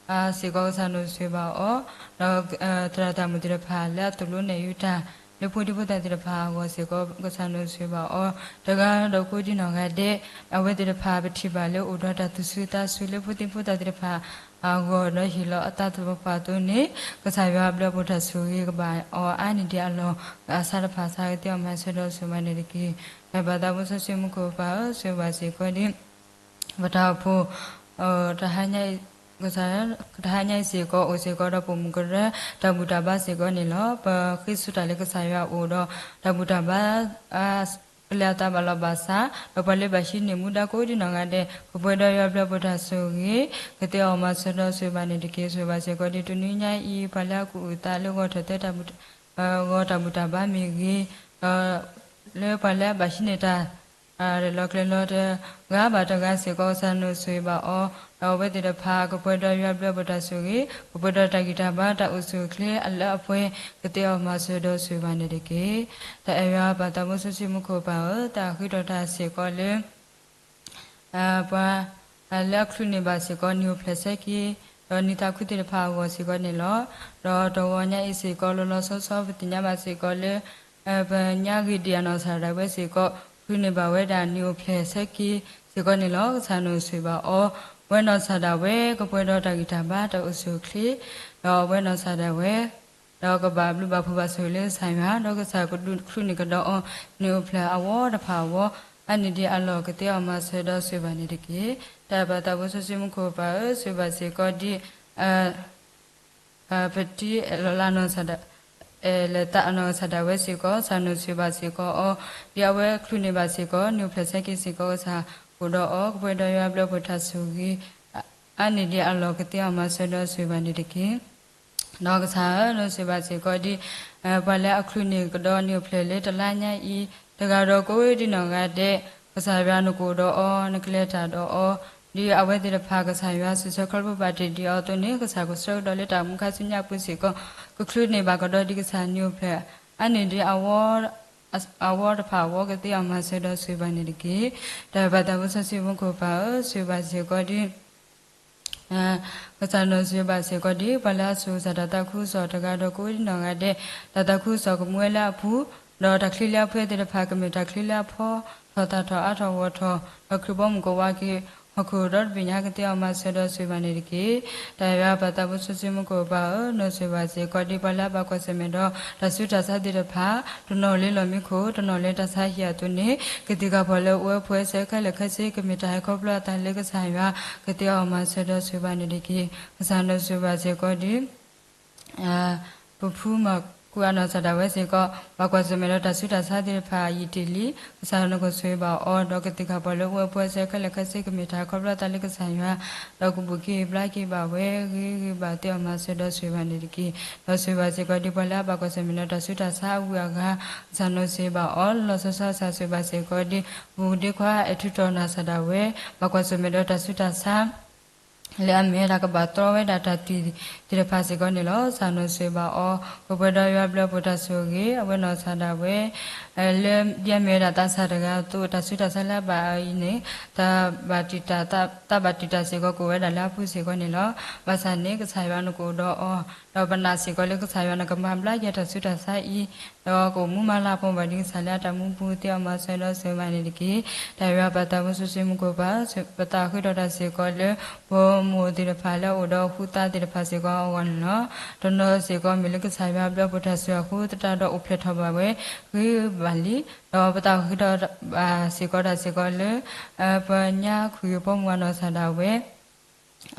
စ့ၢ်ကီးကစၢ်နဆိၣ်ဂ့ၤဘၣ်အီၤ, ဒီးသရၣ်သးမုၣ်သ့ၣ်တဖၣ်လၢအသိၣ်လိနဲၣ်ယုၤတၢ် လၢဖိဒံဖိသၣ်သ့ၣ်တဖၣ်အဂီၢ်စ့ၢ်ကီး ကစၢ်နဆိၣ်ဂ့ၤဘၣ်အီၤ, တဂၤဒီးကိးဒ်နီၢ်ဂၤဒဲး အဝဲသ့ၣ်တဖၣ်ပထံၣ်ဘၣ်လၢအိၣ်ဒီးတၢ်သူၣ်စူၤသးစူၤလၢဖိဒံဖိသၣ်သ့ၣ်တဖၣ်အဂီၢ် ဒီးဟ့ၣ်လီၤအသးသပှၢ်ပှၢ်အသိးန့ၣ် ကစၢ်ယွၤဘျုးအပှၤတၢ်ဆိၣ်ဂ့ၤကဘၣ်အီၤအါန့ၢ်ဒံးအလီၢ်အဆါတဖၣ်ဆါ ကသ့အီၤမၤစၢၤဒီးဆိၣ်ဂ့ၤဘၣ်န့ၣ်တက့ၢ်. တၢ်အဲၣ်ပၢ်သးဘိစီဆှံမူခိၣ်ပၢ်ဧၢ, ဆိၣ်ဂ့ၤဘၣ်စ့ၢ်ကီးဒ် ပတၢ်အိၣ်ဖှိၣ် တဟါညါအံၤ တဟါညါအံၤစ့ၢ်ကီး အိၣ်စ့ၢ်ကီးဒီးပိာ်မုၣ်ကရၢ တၢ်ဘူၣ်တၢ်ဘါစ့ၢ်ကီးန့ၣ်လီၤ. ပဃ့ဆူတၢ်လၢကစၢ်ယွၤအိၣ်ဒီး တၢ်ဘူၣ်တၢ်ဘါ ကလဲၤအသးဘၣ်လီၤဘၣ်ဆၣ် ဒီးပှၤလၢဘၣ်ဟံးန့ၢ်မူဒါကိးဒ်နီၢ်ဂၤဒဲး ပပှဲၤဒီးယွၤဘျုးအပှၤတၢ်ဆိၣ်ဂ့ၤ ကသ့အီၤမၤစၢၤဒီးဆိၣ်ဂ့ၤဘၣ်န့ၣ်တက့ၢ်. ဆိၣ်ဂ့ၤဘၣ်စ့ၢ်ကီးဒ်တနွံညါအံၤ ပှၤလၢအကအိၣ်သးလၢဂီၤထီၣ်သဲတၢ်ဘူၣ် ဂီၤတၢ်ဘူၣ်တၢ်ဘါမ့ၢ်ဂ့ၤ, ဒီးလၢပှၤလၢအဘၣ်ဟံးန့ၢ်တၢ် လီၤကျဲၤလီၤတဂၤဘၣ်တဂၤစ့ၢ်ကီး ကစၢ်နဆိၣ်ဂ့ၤဘၣ်အီၤ, ဒီးအဝဲသ့ၣ်တဖၣ် ကပှဲၤဒီးယွၤဘျုးအပှၤတၢ်ဆိၣ်ဂ့ၤ, ကပှဲၤဒီးတၢ်ဂံၢ်တၢ်ဘါတၢ်အိၣ်ဆူၣ်အိၣ်ချ့အလၢအပှဲၤ ကသ့အီၤမၤစၢၤဒီးဆိၣ်ဂ့ၤဘၣ်န့ၣ်တက့ၢ်. တၢ်အဲၣ်ယွၤပၢ်သးဘိစီဆှံမူခိၣ်ပၢ်ဧၢ, တၢ်ဃ့ထီၣ်တၢ်စ့ၢ်ကီးလၢ ပှၤလၢအချုးန့ၢ်ဘၣ်စ့ၢ်ကီး နံၣ်အိၣ်ဖျဲၣ်ဆၢက့ၤ ဒီးနံၣ်သးခုသ့ၣ်တဖၣ်အဂီၢ်စ့ၢ်ကီးန့ၣ်လီၤ. ဒီးတဂီၤညါအံၤစ့ၢ်ကီး လီၤလီၤဆီဆီ ပသ့ၣ်ညါဘၣ်စ့ၢ်ကီးလၢ ပညါဂ့ၤဒံးအနီၢ်ကစၢ်ဒၣ်ဝဲစ့ၢ်ကီး ချုးန့ၢ်ဘၣ်ဝဲဒၣ်နံၣ်အိၣ်ဖျဲၣ်ဆၢက့ၤစ့ၢ်ကီးန့ၣ်လီၤ. ကစၢ်နဆိၣ်ဂ့ၤဘၣ်အီၤ, ဝဲနီၢ်ကစၢ်ဒၣ်ဝဲ ကပှဲၤဒီးတၢ်ဂံၢ်တၢ်ဘါတၢ်အိၣ်ဆူၣ်အိၣ်ချ့, ဒီးဝဲနီၢ်ကစၢ်ဒၣ်ဝဲ ဒီးကဘၣ်ဘျုးဘၣ်ဖှိၣ်ဘၣ်ဆိၣ်ဂ့ၤလၢကစၢ်ယွၤ, ဒီးကစၢ်ကဒုးချုးန့ၢ်ကဒီးအီၤ နံၣ်အိၣ်ဖျဲၣ်အဝီတဖၣ်အဂီၢ်, အါန့ၢ်ဒံးအလီၢ် ကသ့အီၤမၤစၢၤဒီးဆိၣ်ဂ့ၤဘၣ်န့ၣ်တက့ၢ်. တၢ်အဲၣ်ပၢ်သးဘိစီဆှံမူခိၣ်ပၢ်ဧၢ, ဆိၣ်ဂ့ၤဘၣ်စ့ၢ်ကီးဒ် ပတံၤအဲၣ်လီၤလးနီၢ်ကစၢ်ဒၣ်, အဲၣ်လီၤသးအနီၢ်ကစၢ်ဒၣ်ဝဲစ့ၢ်ကီး ကစၢ်နဆိၣ်ဂ့ၤဘၣ်စ့ၢ်ကီးအီၤ, ဒ်အဝဲချုးန့ၢ်ဘၣ်စ့ၢ်ကီး နံၣ်အိၣ်ဖျဲၣ်ဆၢက့ၤစ့ၢ်ကီး ကစၢ်အိၣ်ဒီးအီၤ ကပှဲၤဒီးယွၤဘျုးအပှၤတၢ်ဆိၣ်ဂ့ၤ အါန့ၢ်ဒံးအလီၢ် ကသ့အီၤမၤစၢၤဒီးဆိၣ်ဂ့ၤဘၣ်န့ၣ်တက့ၢ်. ဒီးကစၢ်ဧၢ, နဆိၣ်ဂ့ၤဘၣ်စ့ၢ်ကီးဒ် ပှၤလၢအချုးန့ၢ်ကဒီးနံၣ်အိၣ်ဖျဲၣ်လၢတလါညါအံၤ တဂၤဒီးကိးဒ်နီၢ်ဂၤဒဲး, ကစၢ်ယွၤနကအိၣ်ဒီးအီၤ နကလဲၤတၢ်ဒီးအီၤ, ဒ်အဝဲသ့ၣ်တဖၣ် ကစၢ်ယွၤစုဆၢခီဖျိဘၣ်တ့ၢ်ဒံးအီၤအသိးန့ၣ် ကစၢ်ကဆှၢကဒီးလၢတၢ်မူခါဆူညါအပူၤစ့ၢ်ကီး ကချုးန့ၢ်ဘၣ်ကဒီးဒ်ကစၢ်နံၣ်အိၣ်ဖျဲၣ် အါန့ၢ်ဒံး အဝီတဖၣ်အဝီ ကသ့အီၤမၤစၢၤဒီးဆိၣ်ဂ့ၤဘၣ်န့ၣ်တက့ၢ်. တၢ်အဲၣ်ပၢ်သးဘိစီဆှံမူခိၣ်ပၢ်ဧၢ, ဆိၣ်ဂ့ၤဘၣ်စ့ၢ်ကီးဒ် ကစၢ်နဆိၣ်ဂ့ၤဘၣ်စ့ၢ်ကီးဒ် ပှၤလၢအစိာ်စၢ်တၢ်သးခုကစီၣ်တဂၤဒီးကိးဒ်နီၢ်ဂၤဒဲး, တၢ်သးခုကစီၣ်ကမူဝဲလၢအပူၤ, ဒီးတၢ်ချံလၢအဖှဲသ့ၣ်တဖၣ် ကမ့ၢ်တၢ်ချံလၢအဖှီၣ်ထီၣ်သၣ်ထီၣ်အါထီၣ်ဂီၢ်ထီၣ်, ဒီးခရံာ်ဘီမုၢ်ကဝါက့ၤဟီၣ်ခိၣ်ဒီတဘ့ၣ်ညါ ကသ့အီၤမၤစၢၤဒီးဆိၣ်ဂ့ၤဘၣ်န့ၣ်တက့ၢ်. တၢ်အဲၣ်ယွၤပၢ်သးဘိစီဆှံမူခိၣ်ပၢ်ဧၢ, နဆိၣ်ဂ့ၤဘၣ်စ့ၢ်ကီးဒ် ပှၤလၢအဘၣ်ကွၢ်ဆၢၣ်မဲာ်ဒီး တၢ်ဆူးတၢ်ဆါသ့ၣ်တဖၣ် တနီၤလၢလီၢ်မံခိၣ် တနီၤလၢတၢ်ဆါဟံၣ်အသိးန့ၣ် ကသံၣ်ကပီၤလၢအဝဲပှဲၤဆၢခဲလၢာ်ခဲဆ့ ကမ့ၢ်တၢ်ဟဲခီဖျိအသးလၢကစၢ်ယွၤ ကသ့အီၤမၤစၢၤဒီးဆိၣ်ဂ့ၤဘၣ်န့ၣ်တက့ၢ်. ကစၢ်နဆိၣ်ဂ့ၤဘၣ်စ့ၢ်ကီးဒ် ပဖုမၤကူအနီၢ်ကစၢ်ဒၣ်ဝဲစ့ၢ်ကီး ဘၣ်ကွၢ်ဆၢၣ်မဲာ်ဒီးတၢ်ဆူးတၢ်ဆါသ့ၣ်တဖၣ်အယံာ်တ့ၢ်လံ, ကစၢ်နကဆိၣ်ဂ့ၤဘၣ်အီၤ ဒီးကသံၣ်ကပီၤလၢအဝဲပှဲၤဆၢခဲလၢာ်ခဲဆ့ ကမ့ၢ်တၢ်ဟဲခီဖျိအသးလၢကစၢ်ယွၤ ဒီးကဘူၣ်က့ၤဘျါက့ၤဘၣ်ဝဲဂ့ၤဂ့ၤဘၣ် သ့အီၤမၤစၢၤဒီးဆိၣ်ဂ့ၤဘၣ်န့ၣ်တက့ၢ်. ဒီးဆိၣ်ဂ့ၤဘၣ်စ့ၢ်ကီးဒ် ပှၤလၢအဘၣ်ကွၢ်ဆၢၣ်မဲာ်ဒီးတၢ်ဆူးတၢ်ဆါအဂုၤအဂၤ ကစၢ်နဆိၣ်ဂ့ၤဘၣ်အီၤ လီၤဆီဆီ ကစၢ်ဆိၣ်ဂ့ၤဘၣ်စ့ၢ်ကီးဒ် ပူၤဒ့ခွါအဲၣ်ထူးတီၤနီၢ်ကစၢ်ဒၣ်ဝဲ ဘၣ်ကွၢ်ဆၢၣ်မဲာ်ဒီးတၢ်ဆူးတၢ်ဆါ လၢအမ့ၢ်ဝဲဒၣ်ကဘၣ်တြီဝဲဒၣ်တၢ်သံၣ်သ့ၣ်တဖၣ်စ့ၢ်ကီးန့ၣ်လီၤ. ကစၢ်နဆိၣ်ဂ့ၤဘၣ်အီၤ ပပှဲၤဒီးယွၤဘျုးအပှၤတၢ်ဆိၣ်ဂ့ၤ အဝဲနီၢ်ကစၢ်ဒၣ်ဝဲ လၢဒ်အမ့ၢ်ဝဲဒၣ်သးစၢ်တဂၤအသိး တၢ်ဆူးတၢ်ဆါလၢအဘၣ်အီၤအံၤန့ၣ် တၢ်ဘၣ်တံာ်တာ်, တၢ်ဘၣ်တံာ်တာ်စ့ၢ်ကီးကအိၣ်ဝဲဒၣ်လၢအပူၤစ့ၢ်ကီးန့ၣ်လီၤ. ဘၣ်ဆၣ်န့ၣ် ကစၢ်ယွၤနကအိၣ်ဒီးအီၤ, ဒီးပနာ်စ့ၢ်ကီးလၢကစၢ်ယွၤနကမၤဘျါက့ၤတၢ်ဆူးတၢ်ဆါအံၤ, ဒီးကအိၣ်မူမၤလၤကပီၤဘၣ်ဒံးကစၢ်လၢအတၢ်မူပူၤ သ့ၣ်အီၣ်မၤစၢၤဒီးဆိၣ်ဂ့ၤဘၣ်န့ၣ်တက့ၢ်. တၢ်အံၤဝဲပၢ်သးဘိစီဆှံမူခိၣ်ပၢ်, ပသးဃုထီၣ်တၢ်စ့ၢ်ကီးလၢ ဖိမိၢ်သ့ၣ်တဖၣ်လၢအအိၣ်ဒီးဃုသးသ့ၣ်တဖၣ်စ့ၢ်ကီးအဂီၢ်န့ၣ်လီၤ. တနီၤစ့ၢ်ကီးမ့ၢ်လၢကစၢ်ယွၤဘျုးဖှိၣ်တၢ်ဆိၣ်ဂ့ၤအဃိသတးဒီးအိၣ်ဖျဲၣ်ထီၣ်ဘၣ်ဝဲ ဂ့ၤဘၣ်လံ. ဒီးပသးဃုထီၣ်ဘၣ်စ့ၢ်ကီးတၢ်စ့ၢ်ကီးလၢ ပညါခွံၣ်အဖိမုၣ်အနီၢ်ကစၢ်ဒၣ်ဝဲ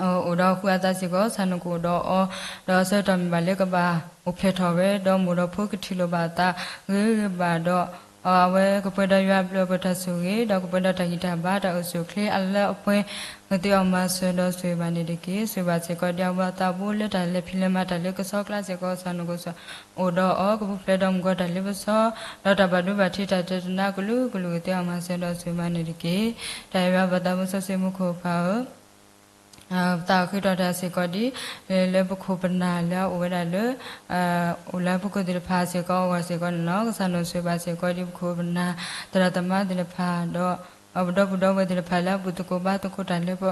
အိၣ်ဒီးဃုအသးစ့ၢ်ကီး ကစၢ်နကအိၣ်ဒီးအီၤ, ဒီးဆၢကတီၢ်မ့ၢ်ဘၣ်လၢကဘၣ်အိၣ်ဖျဲၣ်ထီၣ်ဝဲ ဒီးမိၢ်ဒီးဖိကထံၣ်လိာ်ဘၣ်အသးဂ့ၤဂ့ၤဘၣ်ဒီး အဝဲကပှဲၤဒီးယွၤဘျုးဖှိၣ်တၢ်ဆိၣ်ဂ့ၤ ဒီးကပှဲၤဒီးတၢ်ဂံၢ်တၢ်ဘါတၢ်အိၣ်ဆူၣ်အိၣ်ချ့အလၢအပှဲၤ, ကသ့အီၣ်မၤစၢၤဒီးဆိၣ်ဂ့ၤဘၣ်န့ၣ်တက့ၢ်. ဆိၣ်ဂ့ၤဘၣ်စ့ၢ်ကီးဒ်အဝဲအသးဘိလၢတၢ်လဲၤဖံးလဲၤမၤတၢ်လၢကဆီကျါစ့ၢ်ကီး ကစၢ်နကအိၣ်ဒီးအီၤ, ကပူၤဖျဲးဒီးမုၢ်ကီၤတၢ်လ့ပစီ ဒီးတၢ်ဘၣ်ဒိဘၣ်ထံးတၢ်တဲတနါကလုာ်ကလုာ် ကသ့အီၣ်မၤစၢၤဒီးဆိၣ်ဂ့ၤဘၣ်န့ၣ်တက့ၢ်. တၢ်အံၤဝဲပၢ်သးဘိစီဆှံမူခိၣ်ပၢ်ဧၢ ပသးဃုထီၣ်တၢ်စ့ၢ်ကီးဒ် လၢပခိၣ်ပနၢ်လၢအအိၣ်ဝဲဒၣ်လၢ အိၣ်လၢပခိၣ်သ့ၣ်တဖၣ်စ့ၢ်ကီးအဂီၢ်စ့ၢ်ကီးန့ၣ်လီၤ. ကစၢ်နကဆိၣ်ဂ့ၤဘၣ်စ့ၢ်ကီးဒ်ပခိၣ်ပနၢ် သရၣ်သမါသ့ၣ်တဖၣ် ဒီး ပဒီပုၢ်ဒီဝဲၢ်သ့ၣ်တဖၣ်လၢအဘူၣ်သကိးဘါသကိးတၢ်လၢပ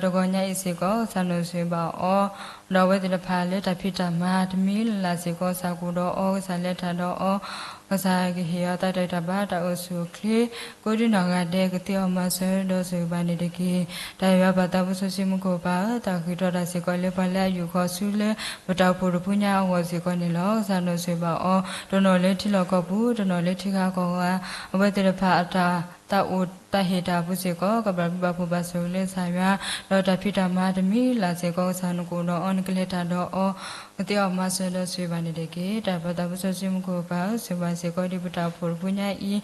တဂီၤညါအံၤစ့ၢ်ကီး ကစၢ်နကဆိၣ်ဂ့ၤဘၣ်အီၤ, ဒီးအဝဲသ့ၣ်တဖၣ်လၢတၢ်ဖံးတၢ်မၤတမံၤလၢ်လၢ်စ့ၢ်ကီး ကစၢ်ကအိၣ်ဒီးအီၤ ကစၢ်လဲၤတၢ်ဒီးအီၤ ကစၢ်ကဟ့ၣ်အီၤသးတၢ်ဂံၢ်တၢ်ဘါတၢ်အိၣ်ဆူၣ်အိၣ်ချ့ ကိးဒံနီၢ်ဂၤဒဲး ကသ့အီၣ်မၤစၢၤဒီးဆိၣ်ဂ့ၤဘၣ်န့ၣ်တက့ၢ်. တၢ်အံၤဝဲပၢ်သးဘိစီဆှံမူခိၣ်ပၢ်ဧၢ သးဃုထီၣ်တၢ်စ့ၢ်ကီးလၢပှၤလၢအယူာ်ဃီၤဆူလၢ ပတၢ်အိၣ်ဖှိၣ်တဖုညါအဂီၢ်စ့ၢ်ကီးန့ၣ်လီၤ. ကစၢ်နကဆိၣ်ဂ့ၤဘၣ်အီၤ တနီၤလၢထံလီၢ်ကီၢ်ပူၤ တနီၤလၢထံဂၤကီၢ်ဂၤ အဝဲသ့ၣ်တဖၣ်အတၢ် သးအိၣ်တၢ်ဟ့ၣ်တၢ်ပူၤစ့ၢ်ကီး ကဘၣ်ဘျုးဘၣ်ဖှိၣ်ဘၣ်ဆိၣ်ဂ့ၤလၢကစၢ်ယွၤ, ဒီးတၢ်ဖံးတၢ်မၤတမံၤလၢ်လၢ်စ့ၢ်ကီး ကစၢ်နကအိၣ်ဒီးအီၤ နကလဲၤတၢ်ဒီးအီၤ ကသ့အီၣ်မၤစၢၤဒီးဆိၣ်ဂ့ၤဘၣ်န့ၣ်တက့ၢ်. တၢ်ပၢ်သးဘိစီဆှံမူခိၣ်ပၢ်ဧၢ ဆိၣ်ဂ့ၤဘၣ်စ့ၢ်ကီးဒ်ပတၢ်အိၣ်ဖှိၣ်တဖုညါအံၤ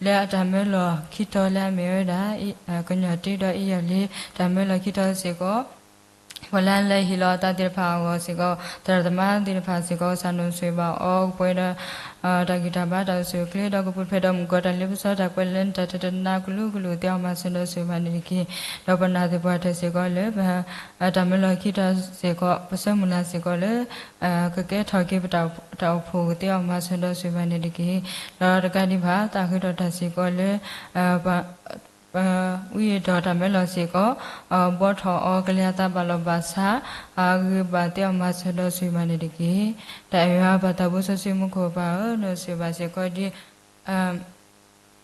လၢအတၢ်မၢလီၤခံတီၤလၢအမ့ၢ်ဝဲဒၣ် ကညီၢ်တ့ဒီးအ့ၣ်ယီၢ်လံ တၢ်မၢလီၤခံတီၤစ့ၢ်ကီး ပှၤလၢအလဲၤဟ့ၣ်လီၤအသးသ့ၣ်တဖၣ်အဂီၢ်စ့ၢ်ကီး သရၣ်သမါသ့ၣ်တဖၣ်စ့ၢ်ကီး ကစၢ်နကဆိၣ်ဂ့ၤဘၣ်အီၤ ကပှဲၤဒီး တၢ်ဂံၢ်တၢ်ဘါတၢ်အိၣ်ဆူၣ်အိၣ်ချ့ ဒီးကပူၤဖျဲးဒီးမုၢ်ကီၤတၢ်လ့ပစီ တၢ်ကွဲးလၢနတၢ်တဲတနါကလုာ်ကလုာ် ကသ့အီၣ်မၤစၢၤဒီးဆိၣ်ဂ့ၤဘၣ်န့ၣ်တက့ၢ်. ဒီးပနာ်သပှၢ်တၢၢ်စ့ၢ်ကီးလၢ တၢ်မၢလီၤခံတီၤစ့ၢ်ကီး ပဆၢမုၢ်လၢ်စ့ၢ်ကီးလၢ ကကဲထီၣ်က့ၤပတၢ်အိၣ်ဖှိၣ် ကသ့အီၣ်မၤစၢၤဒီးဆိၣ်ဂ့ၤဘၣ်န့ၣ်တက့ၢ်. ဒီးတကးဒံးဘၣ် သးဃုထီၣ်တၢ်စ့ၢ်ကီးလၢ ဝံအတီၢ်တၢ်မၢလီၤစ့ၢ်ကီး ဘှီထီၣ်အီၤ ကလဲၤအသးဘၣ်လီၢ်ဘၣ်ဆါ အဂ့ၤဘၣ် သ့အီၣ်မၤစၢၤဒီးဆိၣ်ဂ့ၤဘၣ်န့ၣ်တက့ၢ်. တၢ်အံၤဝဲပၢ်သးဘိစီဆှံမူခိၣ်ပၢ်ဧၢ နဆိၣ်ဂ့ၤဘၣ်စ့ၢ်ကီးဒ်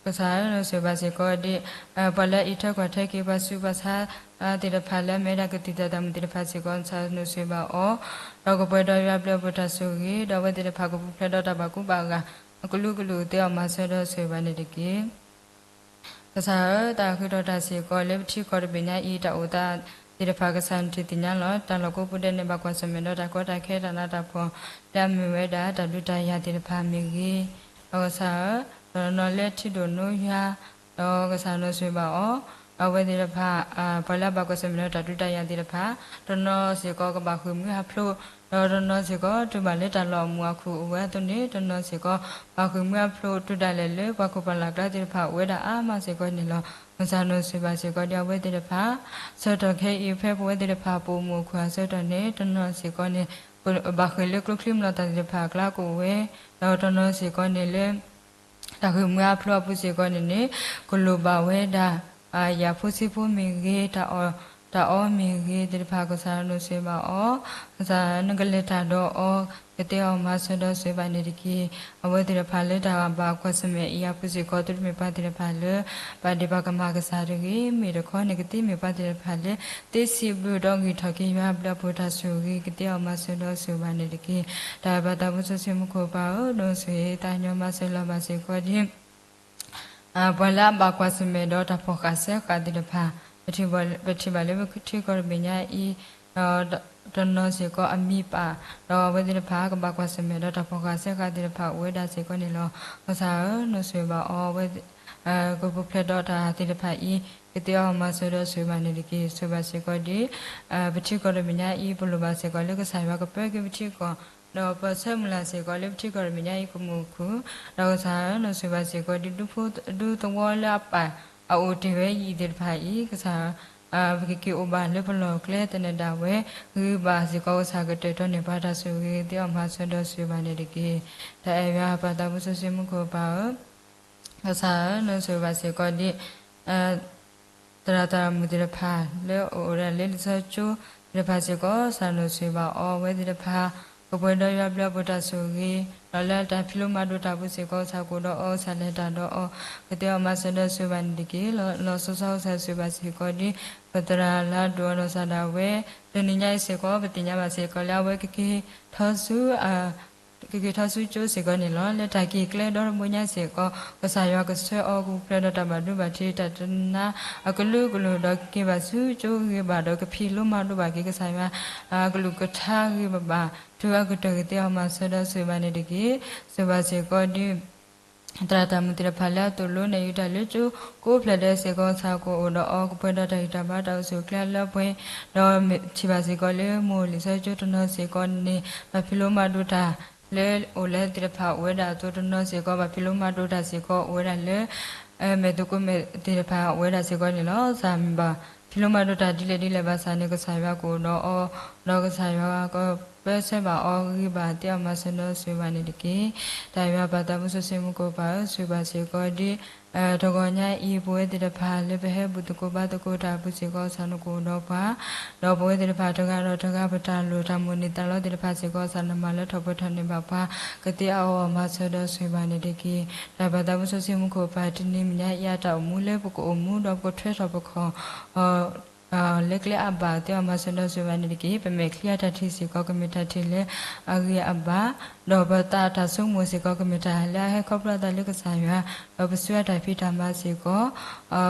ကစၢ်ဧၢ နဆိၣ်ဂ့ၤဘၣ်စ့ၢ်ကီးဒ် ပှၤလၢအအံးထွဲကွၢ်ထွဲက့ၤပှၤဆူးပှၤဆါသ့ၣ်တဖၣ်လၢအမ့ၢ်ဝဲဒၣ်ကသံၣ်သရၣ်သမါသ့ၣ်တဖၣ်စ့ၢ်ကီး ကစၢ်နဆိၣ်ဂ့ၤဘၣ်အီၤ ဒီးကပှဲၤဒီးယွၤဘျုးဖှိၣ်တၢ်ဆိၣ်ဂ့ၤ ဒီးအဝဲသ့ၣ်တဖၣ်ကပူၤဖျဲးဒီးတၢ်ဘၣ်ကူဘၣ်ဂာ် အကလုာ်ကလုာ် ကသ့အီၣ်မၤစၢၤဒီးဆိၣ်ဂ့ၤဘၣ်န့ၣ်တက့ၢ်. ကစၢ်ဧၢ သးဃုထီၣ်တၢ်စ့ၢ်ကီးလၢပထံကီၢ်တဘ့ၣ်ညါအံၤ တၢ်အိၣ်သးသ့ၣ်တဖၣ် ကစၢ်နထံၣ်သ့ၣ်ညါလီၤ. တၢ်လီၢ်ကိးပူၤဒဲးန့ၣ် ဘၣ်ကွၢ်ဆၢၣ်မဲာ်ဒီးတၢ်ကီတၢ်ခဲတၢ်နးတၢ်ဖှီၣ် လၢအမ့ၢ်ဝဲဒၣ်တၢ်ဒုးတၢ်ယၤသ့ၣ်တဖၣ်မ့ၢ်ဂ့ၤ, ဒီးကစၢ်ဧၢ တနီၤလၢထံဒိၣ်နိယွၤ ဒီးကစၢ်နဆိၣ်ဂ့ၤဘၣ်အီၤ ဒီးအဝဲသ့ၣ်တဖၣ် ပှၤလၢအဘၣ်ကွၢ်ဆၢၣ်မဲာ်ဒီးတၢ်ဒုးတၢ်ယၤသ့ၣ်တဖၣ် တနီၤစ့ၢ်ကီးကဘၣ်ဃ့ၢ်မှံဟးဖျိး ဒီးတနီၤစ့ၢ်ကီးတုၤဘၣ်လၢတၢ်လီၢ်အမူးအခုၣ်အိၣ်ဝဲအသိးန့ၣ် တနီၤစ့ၢ်ကီး ဘၣ်ဃ့ၢ်မှံဟးဖျိးတုၤဒၣ်လဲာ်လၢပှၤခိၣ်ပှၤလၢ်ကျါသ့ၣ်တဖၣ်အိၣ်ဝဲဒၣ်အါမးစ့ၢ်ကီးန့ၣ်လီၤ. ကစၢ်နဆိၣ်ဂ့ၤဘၣ်စ့ၢ်ကီးဒ်အဝဲသ့ၣ်တဖၣ် ဆၢကတီၢ်ခဲအံၤ ဖဲပဝဲသ့ၣ်တဖၣ်ပအိၣ်မူးအခိၣ်အဆၢကတီၢ်န့ၣ် တနီၤစ့ၢ်ကီးန့ၣ် ဘၣ်ဃ့ၢ်လၢကျိချံမျိာ်သၣ်သ့ၣ်တဖၣ်အကျါကအိၣ်ဝဲ, ဒီးတနီၤစ့ၢ်ကီးန့ၣ်လၢ တၢ်ဃ့ၢ်မှံဟးဖျိးအပူၤစ့ၢ်ကီးန့ၣ်န့ၣ် ကလိၣ်ဘၣ်ဝဲဒၣ် ယၤဖိဆံးဖိမ့ၢ်ဂ့ၤ, တၢ်အီၣ်မ့ၢ်ဂ့ၤသ့ၣ်တဖၣ် ကစၢ်နဆိၣ်ဂ့ၤဘၣ်အီၤ, ကစၢ်နကလဲၤတၢ်ဒီးအီၤ ကသ့အီၣ်မၤစၢၤဒီးဆိၣ်ဂ့ၤဘၣ်န့ၣ်တက့ၢ်. အဝဲသ့ၣ်တဖၣ်လၢတၢ်ဘၣ်ကွၢ်ဆၢၣ်မဲာ်အံၤအပူၤစ့ၢ်ကီး သုတမ့ၢ်ပှၤသ့ၣ်တဖၣ်လၢ ဘၣ်ဒ့ၣ်ဘၣ်ကမၣ်ကစၢ်တဂ့ၤ, မ့ၢ်တခီန့ၣ် ကသ့မ့ၢ်ပှၤသ့ၣ်တဖၣ်လၢ သ့စံးဘျုးဒီးဂံၢ်ထီၣ်က့ၤယွၤဘျုးဖှိၣ်တၢ်ဆိၣ်ဂ့ၤ ကသ့အီၣ်မၤစၢၤဒီးဆိၣ်ဂ့ၤဘၣ်န့ၣ်တက့ၢ်. တၢ်ပၢ်သးဘိစီဆှံမူခိၣ်ပၢ်ဧၢ, ဒိးဆိၣ်ဂ့ၤသးကညီၤမၤစၢၤလီၤဘၣ်စ့ၢ်ကီးဒ် ပှၤလၢအဘၣ်ကွၢ်ဆၢၣ်မဲာ်ဒီးတၢ်ဖီၣ်ဃာ်စၢဃာ်သ့ၣ်တဖၣ်, ပထံၣ်ဘၣ်လၢပထံကီၢ်တဘ့ၣ်ညါအံၤ, တနီၤစ့ၢ်ကီးအမံၤပာ်, ဒီးအဝဲသ့ၣ်တဖၣ် ကဘၣ်ကွၢ်ဆၢၣ်မဲာ်ဒီးတၢ်ဖီၣ်ဃာ်စၢဃာ်သ့ၣ်တဖၣ်အိၣ်ဝဲဒၣ်စ့ၢ်ကီးန့ၣ်လီၤ. ကစၢ်ဧၢ, နဆိၣ်ဂ့ၤဘၣ်အီၤဝဲ ကပူၤဖျဲးဒီးတၢ်သ့ၣ်တဖၣ်အံၤ ကသ့အီၣ်မၤစၢၤဒီးဆိၣ်ဂ့ၤဘၣ်န့ၣ်တက့ၢ်. ဆိၣ်ဂ့ၤဘၣ်စ့ၢ်ကီးဒ် ပထံကီၢ်တဘ့ၣ်ညါအံၤ ပလိၣ်ဘၣ်စ့ၢ်ကီးလၢကစၢ်ယွၤကပၢက့ၤပထံကီၢ်, ဒီးပဆၢမုၢ်လၢ်စ့ၢ်ကီးလၢပထံကီၢ်တဘ့ၣ်ညါအံၤကမူးကခုၣ်, ဒီးကစၢ်ဧၢ, နဆိၣ်ဂ့ၤဘၣ်စ့ၢ်ကီးဒ် ဒူသဝီလၢအပာ် အအိၣ်တ့ၢ်ဝဲယံာ်သ့ၣ်တဖၣ်အံၤ, ကစၢ်ဧၢ, ပကက့ၤအိၣ်ဘၣ်လၢပလီၢ်ကျဲသနၢၣ်ဒၣ်ဝဲ, ဂ့ၤဘၣ်စ့ၢ်ကီးကစၢ်ကတဲာ်ကတီၤန့ၢ်ပှၤတၢ်ဆိၣ်ဂ့ၤ သ့အီၣ်မၤစၢၤဒီးဆိၣ်ဂ့ၤဘၣ်န့ၣ်တက့ၢ်. တၢ်အဲၣ်ယွၤပၢ်သးဘိစီဆှံမူခိၣ်ပၢ်ဧၢ ကစၢ်ဧၢ, နဆိၣ်ဂ့ၤဘၣ်စ့ၢ်ကီးဒ် သရၣ်သရၣ်မုၣ်သ့ၣ်တဖၣ် လၢအအိၣ်ဝဲဒၣ်လၢလံာ်စီဆှံကၠိသ့ၣ်တဖၣ်စ့ၢ်ကီး, ကစၢ်နဆိၣ်ဂ့ၤဘၣ်အီၤ, အဝဲသ့ၣ်တဖၣ် ကပှဲၤဒီးယွၤဘျုးအဖှိၣ်တၢ်ဆိၣ်ဂ့ၤ, ဒီးလၢတၢ်ဖံးလိမၤဒိးတၢ်အပူၤစ့ၢ်ကီး ကစၢ်ကအိၣ်ဒီးအီၤ, ကစၢ်လဲၤတၢ်ဒီးအီၤ, ကသ့အီၣ်မၤစၢၤဒီးဆိၣ်ဂ့ၤဘၣ်န့ၣ်တက့ၢ်. လီၤ, လီၤဆီဆီကစၢ်ဆိၣ်ဂ့ၤဘၣ်စ့ၢ်ကီးဒ် ပသရၣ်လၢဒိၣ်အီၤဒီးစၢ်ဒၣ်ဝဲ, တနံၤညါအံၤစ့ၢ်ကီး ပသ့ၣ်ညါဘၣ်စ့ၢ်ကီးလၢအဝဲကက့ၤထီၣ်ဆူ ကက့ၤထီၣ်ဆူကၠိစ့ၢ်ကီးန့ၣ်လီၤ. လၢတၢ်က့ၤကျဲဒီတဘိညါစ့ၢ်ကီး ကစၢ်ယွၤကဆှၢအီၤ ကပူၤဖျဲးဒီးတၢ်ဘၣ်ဒိဘၣ်ထံး တၢ်တနါအကလုာ်ကလုာ် ဒီးကက့ၤဘၣ်ဆူကၠိဂ့ၤဂ့ၤဘၣ်ဘၣ် ဒီးကဖံးလိမၤဒိးဘၣ်က့ၤ ကစၢ်ယွၤအကလုၢ်ကထါဂ့ၤဂ့ၤဘၣ်ဘၣ် တုၤအကတၢၢ် ကသ့အီၣ်မၤစၢၤဒီးဆိၣ်ဂ့ၤဘၣ်န့ၣ်တက့ၢ်. ဆိၣ်ဂ့ၤဘၣ်စ့ၢ်ကီးဒ် သရၣ်သရၣ်မုၣ်သ့ၣ်တဖၣ်လၢအသိၣ်လိနဲၣ်ယုာ်တၢ်လၢကၠိကိးဖျၢၣ်ဒဲးစ့ၢ်ကီး ကစၢ်ကအိၣ်ဒီးအီၤ ကပှဲၤဒီးတၢ်ဂံၢ်တၢ်ဘါ တၢ်အိၣ်ဆူၣ်အိၣ်ချ့လၢပှဲၤ, ဒီးထံၣ်ဘၣ်စ့ၢ်ကီးလၢမိၢ်လံာ်စီဆှံကၠိတနီၤစ့ၢ်ကီးန့ၣ် ဘၣ်ဖံးလိမၤဒိးတၢ်လၢအိၣ်လၢသ့ၣ်တဖၣ်အိၣ်ဝဲဒၣ်အသိးတနီၤစ့ၢ်ကီး ဘၣ်ဖံးလိမၤဒိးတၢ်စ့ၢ်ကီးအိၣ်ဝဲဒၣ်လၢ မဲာ်သကိးမဲာ်သ့ၣ်တဖၣ်အိၣ်ဝဲဒၣ်စ့ၢ်ကီးန့ၣ်လီၤ. ကစၢ်မ့ၢ်ဘၣ်ဖံးလိမၤဒိးတၢ်ဒ်လဲၣ်ဒ်လဲၣ်ဘၣ်ဆၣ်န့ၣ် ကစၢ်ယွၤကအိၣ်ဒီးအီၤ, ဒီးကစၢ်ယွၤကပၢဆှၢဘၣ်အီၤဂ့ၤဂ့ၤဘၣ် သ့အီၣ်မၤစၢၤဒီးဆိၣ်ဂ့ၤဘၣ်န့ၣ်တက့ၢ်. တၢ်ယွၤပၢ်သးမူစီဆှံမူခိၣ်ပၢ်ဧၢ, ဆိၣ်ဂ့ၤဘၣ်စ့ၢ်ကီးဒ် တဂီၤညါအံၤ ပဝဲသ့ၣ်တဖၣ်လၢပဟဲဘူၣ်သကိးဘါသကိးတၢ်အပူၤစ့ၢ်ကီး ကစၢ်နကအိၣ်ဒီးပှၤ, ဒီးပဝဲသ့ၣ်တဖၣ်တဂၤဒီးတဂၤ ပတၢ်လိၣ်တၢ်မိၣ်န့ၢ်သးလီသ့ၣ်တဖၣ်စ့ၢ်ကီး ကစၢ်နမၤလၢထီၣ်ပှဲၤထီၣ်န့ၢ်ဘၣ်ပှၤ, ကသ့အီၣ်မၤစၢၤဒီးဆိၣ်ဂ့ၤဘၣ်န့ၣ်တက့ၢ်. တၢ်ပၢ်သးမူစီဆှံမူခိၣ်ပၢ် တနံၤညါအံၤအတၢ်အိၣ်မူလၢပကအိၣ်မူဒီးပကထွဲထီၣ်ပခီၣ် လၢကျဲအဘၣ် သ့အီၣ်မၤစၢၤဒီးဆိၣ်ဂ့ၤဘၣ်န့ၣ်တက့ၢ်. ပမဲာ်ချံအတၢ်ထံၣ်စ့ၢ်ကီး ကမ့ၢ်တၢ်ထံၣ်လၢအဂ့ၤအဘၣ်, ဒီးပသးအတၢ်ဆိကမိၣ်စ့ၢ်ကီး ကမ့ၢ်တၢ်လၢအဟဲခီဖျိအသးလၢကစၢ်ယွၤ, ဒီးပစုအတၢ်ဖံးတၢ်မၤစ့ၢ်ကီး ပူၤဖျဲး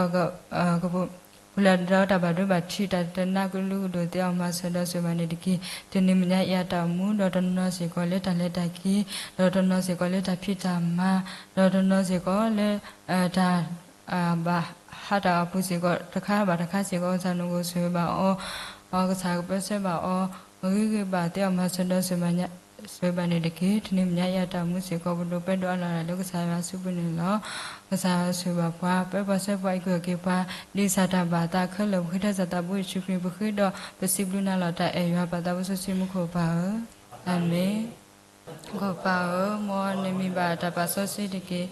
ဒီးတၢ်ဘၣ်ဒိဘၣ်ထံး တၢ်တနါကလုာ်ကဒိၣ် သ့အီၣ်မၤစၢၤဒီးဆိၣ်ဂ့ၤဘၣ်န့ၣ်တက့ၢ်. တနံၤညါအံၤအတၢ်အိၣ်မူ ဒီးတနီၤစ့ၢ်ကီးလၢတၢ်လဲၤတၢ်က့ၤ, ဒီးတနီၤစ့ၢ်ကီးလၢတၢ်ဖံးတၢ်မၤ, ဒီးတနီၤစ့ၢ်ကီးလၢ တၢ် ဘၣ်ဟးတၢ်အပူၤစ့ၢ်ကီး တခါဘၣ်တခါစ့ၢ်ကီး ကစၢ်နကအိၣ်ဆိၣ်ဂ့ၤဘၣ်အီၤ, ကစၢ်ကပၢဆှၢဘၣ်အီၤ ဂ့ၤဂ့ၤဘၣ် သ့အီၣ်မၤစၢၤဒီးဆိၣ်ဂ့ၤဘၣ်န့ၣ်တက့ၢ်. တနံၤညါအံၤအတၢ်အိၣ်မူစ့ၢ်ကီး ပဒိးပၢဒီးအလီၢ်လၢကစၢ်ယွၤအစုပူၤန့ၣ်လီၤ. ကစၢ်ဆိၣ်ဂ့ၤဘၣ်ပှၤ ပၢပှၤဆှၢပှၤ အံးကွံာ်အီၤက့ၤပှၤ ဒ်ကစၢ်တၢ်ဘၣ်အသးခဲလၢာ် ပဃ့ထီၣ်ကစၢ်သးဘိယ့ၣ်ၡူးခရံာ် ပဃ့ဒီးပစံးဘျုးနၤလီၤ. တၢ်အဲၣ်ယွၤပၢ်သးဘိစီဆှံမူခိၣ်ပၢ်ဧၢ, အၤမ့ၣ်. ကီၢ်ပၢ်ဧၢ, မ်နမံၤဘၣ်တၢ်ပာ်စီဆှံတက့ၢ်.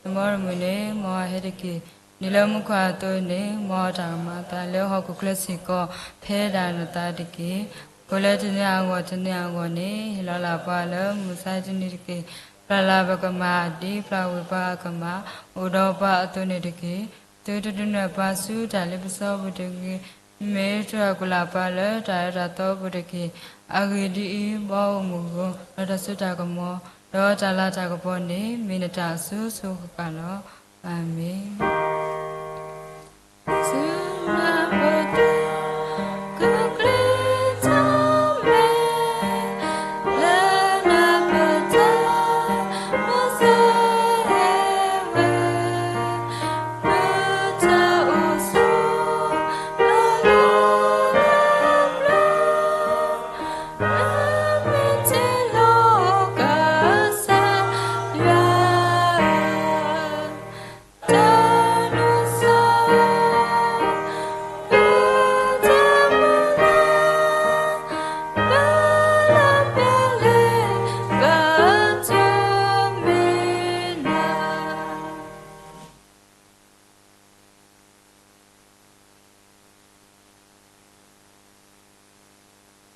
မ်တမုာ်န့ၣ် မ်အဟဲတက့ၢ်. ဒ်လၢမူခိၣ်အသိးန့ၣ် မ်တၢ်ကမၤအသးလၢဟီၣ်ခိၣ်ချၢစ့ၢ်ကီး ဖဲဒၣ်နသးတက့ၢ်. အဃိလၢတနံၤအဂီၢ်တနံၤအဂီၢ်န့ၣ် ဟ့ၣ်လီၤလၢပှၤလၢမုၢ်ဆါတနံၤတက့ၢ်. ပျၢ်လၢပကမၣ် ဒ်ပျၢ်ကွံာ်ပှၤအကမၣ် အိၣ်ဒီးပှၤအသိးန့ၣ်တက့ၢ်. သုတဒုးနဲၣ်ပှၤဆူတၢ်လ့ပစီပူၤတဂ့ၤ. မ့ၢ်တၢ်ကူၣ်လၢ်ပှၤလၢတၢ်အၢတၢ်သီပူၤတက့ၢ်. အဂ့ၢ်ဒ်အံၤ, ဘီဧိၤမုၢ်ဧိၤ ဒီးတၢ်စိတၢ်ကမီၤ ဒီးတၢ်လၤတၢ်ကပီၤန့ၣ် မ့ၢ်နတၢ်အစိၤစိၤဃၣ်ဃၣ်လီၤ. အၤမ့ၣ်.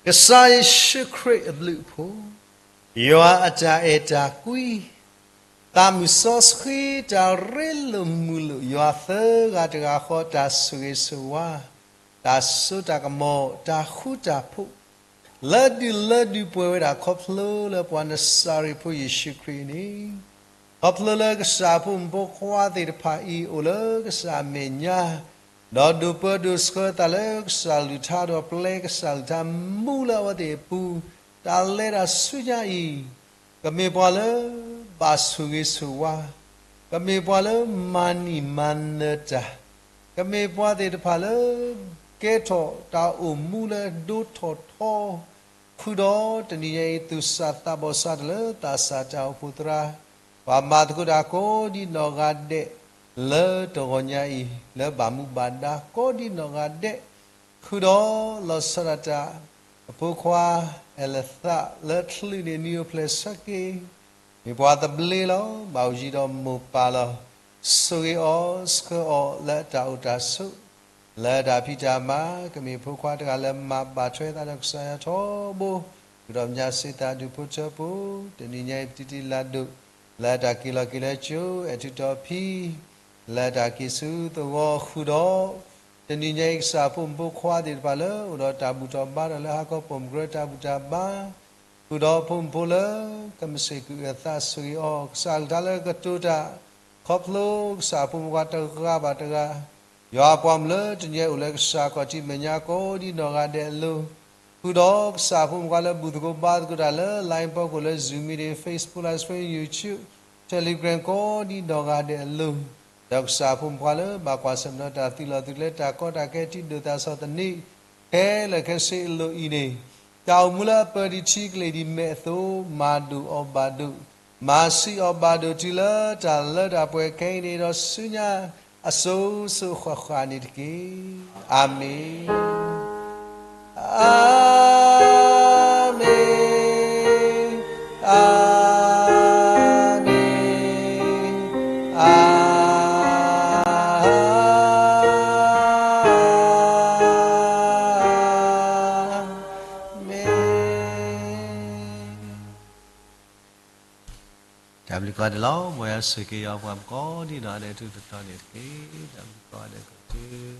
ကစၢ်ယ့ၣ်ၡူးခရံာ်အဘျုးအဖှိၣ်, ယွၤအတၢ်အဲၣ်တၢ်ကွံ, သးမုၢ်စီဆှံ တၢ်ရ့လိာ်မုာ်လိာ် ယွၤသၢဂၤတဂၤဃီ တၢ်ဆိၣ်ဂ့ၤဆိၣ်ဝါ, တၢ်စိတၢ်ကမီၤ တၢ်ဃူတၢ်ဖိး လၢဒုးလၢဒုးပှဲၤဝဲဒၣ်ခီဖျိလၢပှၤနစၤရ့းဖိယ့ၣ်ၡူးခရံာ်န့ၣ်, ခီဖျိလၢကစၢ်အဖိမုၣ်ဖိခွါသ့ၣ်တဖၣ်အံၤ အိၣ်လၢကစၢ်အမဲာ်ညါ, ဒီးဒိးပၢဒိးဆှၢသးလၢကစၢ်အကလုၢ်ကထါ ဒီးပျဲကစၢ်အကလုၢ်ကထါမူလၢအဝဲသ့ၣ်အပူၤ, တၢ်လဲၤတၢ်ဆူညါအံၤ, ကမ့ၢ်ပှၤလၢဘၣ်ဆိၣ်ဂ့ၤဆိၣ်ဝါ, ကမ့ၢ်ပှၤလၢမၤန့ၢ်မၤနၢၤတၢ်, ကမ့ၢ်ပှၤသ့ၣ်တဖၣ်လၢ ကဲထီၣ်တၢ်အိၣ်မူလၢဒိထီၣ်ထီ, ဃုာ်ဒီးတနံၤညါအံၤ သူၣ်စၢ်သးဘီၣ်စးထီၣ်လၢသးစၢ်တၢ်အိၣ်ဖှိၣ်သရၣ်, ပှၤမၤသကိးတၢ်ကိးဒ်နီၢ်ဂၤဒဲး လၢတဂီၤညါအံၤ လၢဘၣ်မူဘၣ်ဒါကိးဒ်နီၢ်ဂၤဒဲး, ဃုာ်ဒီးလီၤဆီဒၣ်တၢ် အဖိခွါ အဲလသး လၢချုးန့ၣ် နံၤအိၣ်ဖျဲၣ်ဆၢက့ၤ, မ့ၢ်ပှၤသဘျ့လီၤ. ဘၣ်အိၣ်ယံၤဒီးမိၢ်ပၢ်လီၤ. ဆိၣ်ဂ့ၤအီၤ, ဆှၢအီၤလၢအတၢ်အိၣ်တၢ်ဆိး, လၢတၢ်ဖံးတၢ်မၤ, ကမ့ၢ်ဖိခွါတဂၤလၢမၤဘၣ်ထွဲသးဒီးကစၢ်ယွၤထီဘိ, ဃုာ်ဒီးမၠးစ့သးဒူၣ်ဖိထၢဖိ, တနံၤညါအံၤပတံတံလၤဒိၣ်, လၢတၢ်က့ၤလီၤက့ၤလၢကၠိ, အဲၣ်ထူးတီၤဖံး, လၢတၢ်က့ၤဆူသဝီဃုာ်ဒီး, တနံၤညါအံၤကစၢ်ဖိမုၣ်ဖိခွါသ့ၣ်တဖၣ်လၢအိၣ်ဒီးတၢ်ဘူၣ်ထီၣ်ဘါထီၣ်လၢဟါခီပိာ်မုၣ်ကရၢတၢ်ဘူၣ်တၢ်ဘါ ဃုာ်ဒီးဖိမုၣ်ဖိလၢ ကမၤစၢၤကအုၣ်အသးဆိၣ်ဂ့ၤအီၤ, ကစၢ်အကလုၢ်ကထါလၢကတိၤတၢ်, ခီဖျိကစၢ်ဖိမုၣ်ဖိခွါတဂၤဘၣ်တဂၤ, ယွၤအပှၤမုၣ်လၢတနံၤညါအံၤအိၣ်လၢကစၢ်ခီၣ်ထံးမဲာ်ညါကိးဒံနီၢ်ဂၤဒဲးအလိၤ, ဃုာ်ဒီးကစၢ်ဖိမုၣ်ဖိခွါလၢဘူၣ်သကိးဘါသကိးတၢ်လၢ Line ဖီခိၣ်လၢ Zoom meeting, Facebook live stream, YouTube, Telegram ကိးဒံနီၢ်ဂၤဒဲးအလိၤ, ဒီးကစၢ်ဖိမုၣ်ဖိခွါလၢ ဘၣ်ကွၢ်ဆၢၣ်မဲာ်ဒီးတၢ်သံလီၤသုးကျဲၤတၢ်ကီတၢ်ခဲထံဒိၣ်သၣ်ဆီၣ်သနံး, ခဲလၢာ်ခဲဆ့အလိၤအံၤန့ၣ်, တၢ်အိၣ်မူလၢအပၢၤဒံးထံကလ့ၢ်ဒံးမဲာ်အသိး, မၤဒိၣ်အီၤဘၣ်ဒိၣ်, မၤဆံးအီၤဘၣ်ဒိၣ်တုၤလၢတၢ်လၢတၢ်ပှဲၤခဲအံၤန့ၣ်ဒီးဆူညါအစိၤစိၤဃၣ်ဃၣ်န့ၣ်တက့ၢ်. အၤမ့ၣ်, အၤမ့ၣ်, အၤမ့ၣ်, အၤမ့ၣ်. တၢ်ဘျုးကိးဂၤဒဲးလီၤ. မ်ယွၤဆိၣ်ဂ့ၤက့ၤယွၤပှၤကိးဒံနီၢ်ဂၤဒဲးထူးထီၣ်န့ၣ်တက့ၢ်. တၢ်ဘျုးကိးဂၤဒဲးကီး